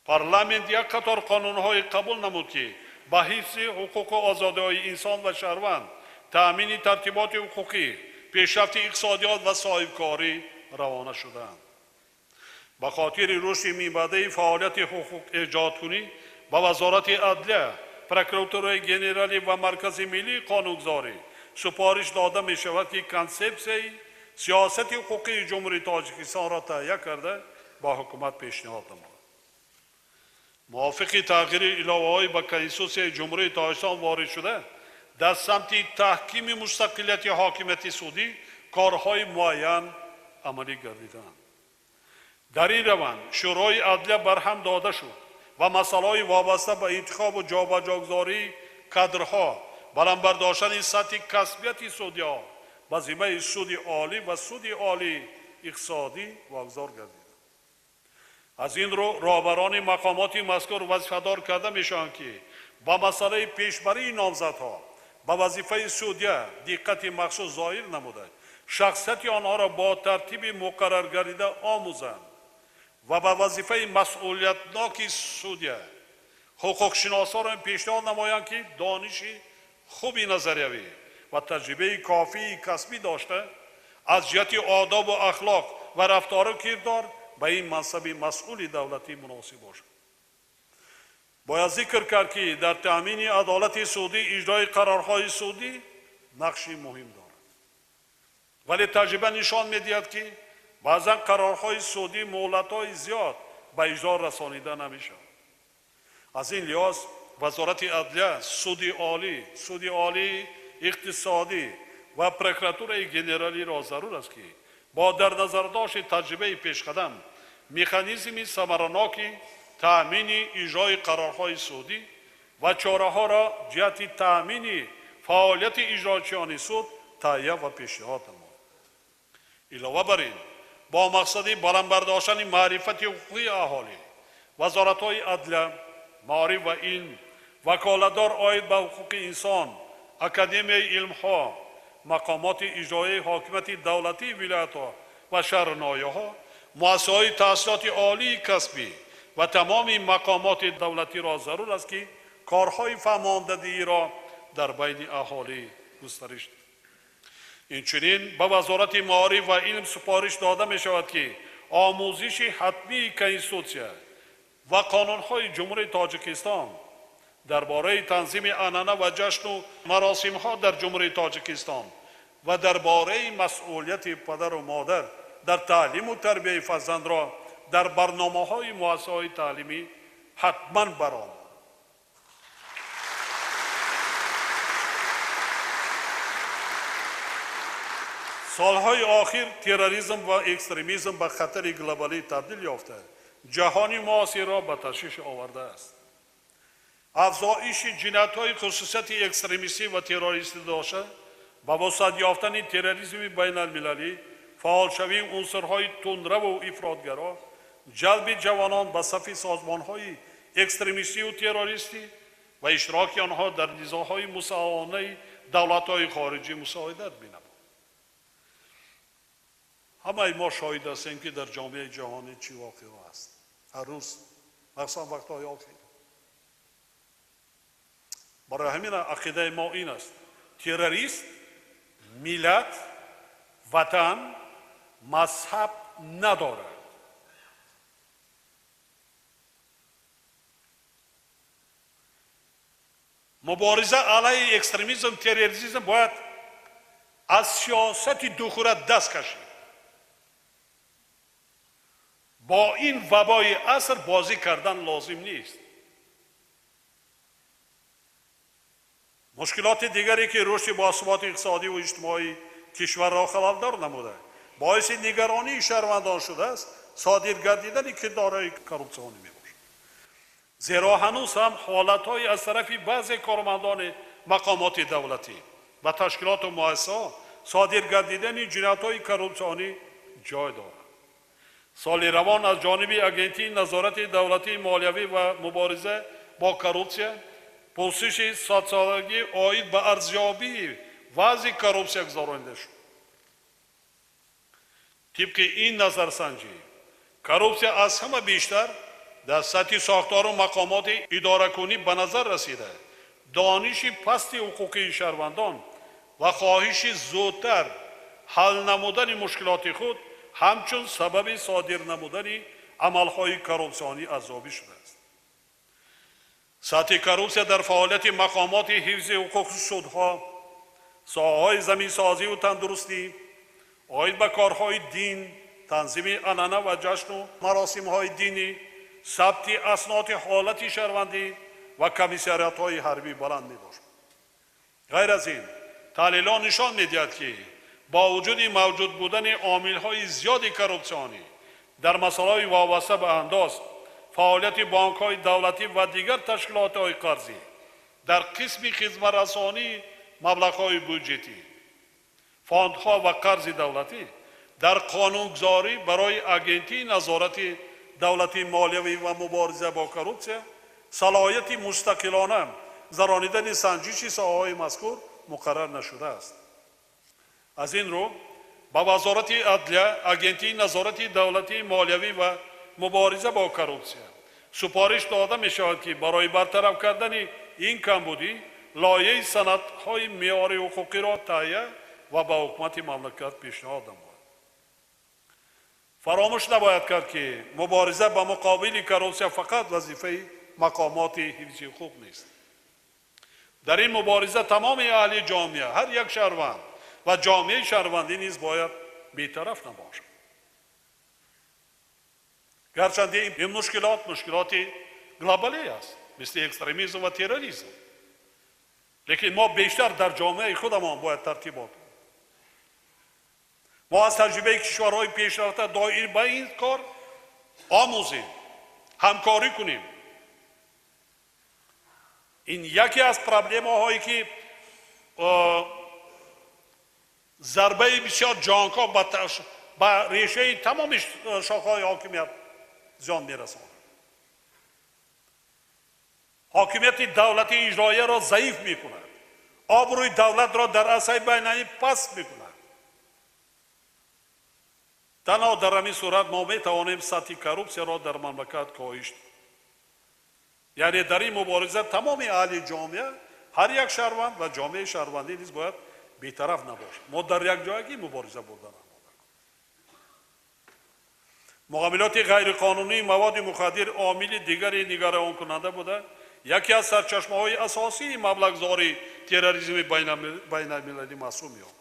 Парламент як қатор қонунҳое қабул намуд, ки ба ҳифзи ҳуқуқу озодиҳои инсон ва шаҳрванд, таъмини тартиботи ҳуқуқӣ, пешрафти иқтисодиёт ва соҳибкорӣ равона шудаанд. Ба хотири рушди минбаъдаи фаъолияти ҳуқуқ эҷодкунӣ ба Вазорати адлия, Прокуратураи генералӣ ва Маркази миллии қонунгузорӣ супориш дода мешавад, ки консепсияи сиёсати ҳуқуқии Ҷумҳурии Тоҷикистонро таҳия карда ба ҳукумат пешниҳод намояд. Мувофиқи тағйири иловаҳои ба Конститутсияи Ҷумҳурии Тоҷикистон ворид шуда, дар самти таҳкими мустақилияти ҳокимияти судӣ корҳои муайян амалӣ гардидаанд. Дар ин раванд Шӯрои адлия барҳам дода шуд ва масъалаҳои вобаста ба интихобу ҷобаҷогузории кадрҳо, баланд бардоштани сатҳи касбияти судиҳо ба зиммаи Суди Олӣ ва Суди Олии иқтисодӣ вогузор гардид. Аз ин рӯ роҳбарони мақомоти мазкур вазифадор карда мешаванд, ки ба масъалаи пешбарии номзадҳо ба вазифаи судя диққати махсус зоҳир намуда, шахсияти онҳоро бо тартиби муқарраргардида омӯзанд ва ба вазифаи масъулиятноки судя ҳуқуқшиносонро пешниҳод намоянд, ки дониши хуби назариявӣ ва таҷрибаи кофии касбӣ дошта, аз ҷиҳати одобу ахлоқ ва рафтору кирдор ба ин мансаби масъули давлатӣ муносиб бошад. Бояд зикр кард, ки дар таъмини адолати судӣ иҷрои қарорҳои судӣ нақши муҳим дорад. Вале таҷриба нишон медиҳад, ки баъзан қарорҳои судӣ муҳлатҳои зиёд ба иҷро расонида намешавад. Аз ин лиҳоз Вазорати адлия, Суди Олӣ, Суди Олии иқтисодӣ ва Прокуратураи генералиро зарур аст, ки Бо дар назардошти таҷрибаи пешқадам механизми самараноки таъмини иҷрои қарорҳои судӣ ва чораҳоро ҷиҳати таъмини фаъолияти иҷрочиёни суд таҳия ва пешниҳод намояд. Илова бар ин, бо мақсади баланд бардоштани маърифати ҳуқуқии аҳолӣ, вазоратҳои адлия, маориф ва илм, ваколатдор оид ба ҳуқуқи инсон, Академияи илмҳо, мақомоти иҷроияи ҳокимияти давлатии вилоятҳо ва шаҳру ноҳияҳо, муассисаҳои таҳсилоти олии касбӣ ва тамоми мақомоти давлатиро зарур аст, ки корҳои фаҳмондадиҳиро дар байни аҳолӣ густариш диҳанд. Инчунин ба Вазорати маориф ва илм супориш дода мешавад, ки омӯзиши ҳатмии Конститутсия ва қонунҳои Ҷумҳурии Тоҷикистон дар бораи танзими анъана ва ҷашну маросимҳо дар Ҷумҳурии Тоҷикистон ва дар бораи масъулияти падару модар дар таълиму тарбияи фарзандро дар барномаҳои муассисаҳои таълимӣ ҳатман баромад. Солҳои охир терроризм ва экстремизм ба хатари глобалӣ табдил ёфта, ҷаҳони муосирро ба ташвиш овардааст. Афзоиши ҷиноятҳои хусусияти экстремистӣ ва террористӣ дошта, ба вусъат ёфтани терроризми байналмилалӣ, фаъолшавии унсурҳои тундраву ифротгаро, ҷалби ҷавонон ба сафи созмонҳои экстремистию террористӣ ва иштироки онҳо дар низоъҳои мусаллаҳонаи давлатҳои хориҷӣ мусоидат менамояд. Ҳамаи мо шоҳид ҳастем, ки дар ҷомеаи ҷаҳонӣ чӣ воқеа аст. Ҳар рӯз, махсусан вақтҳои охир. Барои ҳамин ақидаи мо ин аст: террорист миллат, ватан, мазҳаб надорад. Мубориза алайҳи экстремизм, терроризм бояд аз сиёсати духура даст кашид. Бо ин вабои аср бозӣ кардан лозим нест. Мушкилоти дигаре, ки рушди босуботи иқтисодӣ ва иҷтимоии кишварро халалдор намуда, боиси нигаронии шаҳрвандон шудааст, содир гардидани кирдорҳои коррупсионӣ мебошад. Зеро ҳанӯз ҳам ҳолатҳое аз тарафи баъзе кормандони мақомоти давлатӣ ва ташкилоту муассисаҳо содир гардидани ҷиноятҳои коррупсионӣ ҷой дорад. Соли равон аз ҷониби Агентии назорати давлатии молиявӣ ва мубориза бо коррупсия пурсиши социологӣ оид ба арзёбии вазъи коррупсия гузаронида шуд. Тибқи ин назарсанҷӣ, коррупсия аз ҳама бештар дар сатҳи сохтору мақомоти идоракунӣ ба назар расида, дониши пасти ҳуқуқии шаҳрвандон ва хоҳиши зудтар ҳал намудани мушкилоти худ ҳамчун сабаби содир намудани амалҳои коррупсионӣ арзёбӣ шудааст. Сатҳи коррупсия дар фаъолияти мақомоти ҳифзи ҳуқуқи судҳо, соҳаҳои заминсозиву тандурустӣ, оид ба корҳои дин, танзими анъана ва ҷашну маросимҳои динӣ, сабти асноди ҳолати шаҳрвандӣ ва комиссариатҳои ҳарбӣ баланд мебошад. Ғайр аз ин, таҳлилҳо нишон медиҳад, ки бо вуҷуди мавҷуд будани омилҳои зиёди коррупсионӣ дар масъалаҳои вобаста ба андоз, фаъолияти бонкҳои давлатӣ ва дигар ташкилотҳои қарзӣ дар қисми хизматрасонии маблағҳои буҷетӣ, фондҳо ва қарзи давлатӣ дар қонунгузорӣ барои Агентии назорати давлатии молиявӣ ва мубориза бо коррупсия салоҳияти мустақилона гузаронидани санҷиши соҳаҳои мазкур муқаррар нашудааст. Аз ин рӯ ба Вазорати адлия, Агентии назорати давлатии молиявӣ ва мубориза бо коррупсия супориш дода мешавад, ки барои бартараф кардани ин камбудӣ лоиҳаи санадҳои меъёри ҳуқуқиро таҳия ва ба ҳукумати мамлакат пешниҳод намояд. Фаромӯш набояд кард, ки мубориза ба муқобили коррупсия фақат вазифаи мақомоти ҳифзи ҳуқуқ нест. Дар ин мубориза тамоми аҳли ҷомеа, ҳар як шаҳрванд ва ҷомеаи шаҳрвандӣ низ бояд бетараф набошад. Гарчанде ин мушкилот мушкилоти глобалӣ аст, мисли экстремизм ва терроризм, лекин мо бештар дар ҷомеаи худамон бояд тартибот. Мо аз таҷрибаи кишварҳои пешрафта доир ба ин кор омӯзем, ҳамкорӣ кунем. Ин яке аз проблемаҳое ки зарбаи бисёр ҷонкоҳ ба решаи тамоми шохаҳои ҳокимият зиён мерасонад. Ҳокимияти давлати иҷроияро заиф мекунад, обрӯи давлатро дар арсаи байналмилалӣ паст мекунад. Танҳо дар ҳамин сурат мо метавонем сатҳи коррупсияро дар мамлакат коҳиш диҳем. Яъне дар ин мубориза тамоми аҳли ҷомеа, ҳар як шаҳрванд ва ҷомеаи шаҳрвандӣ низ бояд бетараф набошад. Мо дар якҷоягӣ мубориза бурдан. Муомилоти ғайриқонунии маводи мухаддир омили дигари нигаронкунанда буда, яке аз сарчашмаҳои асосии маблағгузории терроризми байналмилалӣ маҳсуб меёбад.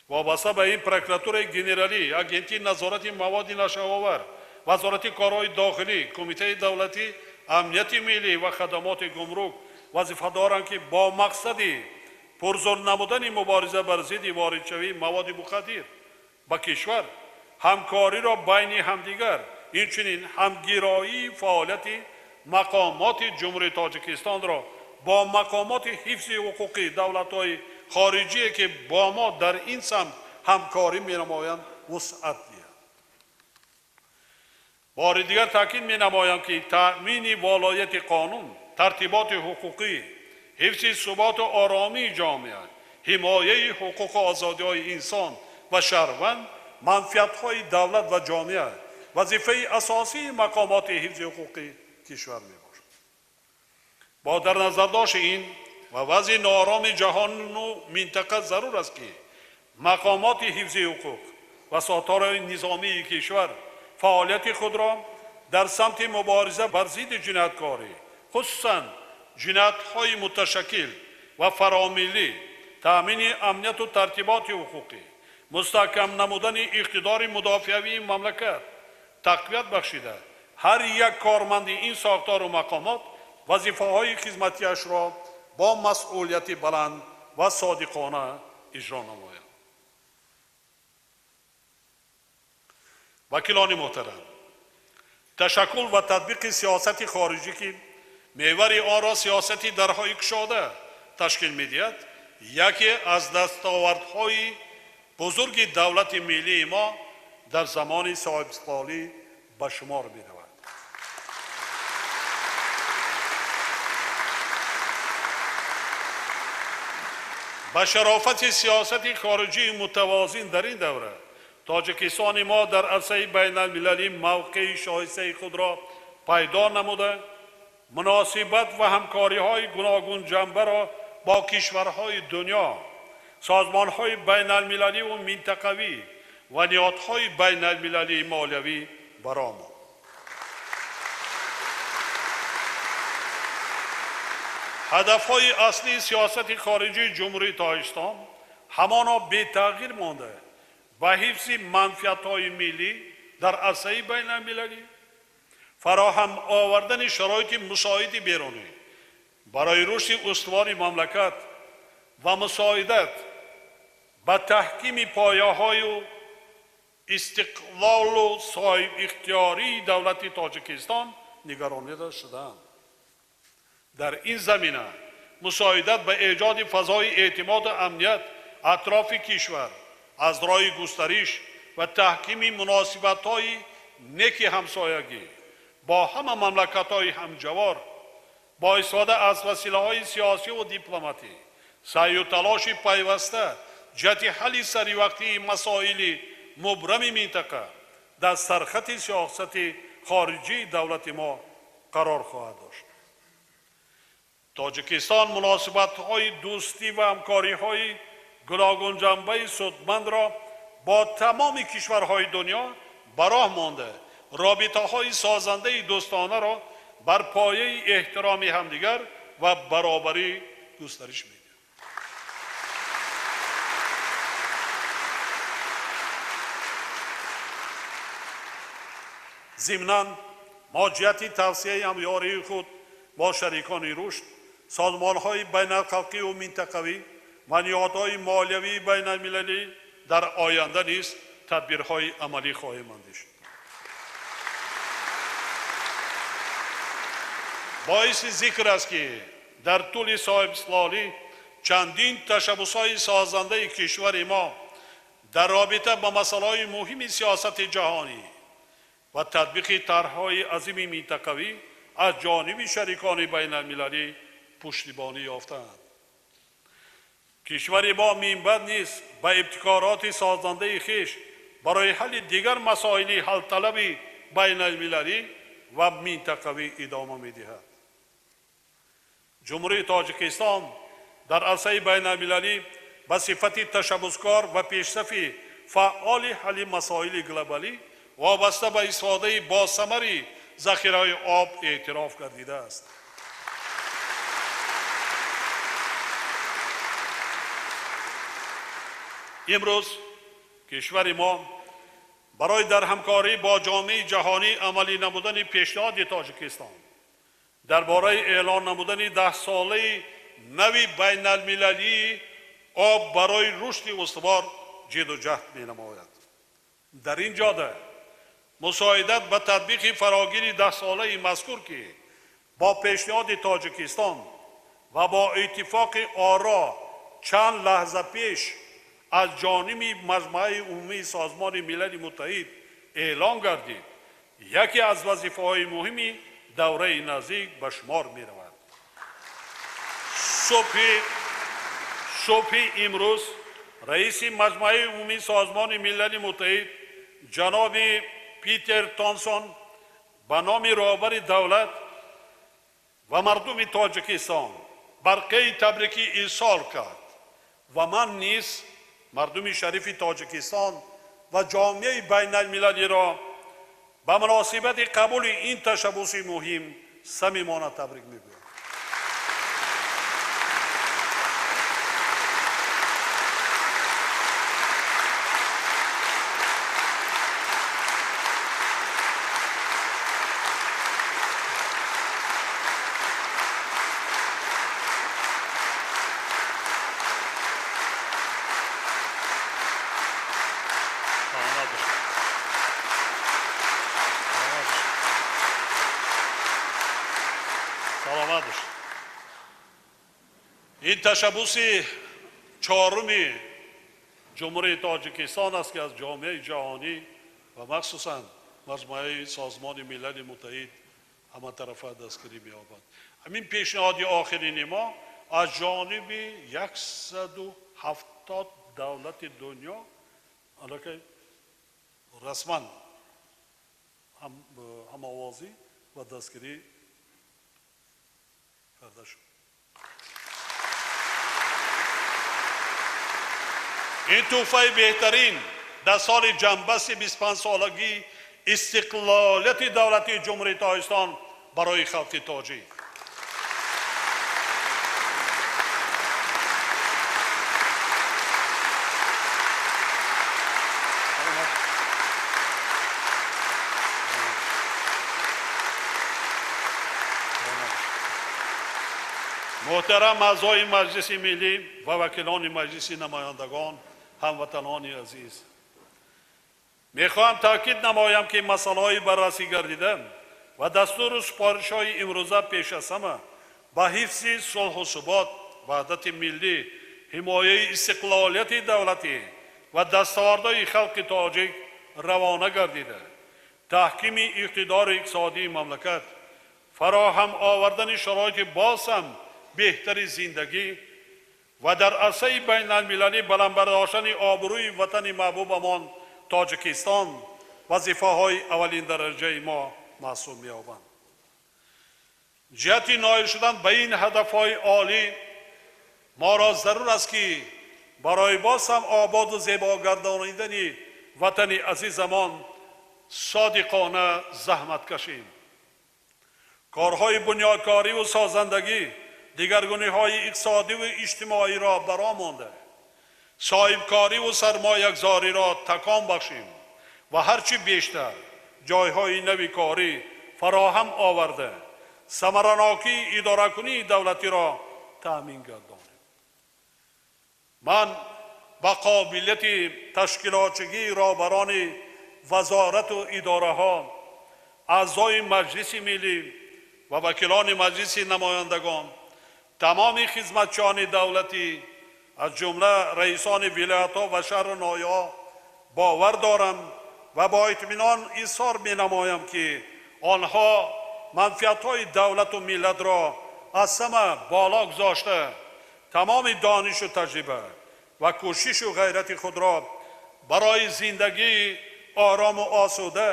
Вобаста ба ин прокуратураи генералӣ, агентии назорати маводи нашъаовар, вазорати корҳои дохилӣ, кумитаи давлатӣ амнияти миллӣ ва хадамоти гумрук вазифа доранд, ки бо мақсади пурзур намудани мубориза бар зидди воридшавии маводи мухаддир ба кишвар ҳамкориро байни ҳамдигар, инчунин ҳамгироии фаъолияти мақомоти Ҷумҳурии Тоҷикистонро бо мақомоти ҳифзи ҳуқуқи давлатҳои хориҷие, ки бо мо дар ин самт ҳамкорӣ менамоянд, вусъат диҳанд. Бори дигар таъкид менамоям, ки таъмини волояти қонун, тартиботи ҳуқуқӣ, ҳифзи суботу оромии ҷомеа, ҳимояи ҳуқуқу озодиҳои инсон ва шаҳрванд, манфиатҳои давлат ва ҷомеа вазифаи асосии мақомоти ҳифзи ҳуқуқи кишвар мебошад. Бо дар назардошти ин ва вазъи ноороми ҷаҳону минтақа зарур аст, ки мақомоти ҳифзи ҳуқуқ ва сохторҳои низомии кишвар фаъолияти худро дар самти мубориза бар зидди ҷинояткорӣ, хусусан ҷиноятҳои муташаккил ва фаромиллӣ, таъмини амнияту тартиботи ҳуқуқӣ, мустаҳкам намудани иқтидори мудофиавии мамлакат тақвият бахшида, ҳар як корманди ин сохтору мақомот вазифаҳои хизматиашро бо масъулияти баланд ва содиқона иҷро намояд. Вакилони муҳтарам, ташаккул ва татбиқи сиёсати хориҷӣ, ки мевари онро сиёсати дарҳои кушода ташкил медиҳад, яке аз дастовардҳои бузурги давлати миллии мо дар замони соҳибистиқлолӣ ба шумор меравад. Ба шарофати сиёсати хориҷии мутавозин дар ин давра Тоҷикистони мо дар арсаи байналмилалӣ мавқеи шоистаи худро пайдо намуда, муносибат ва ҳамкориҳои гуногунҷанбаро бо кишварҳои дунё, созмонҳои байналмилаливу минтақавӣ ва ниҳодҳои байналмилалии молиявӣ баромад. Ҳадафҳои аслии сиёсати хориҷии Ҷумҳурии Тоҷикистон ҳамоно бетағйир монда ба ҳифзи манфиатҳои миллӣ дар арсаи байналмилалӣ, фароҳам овардани шароити мусоиди берунӣ барои рушди устувори мамлакат ва мусоидат ба таҳкими пояҳою истиқлолу соҳибихтиёрии давлати Тоҷикистон нигаронида шудаанд. Дар ин замина мусоидат ба эҷоди фазои эътимоду амният атрофи кишвар аз роҳи густариш ва таҳкими муносибатҳои неки ҳамсоягӣ бо ҳама мамлакатҳои ҳамҷавор бо истифода аз василаҳои сиёсиву дипломатӣ, саъю талоши пайваста ҷиҳати ҳалли саривақтии масоили мубрами минтақа дар сархати сиёсати хориҷии давлати мо қарор хоҳад дошт. Тоҷикистон муносибатҳои дӯстӣ ва ҳамкориҳои гуногунҷанбаи судмандро бо тамоми кишварҳои дунё ба роҳ монда, робитаҳои созандаи дӯстонаро бар пояи эҳтироми ҳамдигар ва баробарӣ густариш медиҳад. Зимнан мо ҷиҳати тавсияи ҳамёрии худ бо шарикони рушд, созмонҳои байналхалқиву минтақавӣ ва ниҳодҳои молиявии байналмилалӣ дар оянда низ тадбирҳои амалӣ хоҳем андешид. Боиси зикр аст, ки дар тӯли соҳибистиқлолӣ чандин ташаббусҳои созандаи кишвари мо дар робита ба масъалаҳои муҳими сиёсати ҷаҳонӣ ва татбиқи тарҳҳои азими минтақавӣ аз ҷониби шарикони байналмилалӣ пуштибонӣ ёфтаанд. Кишвари мо минбаъд низ ба ибтикороти созандаи хеш барои ҳалли дигар масоили ҳалталаби байналмилалӣ ва минтақавӣ идома медиҳад. Ҷумҳурии Тоҷикистон дар арсаи байналмилалӣ ба сифати ташаббускор ва пешсафи фаъоли ҳалли масоили глобалӣ вобаста ба истифодаи босамари захираҳои об эътироф гардидааст. Имрӯз кишвари мо барои дар ҳамкорӣ бо ҷомеаи ҷаҳонӣ амалӣ намудани пешниҳоди Тоҷикистон дар бораи эълон намудани 10-солаи нави байналмилалии об барои рушди устувор ҷидду ҷаҳд менамояд. Дар ин ҷода мусоидат ба татбиқи фарогири 10-солаи мазкур, ки бо пешниҳоди Тоҷикистон ва бо иттифоқи оро чанд лаҳза пеш аз ҷониби Маҷмааи Умумии Созмони Милали Муттаҳид эълон гардид, яке аз вазифаҳои муҳими давраи наздик ба шумор меравад. Субҳи имрӯз раиси Маҷмааи Умумии Созмони Милали Муттаҳид ҷаноби Питер Томсон ба номи роҳбари давлат ва мардуми Тоҷикистон барқаи табрикӣ ирсол кард ва ман низ мардуми шарифи Тоҷикистон ва ҷомеаи байналмилалиро ба муносибати қабули ин ташаббуси муҳим самимона табрик мегӯям. Ин ташаббуси чоруми Ҷумҳурии Тоҷикистон аст, ки аз ҷомеаи ҷаҳонӣ ва махсусан Маҷмӯаи Созмони Милали Муттаҳид ҳаматарафа дастгирӣ меёбад. Ҳамин пешниҳоди охирини мо аз ҷониби 170 давлати дунё аллакай расман ҳамовозӣ ва дастгирӣ карда шуд. Ин тӯҳфаи беҳтарин дар соли ҷанбасти 25-солагии истиқлолияти давлатии Ҷумҳурии Тоҷикистон барои халқи тоҷик. Муҳтарам аъзои Маҷлиси Миллӣ ва вакилони Маҷлиси намояндагон, ҳамватанони азиз, мехоҳам таъкид намоям, ки масъалаҳои баррасӣ гардида ва дастуру супоришҳои имрӯза пеш аз ҳама ба ҳифзи сулҳу субот, ваҳдати миллӣ, ҳимояи истиқлолияти давлатӣ ва дастовардҳои халқи тоҷик равона гардида, таҳкими иқтидори иқтисодии мамлакат, фароҳам овардани шароити боз ҳам беҳтари зиндагӣ ва дар арсаи байналмилалӣ баланд бардоштани обрӯи ватани маҳбубамон Тоҷикистон вазифаҳои аввалин дараҷаи мо маҳсуб меёбанд. Ҷиҳати ноил шудан ба ин ҳадафҳои олӣ моро зарур аст, ки барои боз ҳам ободу зебо гардонидани ватани азизамон содиқона заҳмат кашем. Корҳои бунёдкориву созандагӣ, дигаргуниҳои иқтисодиву иҷтимоиро баро монда, соҳибкориву сармоягузориро такон бахшем ва ҳарчи бештар ҷойҳои нави корӣ фароҳам оварда, самаранокии идоракунии давлатиро таъмин гардонем. Ман ба қобилияти ташкилотчигии роҳбарони вазорату идораҳо, аъзои Маҷлиси Миллӣ ва вакилони Маҷлиси намояндагон, тамоми хизматчиёни давлатӣ, аз ҷумла раисони вилоятҳо ва шаҳру ноҳияҳо бовар дорам ва бо итминон изҳор менамоям, ки онҳо манфиатҳои давлату миллатро аз ҳама боло гузошта, тамоми донишу таҷриба ва кӯшишу ғайрати худро барои зиндагии орому осуда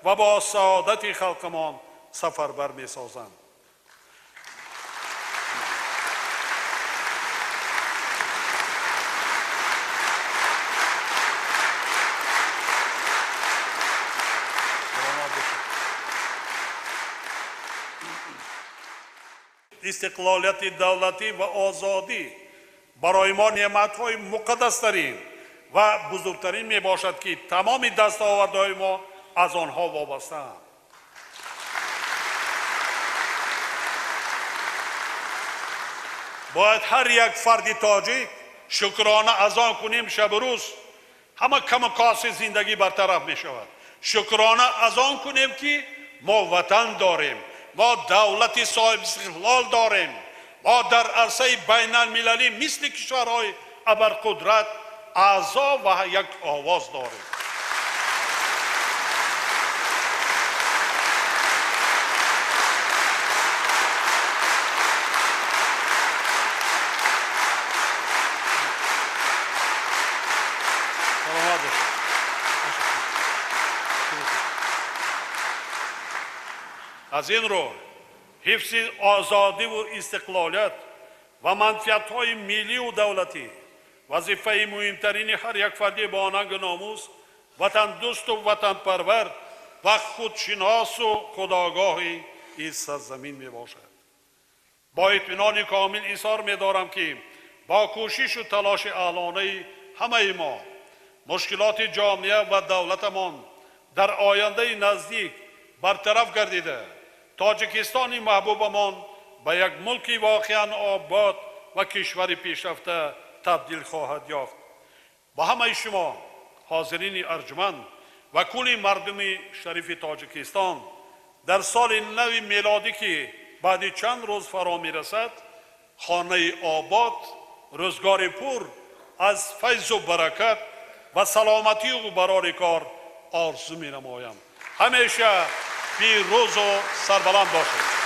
ва бо саодати халқамон сафарбар месозанд. Истиқлолияти давлатӣ ва озодӣ барои мо неъматҳои муқаддастарин ва бузургтарин мебошад, ки тамоми дастовардҳои мо аз онҳо вобастаанд. Бояд ҳар як фарди тоҷик шукрона аз он кунем, шабу рӯз ҳама каму коси зиндагӣ бартараф мешавад. Шукрона аз он кунем, ки мо ватан дорем, мо давлати соҳибистиқлол дорем, мо дар арсаи байналмилалӣ мисли кишварҳои абарқудрат аъзо ва як овоз дорем. Аз ин рӯ ҳифзи озодиву истиқлолият ва манфиатҳои миллию давлатӣ вазифаи муҳимтарини ҳар як фарди бо нангу номус, ватандӯсту ватанпарвар ва худшиносу худогоҳи ин сарзамин мебошад. Бо итминони комил изҳор медорам, ки бо кӯшишу талоши аҳлонаи ҳамаи мо мушкилоти ҷомеа ва давлатамон дар ояндаи наздик бартараф гардида, Тоҷикистони маҳбубамон ба як мулки воқеан обод ва кишвари пешрафта табдил хоҳад ёфт. Ба ҳамаи шумо ҳозирини арҷманд ва кулли мардуми шарифи Тоҷикистон дар соли нави мелодӣ, ки баъди чанд рӯз фаро мерасад, хонаи обод, рӯзгори пур аз файзу баракат ва саломатию барори кор орзу менамоям. Ҳамеша пирӯзу сарбаланд бошед.